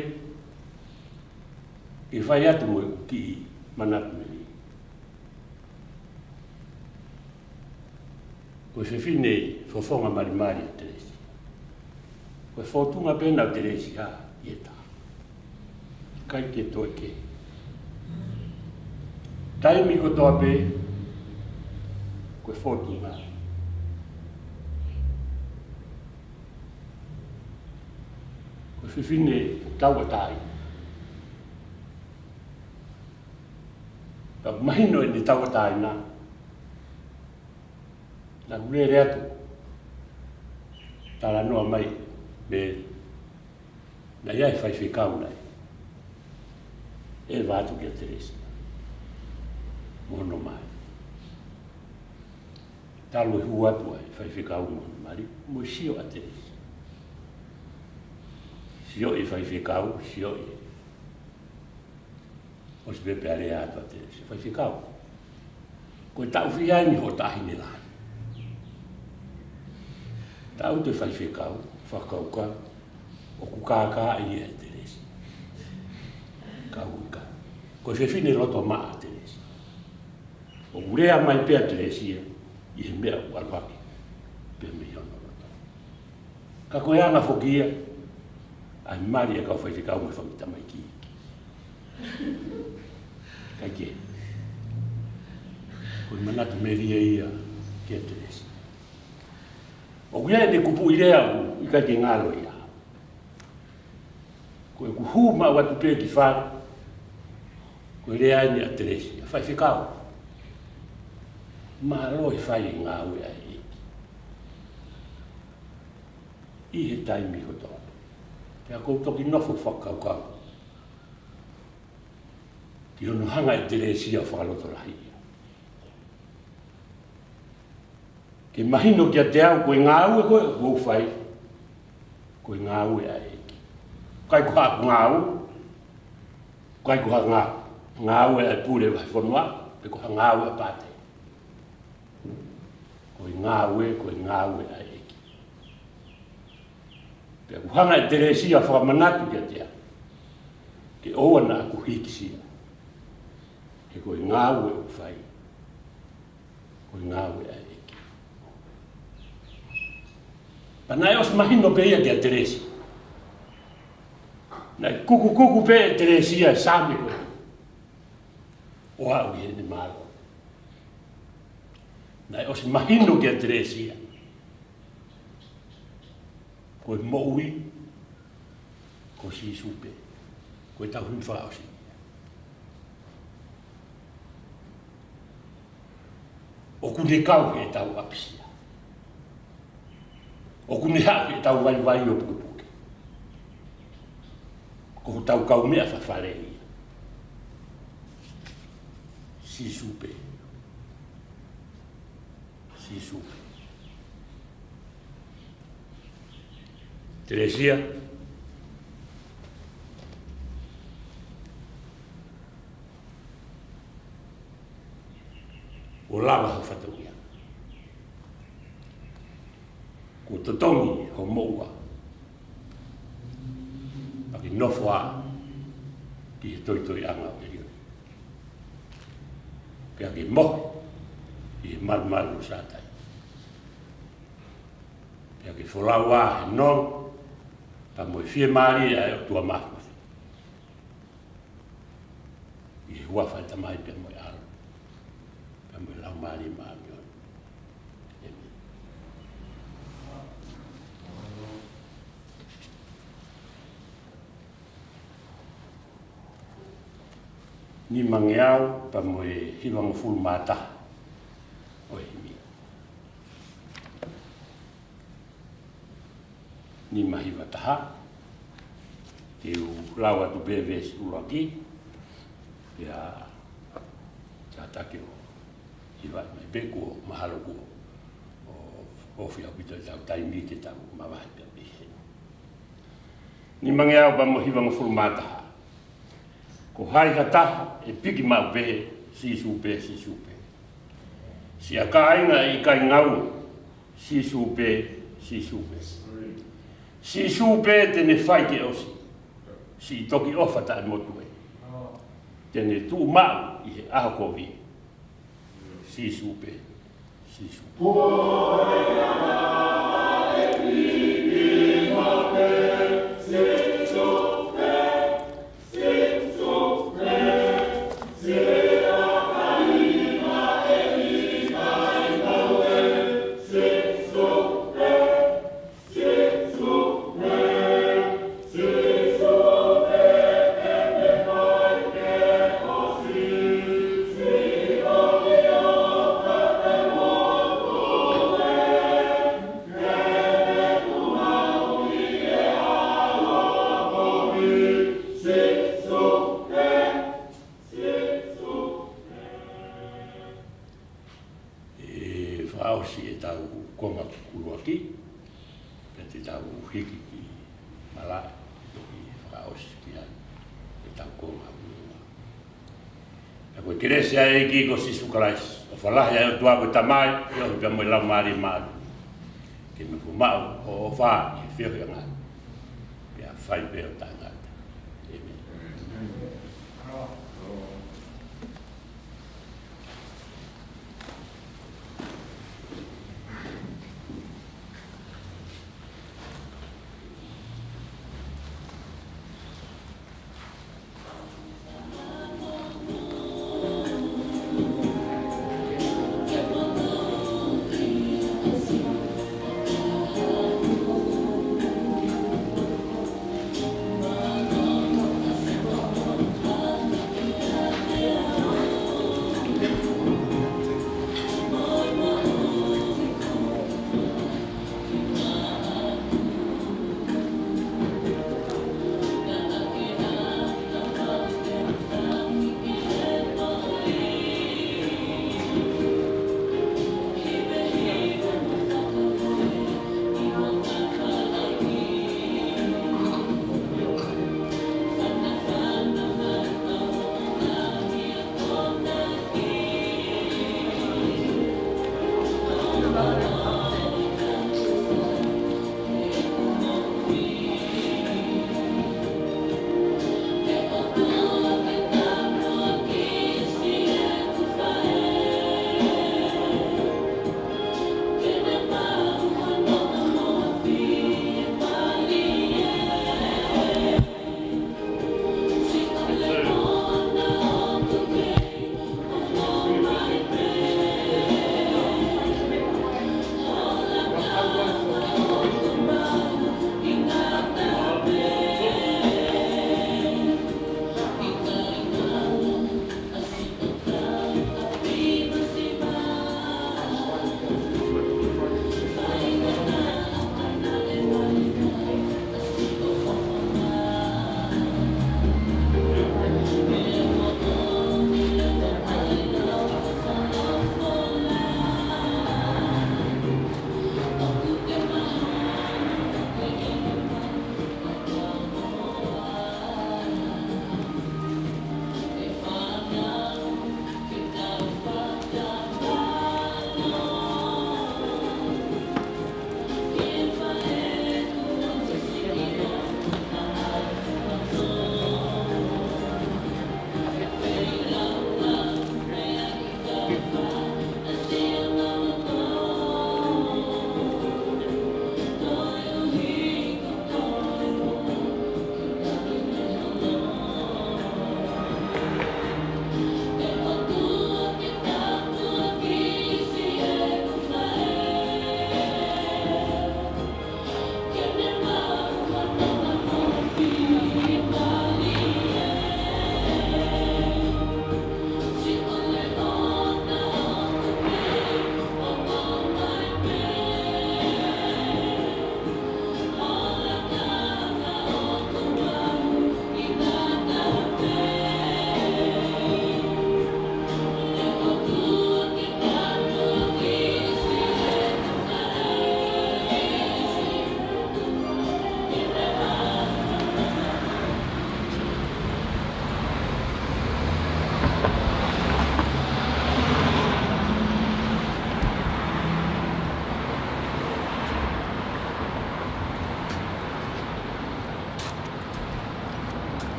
ke fai atu mo e kiʻi manatu melie. Ko e fefine fofonga malimali ʻa Telesia. Ko e fōtunga pē ena ʻo Telesia ʻi he taʻu. ʻIkai ke toe kehe. Taimi kotoa pē, ko e fōtunga. Ko e fefine tauʻatāina. Ka mahino ʻene tauʻatāina, naʻa ku lele atu, talanoa mai, pea naʻe ʻi ai e faifekau naʻe ʻeva atu kia Telesia mo hono mali. Talu e hū atu ʻa e faifekau mo hono mali, mo e sio ʻa Telesia. Sioʻi e faifekau, sioʻi, ʻosi pē pea lea atu ʻa Telesia: Faifekau, ko e taʻu fiha eni hoʻo taʻahine lahi? Taʻu ʻe he faifekau, fakakaukau, ʻoku kākaaʻi ia ʻe Telesia. Ka ʻoku ʻikai. Ko e fefine loto maʻa ʻa Telesia. ʻOku lea mai pē ʻa Telesia ʻi he meʻa ʻoku ʻalu hake pē mei hono loto. Ka ko e anga foki ia ʻa e mali ʻa e kau faifekau mo e fanga tamaiki. Kae kehe, ko e manatu melie ia kia Telesia. ʻOku ʻi ai ʻene kupuʻi lea ʻoku ʻikai ke ngalo ia. Ko ʻeku hū maʻu atu pē ki fale, ko e lea eni ʻa Telesia: Faifekau, mālō e fai e ngāue ʻa e ʻEiki ʻi he taimi kotoa. Pea ʻoku ou toki nofo fakakaukau ki hono hanga ʻe Telesia ʻo fakalotolahiʻi ia. Ke mahino kiate au ko e ngāue ko ē ʻoku ou fai, ko e ngāue ʻa e ʻEiki. ʻIkai ko haʻaku ngāue, ʻikai ko ha ngā-, ngāue ʻa e pule vahefonua, pe ko ha ngāue ʻa Pate. Ko e ngāue, ko e ngāue ʻa e ʻEiki. Pea ʻoku hanga ʻe Telesia ʻo fakamanatu kiate au ke ʻoua naʻa ku hīkisia. He ko e ngāue ʻoku fai, ko e ngāue ʻa e ʻEiki. Pea naʻe ʻosi mahino pē ia kia Telesia. Naʻe kukukuku pē ʻe Telesia e Saame ko ē ʻo aʻu ki heʻene mālohi. Naʻe ʻosi mahino kia Telesia ko e moʻui ko Sīsū pē, ko e tauhi fakaʻosi. ʻOku ne kau heʻetau ʻapisia. ʻOku ne haʻu heʻetau vaivai ʻo pukepuke. Ko hotau kaumeʻa fafale ia. Sīsū pē. Sīsū pē. Ekalesia, ʻoku lava hoʻo fatongia. Kuo totongi hoʻo moʻua. Pea ke nofo ā ki he toitoiʻanga ʻo ʻElioni. Pea ke mohe ʻi he malumalu ʻo Sātai. Pea ke folau ā he nonga pea mo e fiemālie ʻa e ʻOtua Māfimafi. ʻI he huafa ʻo e Tamai pea mo e ʻAlo pea mo e Laumālie Māʻoniʻoni. ʻĒmeni. Nimangeau pea mo e hivangofulu mā taha ʻo e himi. Nima hiva taha. Te u lau atu pē veesi ʻuluaki. Pea kātaki ʻo hivaʻi mai pē, kuo mahalo kuo ofi ʻaupito ʻetau taimi, te tau mavahe pē ia. Nimangeau pea mo e hivangofulu mā taha. Ko hai ha taha ʻe piki maʻu pehē, Sīsū pē, Sīsū pē? Siʻa kāinga ʻe ʻikai ngaue, Sīsū pē, Sīsū pē? Sīsū pē te ne fai ke ʻosi siʻi toki ʻofa taʻemotu ē, te ne tuʻu maʻu ʻi he ʻaho kovi. Sīsū pē, Sīsū pē. ʻE fakaʻosi ʻetau konga ʻuluaki, pea te tau hiki ki malaʻe, toki fakaʻosi ki ai ʻetau konga ʻuluaki. Pea ko e kelesi ʻa e ʻEiki ko Sīsū Kalaisi, ʻofa lahi ʻa e ʻOtua ko e Tamai, feohi pea mo e Laumālie Māʻoniʻoni, ke nofo maʻu ʻo ʻofa ʻi he feohiʻanga ni, pea fai pē ʻo taʻengata.